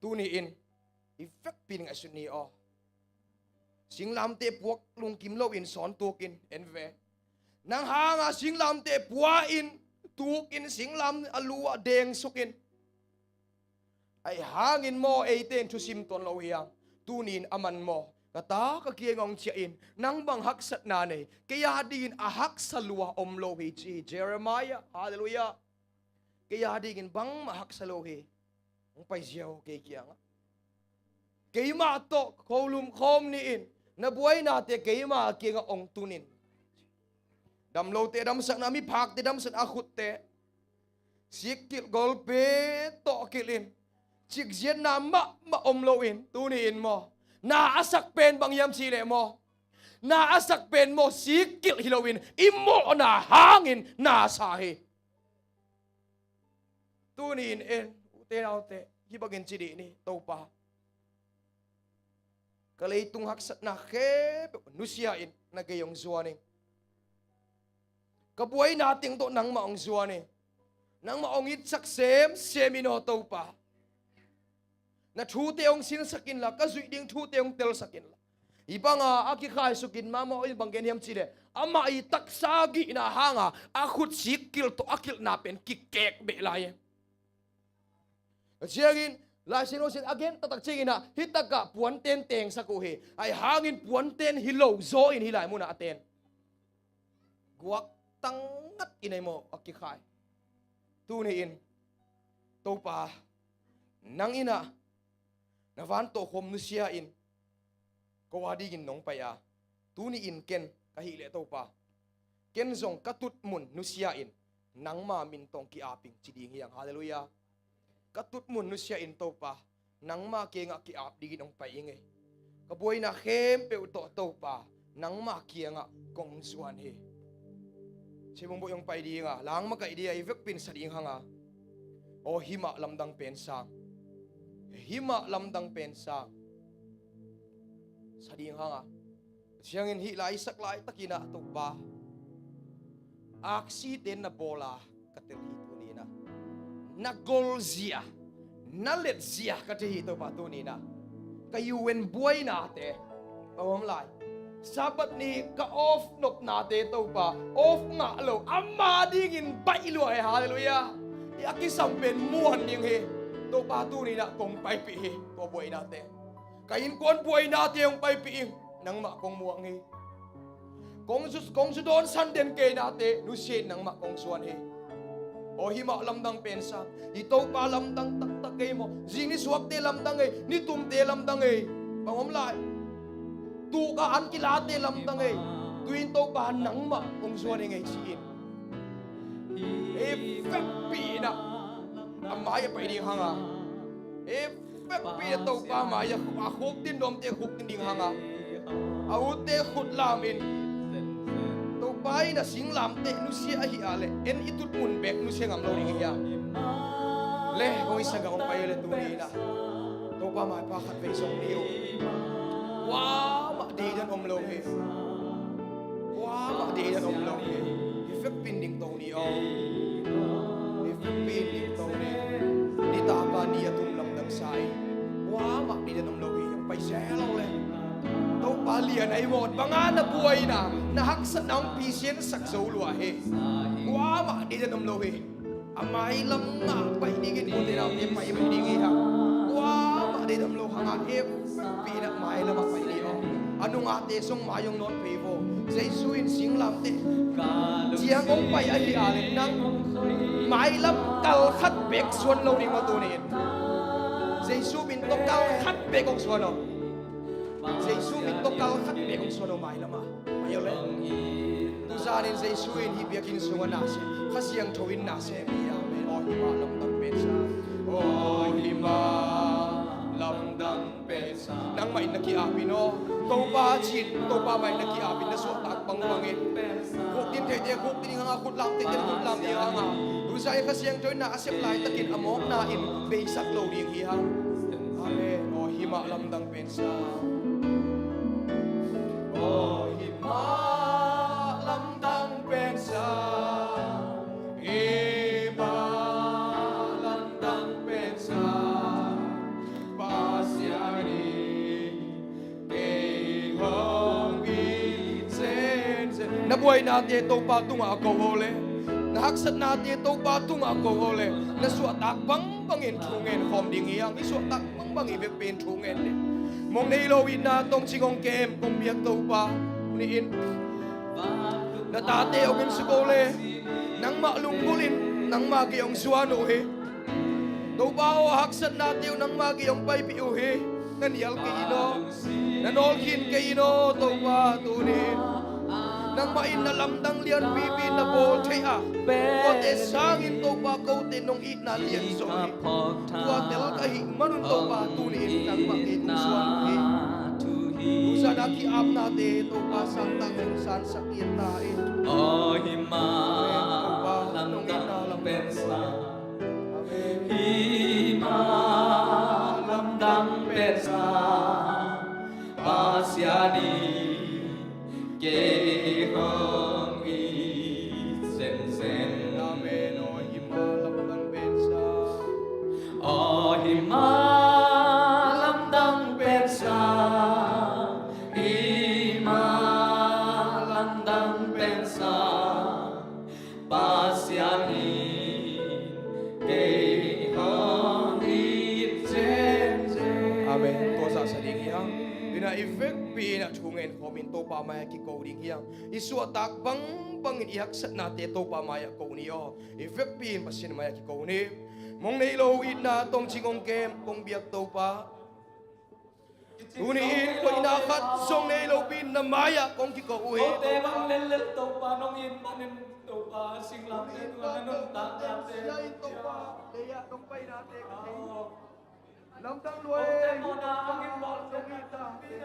Tuni-in i vekpi in ngaihsut ni aw. Singlamteh puak lungkim loin sawn tukin en ve. Nang hanga singlamteh pua-in, tukin singlam a lu ah dengsukin, ahi hangin maw eite in thusim tuan lo hi hang. Tuni-in aman maw, ka ta ka kiang hong ciah in, nang bang haksatna nei, kei a dingin a haksa lua om lo hi ci hi Jeremiah. Halleluiah. Kei a dingin bangmah haksa lo hi. Hong pai ziau kei kiangah. Keimah tawh kholum khawm ni-in, na buainate keima kiangah hong tun in. Damlote damsakna, miphakte damsakna, a khutte sikkilh, golpe tawh kilh in, cikziatna mahmah om loin, tuni-in maw, na a sak pen bang hiam cih leh maw, na a sak pen maw, sikkilh hi loin i mawhna hangin na sa hi. Tuni-in en, ute naute, hih bangin ci dih ni, Topa, ka leitung haksatna khempeuh nusia in, na gei hong zuan ing. Ka buaina teng tawh nangmah hong zuan ing. Nangmah hong itsak semsem in aw Topa. Na thute hong sinsak inla, ka zuih ding thute hong telsak inla. Hih banga a kikhaisukin mahmah in bang gen hiam cih leh, amah i taksa gihna hanga a khut sikkilh tawh a kilhna pen kikek beh lai e. Ciangin Lai Siangtho in a gen taktak ciangin ah, hih takah puanten tengsak uh hi. Ahi hangin puanten hi lo zaw in hih lai munah a ten. Guak tangngat in ahi maw a kikhai. Tuni-in Topa, nang in ah na van tawh khawm nusia in, ko a dingin nong pai a, tuni-in ken ka hih leh Topa, ken zong ka tutmun nusia in nangma min tawh ki-ap ing ci ding hi hang. Halleluiah. Ka tutmun nusia in Topa, nangma kiangah ki-ap dingin hong pai ing ei. Ka buaina khempeuh tawh Topa, nangma kiangah kong zuan hi. Cibung buai hong pai dinga, lang makaih dia, i vekpi in sa ding hanga. Aw himah lamdang pen sang. Himah lamdang pen sang. Sa ding hanga. Ciangin hih lai sak laitakin ah Topa, aksite na bawl a ka tel hi tuni-in ah. Na golzia, na letzia ka thei hi Topa tuni-in ah. Ka U N buainate, ka om lai. Sabbath ni ka off nopnate Topa, off ngah lo, ama dingin baih lua hi. Halleluiah. I a kisam pen muan ding hi. Topa tuni-in ah kong paipih hi, tua buainate. Ka innkuan buainate hong paipih ing, nangmah kong muang hi. Kong zu, kong zu dawn san den keinate nusia in nangmah kong zuan hi. Aw himah lamdang pen sang. Hih Topa lamdang taktak ei maw. Zing nisuakte lamdang ei, nitumte lamdang ei. Bang om lai. Tuk a an kilate lamdang ei. Tu-in Topa nangmah kong zuan ing ei ci-in. Ei vekpi in ah a mai a pai ding hanga. Ei vekpi a Topa mai a, a khukdin nuamte khukdin ding hanga. A utte khut lam in. Topa in a singlamteh nusia ahi a leh en i tutmun bek nusia ngam lo ding hi a. Le kong i sagah hong pai a leh tuni-in ah Topa maipha khat vei zong ni uh. Kuamah deidan om lo hi. Kuamah deidan om lo hi. Hi vekpi in ding to ni aw. Hi vekpi in ding to ni. Nitaka ni a tum lamdang sa hi. Kuamah deidan om lo hi. Hong pai zel lo le. Topa lian ahi mawt banga na buaina, na haksatna hong pisiansak zo lua hi. Kuamah deidan om lo hi. A mailam ngah pai dingin ute naute pai pai ding hi hang. Kuamah deidan om lo hanga, hempi in a mailam ah pai ding aw. A nungate zong mai hong nawn phei vo. Jesu in singlamteh ciang hong pai ahi a leh nang mailam kal khat bek suan lo ding aw tuni-in. Jesu min tawh kal khat bek hong suan aw. Jesu min tawh kal khat bek hong suan aw mailam ah. Ayo le. Tuzanin Jesu in hih biakinn sungah na sem, Kha Siangtho in na sem hi. Amen. Aw himah lamdang pen sang. Aw himah lamdang pen sang. Nangmah in na ki-ap in aw. Topa cin, Topa mah in na ki-ap in, na suahtak bangbangin. Khukdin theite khukdin ding hanga, khut lam theite khut lam ding hanga. Tuzanin Kha Siangtho in na a sep laitakin a mawkna in beisak lo ding hi hang. Amen. Aw himah lamdang pen sang. Aw himah lamdang pen sang. Himah lamdang pen sang. Pasian in kei hong it zenzen. Na Buainate Topa tungah a ko aw le, na haksatnate Topa tungah a ko aw le, na suahtak bangbangin thu ngen khawm ding hi hang. I suahtak bangbang i vekpi in thu ngen le, mong nei lo itna tawng cing hong kem kong biak Topa, tuni in na tate hong en suk aw le, nangmah lunggulh in nangmah kei hong zuan uh hi. Topa aw, a haksatnate uh nangmah kei hong paipih uh hi. Na nial kei in aw, na nawlkhin kei in aw Topa, tuni in nangmah in na lamdang lianpipi na bawl thei a, tuate sangin Topa kote nong itna lian zaw hi. Tua tel ka hih manun Topa, tuni in nangmah kei kong zuan uh hi. Tuzan a ki-apnate Topa santak zong sansak ngiat ta in. Aw hi ma, Topa nong itna lamdang pen sa. Hi ma, lamdang pen sa, Pasian in kei hong it zenzen. Amen. Aw hi ma, lamdang pen sa. Aw hi ma, lamdang pen sa. Hi ma, lamdang pen sa, Pasian in kei hong it zenzen. Amen. Tua zahsa ding hi hang. Ina i vekpi ina thu ngen khawmin Topa mai-ah kiko ding hi hang. I suahtak bangbangin i haksatnate Topa mai-ah ko ni aw. I vekpi in Pasian mai-ah kiko ni. Mong nei lo itna tawng cing hong kem kong biak Topa, tuni in koihna khat zong nei lopi in na mai-ah kong kiko uh hi. Kote bang lellel Topa nong it manin Topa, singlamteh tungah na nuntaknate, sia in Topa, lei-ah nong painate ka thei. Lamdang lua ei Topa, nong itnate.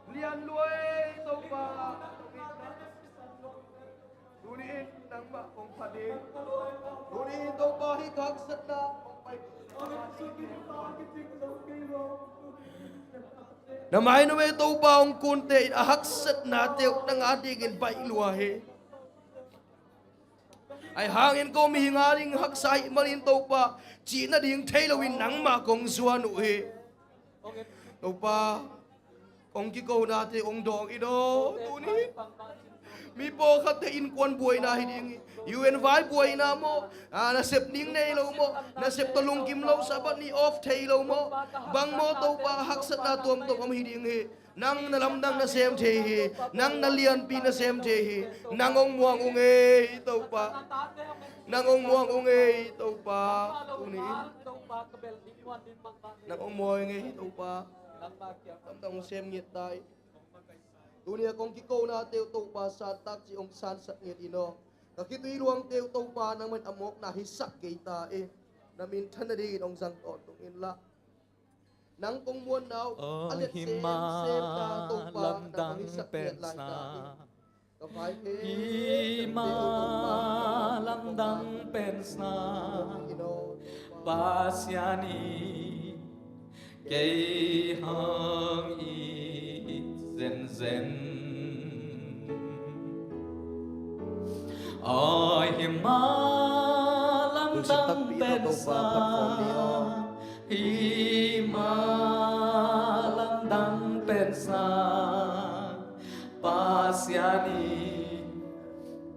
Lian lua ei Topa, nong itnate. Tuni in nangmah kong phat hi. Tuni in Topa, hih ka haksatna kong pai. Na mai nuam ei Topa, hong kunte in a haksatnate uh nang adingin baih lua hi. Ahi hangin ko mihing ading haksa ahih manin Topa, cih nading thei loin nangmah kong zuan uh hi. Topa, kong kikonate hong dawng in aw, tuni mi pawlkhatte innkuan buaina hi ding hi. U N vai buaina maw, a, nasep ning nei lo maw, nasep tawh lungkim lo, Sabbath ni off thei lo maw, bang maw Topa, haksatna tuamtuam om hi ding hi. Nang na lamdang na sem thei hi. Nang na lianpi na sem thei hi. Nang hong muang ung ei Topa. Nang hong muang ung ei Topa. Tuni in nang hong muang ung ei Topa. Lamdang hong sem ngiat ta in. Tuni a kong kikonate uh Topa, santak cih hong sansak ngiat in aw. Ka khitui luangte uh Topa, nangmah in a mawkna hisak kei ta in. Na minthan nadingin hong zang tawntung inla. Nang kong muanna uh a let semsem ta Topa, nang hong hisak ngiat lai ta in. Ka vai hi ma, lamdang pen sa, Pasian in kei hong it zenzen. Aw hi ma, lamdang pen sa, hi ma, lamdang pen sa, Pasian in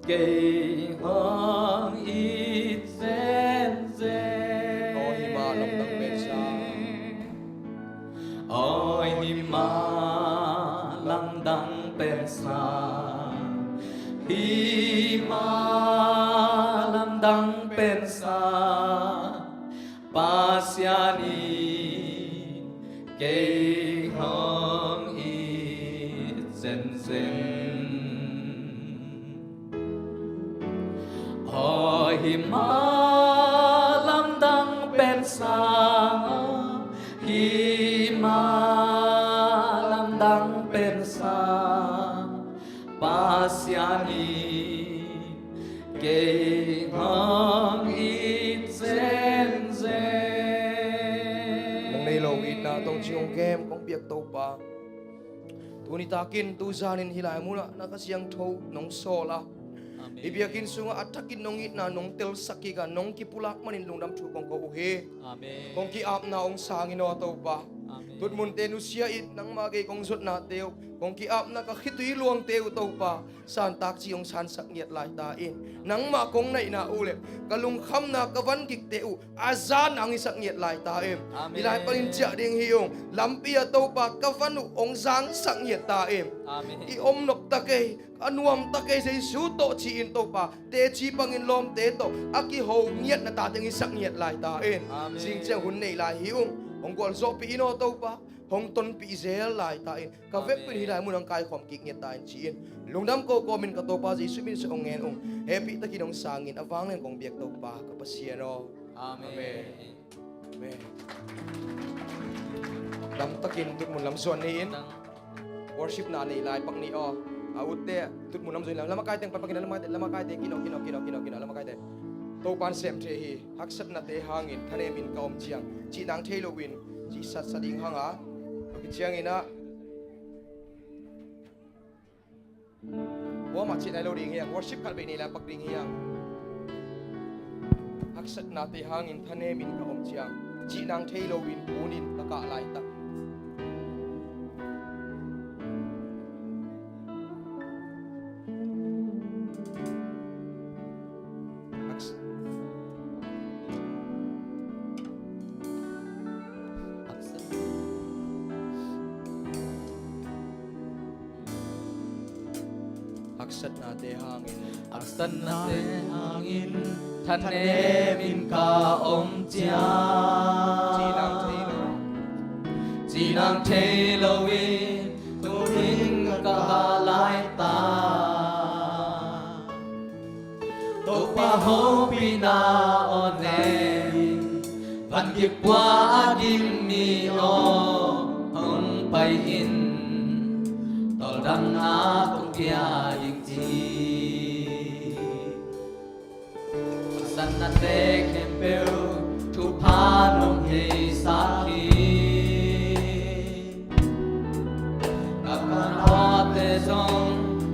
kei hong it zenzen. Aw hi ma, lamdang pen sa. Aw hi ma, lamdang pen sa. Hi ma, lamdang pen sa. Pasian in kei hong it zenzen. Aw hi ma, lamdang pen sa. Hi ma, lamdang pen sa. Pasian in kei hong it zenzen. Mong nei lo itna tawng cing hong kem kong biak Topa, tuni takin tuzanin hih lai munah na Kha Siangtho nong sawl a, amen, i biakinn sungah a thakin nong itna nong telsak kik a, nong kipulak manin lungdam thu kong ko uh hi. Amen. Kong ki-apna hong sang in aw Topa. Amen. Tutmunte nusia in, nangmah kei kong zuatnate uh Kong ki-apna ka khitui luangte uh Topa, santak ci hong sansak ngiat lai ta in. Nangmah kong naihna uh le ka lungkhamna ka van gikte uh a zan hong hisak ngiat lai ta in. Amen. Hih lai panin ciah ding hi ung. Lampi ah Topa ka van uh hong zangsak ngiat ta in. Amen. I om nop ta kei, a nuam ta kei Jesu tawh ci-in Topa, teci bangin lawmte tawh a kiho ngiatna tate hong hisak ngiat lai ta in. Amen. Zing ciang hun nei lai hi ung. Hong gualzawhpih in aw Topa, hong tonpih zel lai ta in. Ka vekpi-in hih lai mun hong kaikhawm kik ngiat ta in ci-in lungdam ko kawmin ka Topa Jesu min suang hong ngen ung. Hehpih takin hong sangin a vanglian kong biak Topa ka Pasian aw. Amen. Amen. Amen. Lamtakin tutmun lam zuan ni in. Worship na nei lai pak ni aw. A utte tutmun lam zuan ni lam. Lamakaite hong pan pak in, lamakaite, lamakaite kin aw, kin aw, kin aw, kin aw, kin aw, lamakaite. Topa'n sem thei hi. Haksatnate hangin thanemin ka om ciang, cihnang thei loin cihsatsa ding hang a, a ki ciangin ah kuamah cih nai lo ding hiang. Worship khat bei nei lai pak ding hiang. Haksatnate hangin thanemin ka om ciang, cihnang thei loin kunin ka kah laitak. Haks- Haksatnate hangin, haksatnate hangin thanemin ka om ciang, cihnang thei lo, cihnang thei loin kunin ka kah laitak. Topa hopihna aw nei in, van gik pua a gim mi aw hong pai in. Tawldamna kong pia ding ci, haksatnate khempeuh thupha nong heisak hi. Ka kanawte zong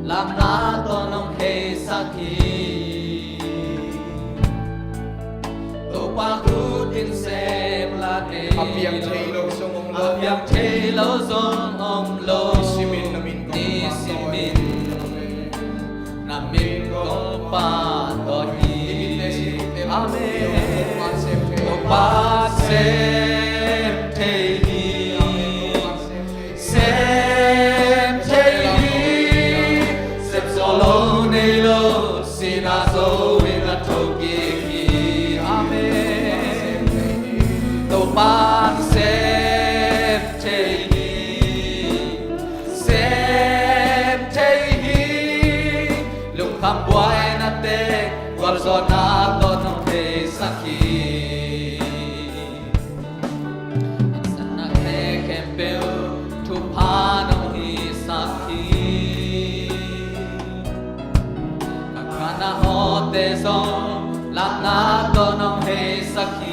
lamna tawh nong heisak hi. Topa khut in sem la nei lo, a piang thei lo zong om lo, a piang thei lo zong om lo. Nisimin na min kong, nisimin na min kong pahtawi hi. Amen. Topa sem thei hi. Sem thei hi. Sem zo lo nei lo, sihna zo in a thokik hi. Amen. Topa sem thei hi. Sem thei hi. Lungkham buaina teng gualzawhna tawh nong heisak hi. Haksatnate khempeuh thupha nong heisak hi. Ka kanawte zong lamna tawh nong heisak hi.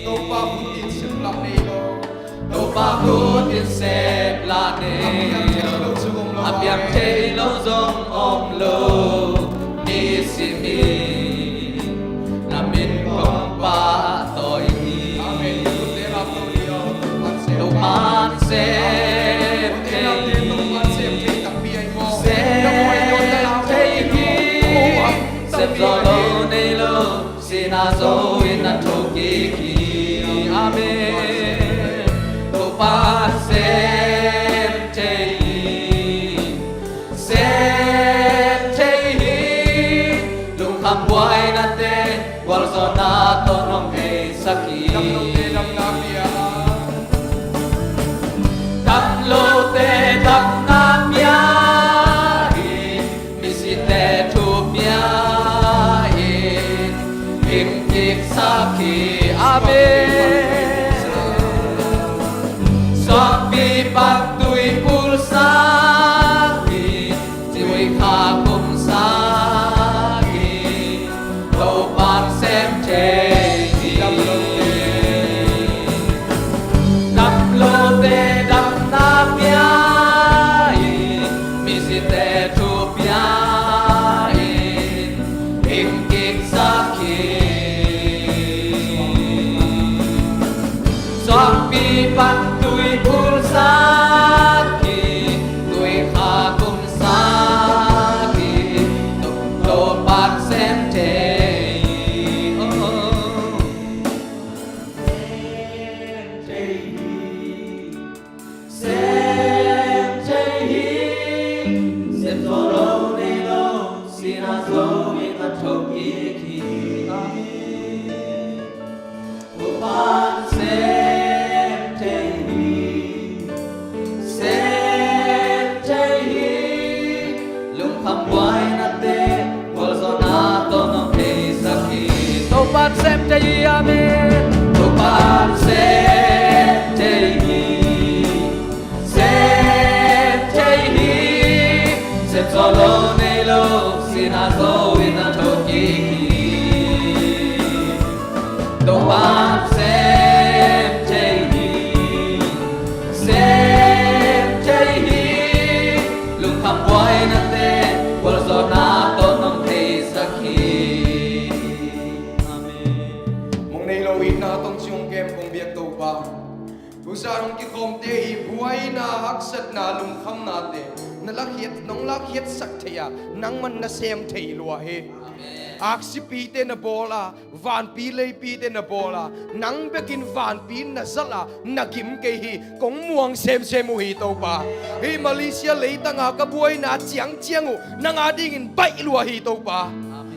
Topa khut in sem la nei lo, Topa khut in sem la nei lo, a piang thei lo zong om lo. Nisimin na min kong pahtawi hi. Amen. Topa'n sem thei hi. Sem thei hi. Sem zo lo nei lo, sihna zo in a thokik hi. Amen. Topa sem thei hi. Sem thei hi. Lungkham buaina teng gualzawhna tawh nong heisak hi. Damlote damna pia hi. Misite thu pia in hing kiksak hi. Amen. Suangpi pan tui pulsak hi. Ciui kha kumsak hi. Topa'n sem thei hi. Damlote damna pia hi. Misite thu pia in hing kiksak hi. Suangpi pan tui pulsak hi. Tu Biak Topa, tu zan hong kikhawmte i buaina, haksatna, lungkhamnate na lakhiat, nong lakhiatsak thei a, nangman na sem thei lua hi. Aksipite na bawl a, vanpi leipite na bawl a, nang bekin vanpi na zalh a, na gim kei hi. Kong muang semsem uh hi Topa. Hih Malaysia leitanga ka buaina ciangciang uh nang adingin baih lua hi Topa.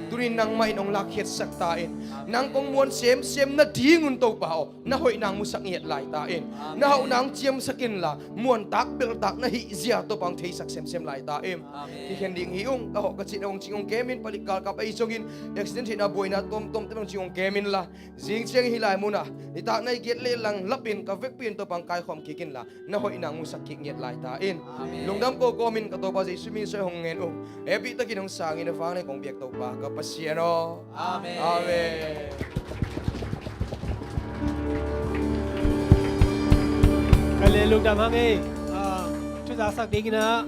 Tunin nangmah in hong lakhiatsak ta in, nang kong muan semsem nadingun Topa aw, na hoihna hong musak ngiat lai ta in. Na hauhna hong ciamsak inla, muantak belhtak na hih zia Topa hong theisak semsem lai ta in. Kikhen ding hi ung, ka hawh ka cih na hong cing hong kemin, palik galkap ahi zongin, accident theihna buaina tuamtuamte hong cing hong kemin la, zing ciang hih lai munah nitak nai giat le lang lapin ka vekpi in Topa hong kaikhawm kik inla, na hoihna hong musak kik ngiat lai ta in. Lungdam ko kawmin ka Topa Jesu min suai hong ngen ung. Hehpihtakin hong sangin a vang na kong biak Topa ka Pasian aw. Amen. Ka le lungdam hang ei. Ah, thu zasak dinginah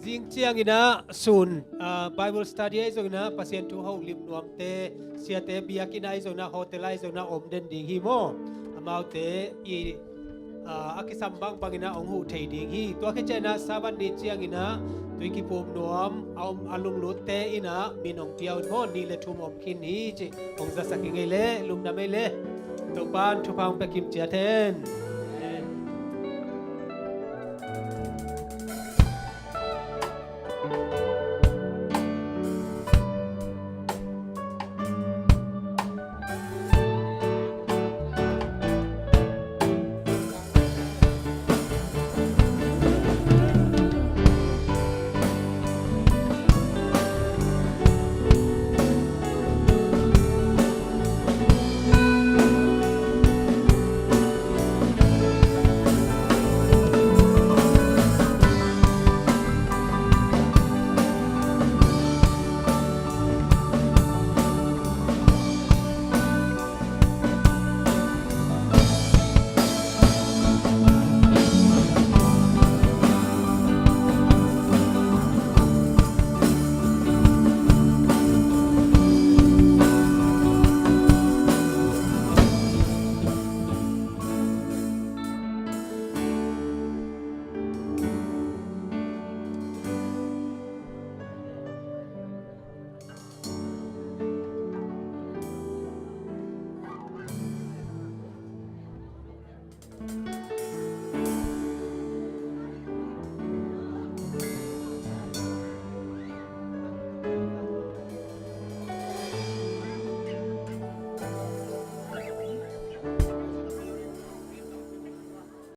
zing cianginah sun, ah, Bible study ahi zonginah Pasian thu holim nuamte, siate biakinn ahi zonginah, hotel ahi zonginah om den ding hi maw? Amaute i, ah, a kisam bangbangin ah hong huh thei ding hi. Tua khit ciangin ah Sabbath ni ciangin ah tui kiphum nuam a om a lunglutte in ah min hong pia un maw, nih le thum om khin hi cih hong zasak hi ngei leh, lungdam ei leh. Topa'n thupha hong pia kim ciat hen. Amen.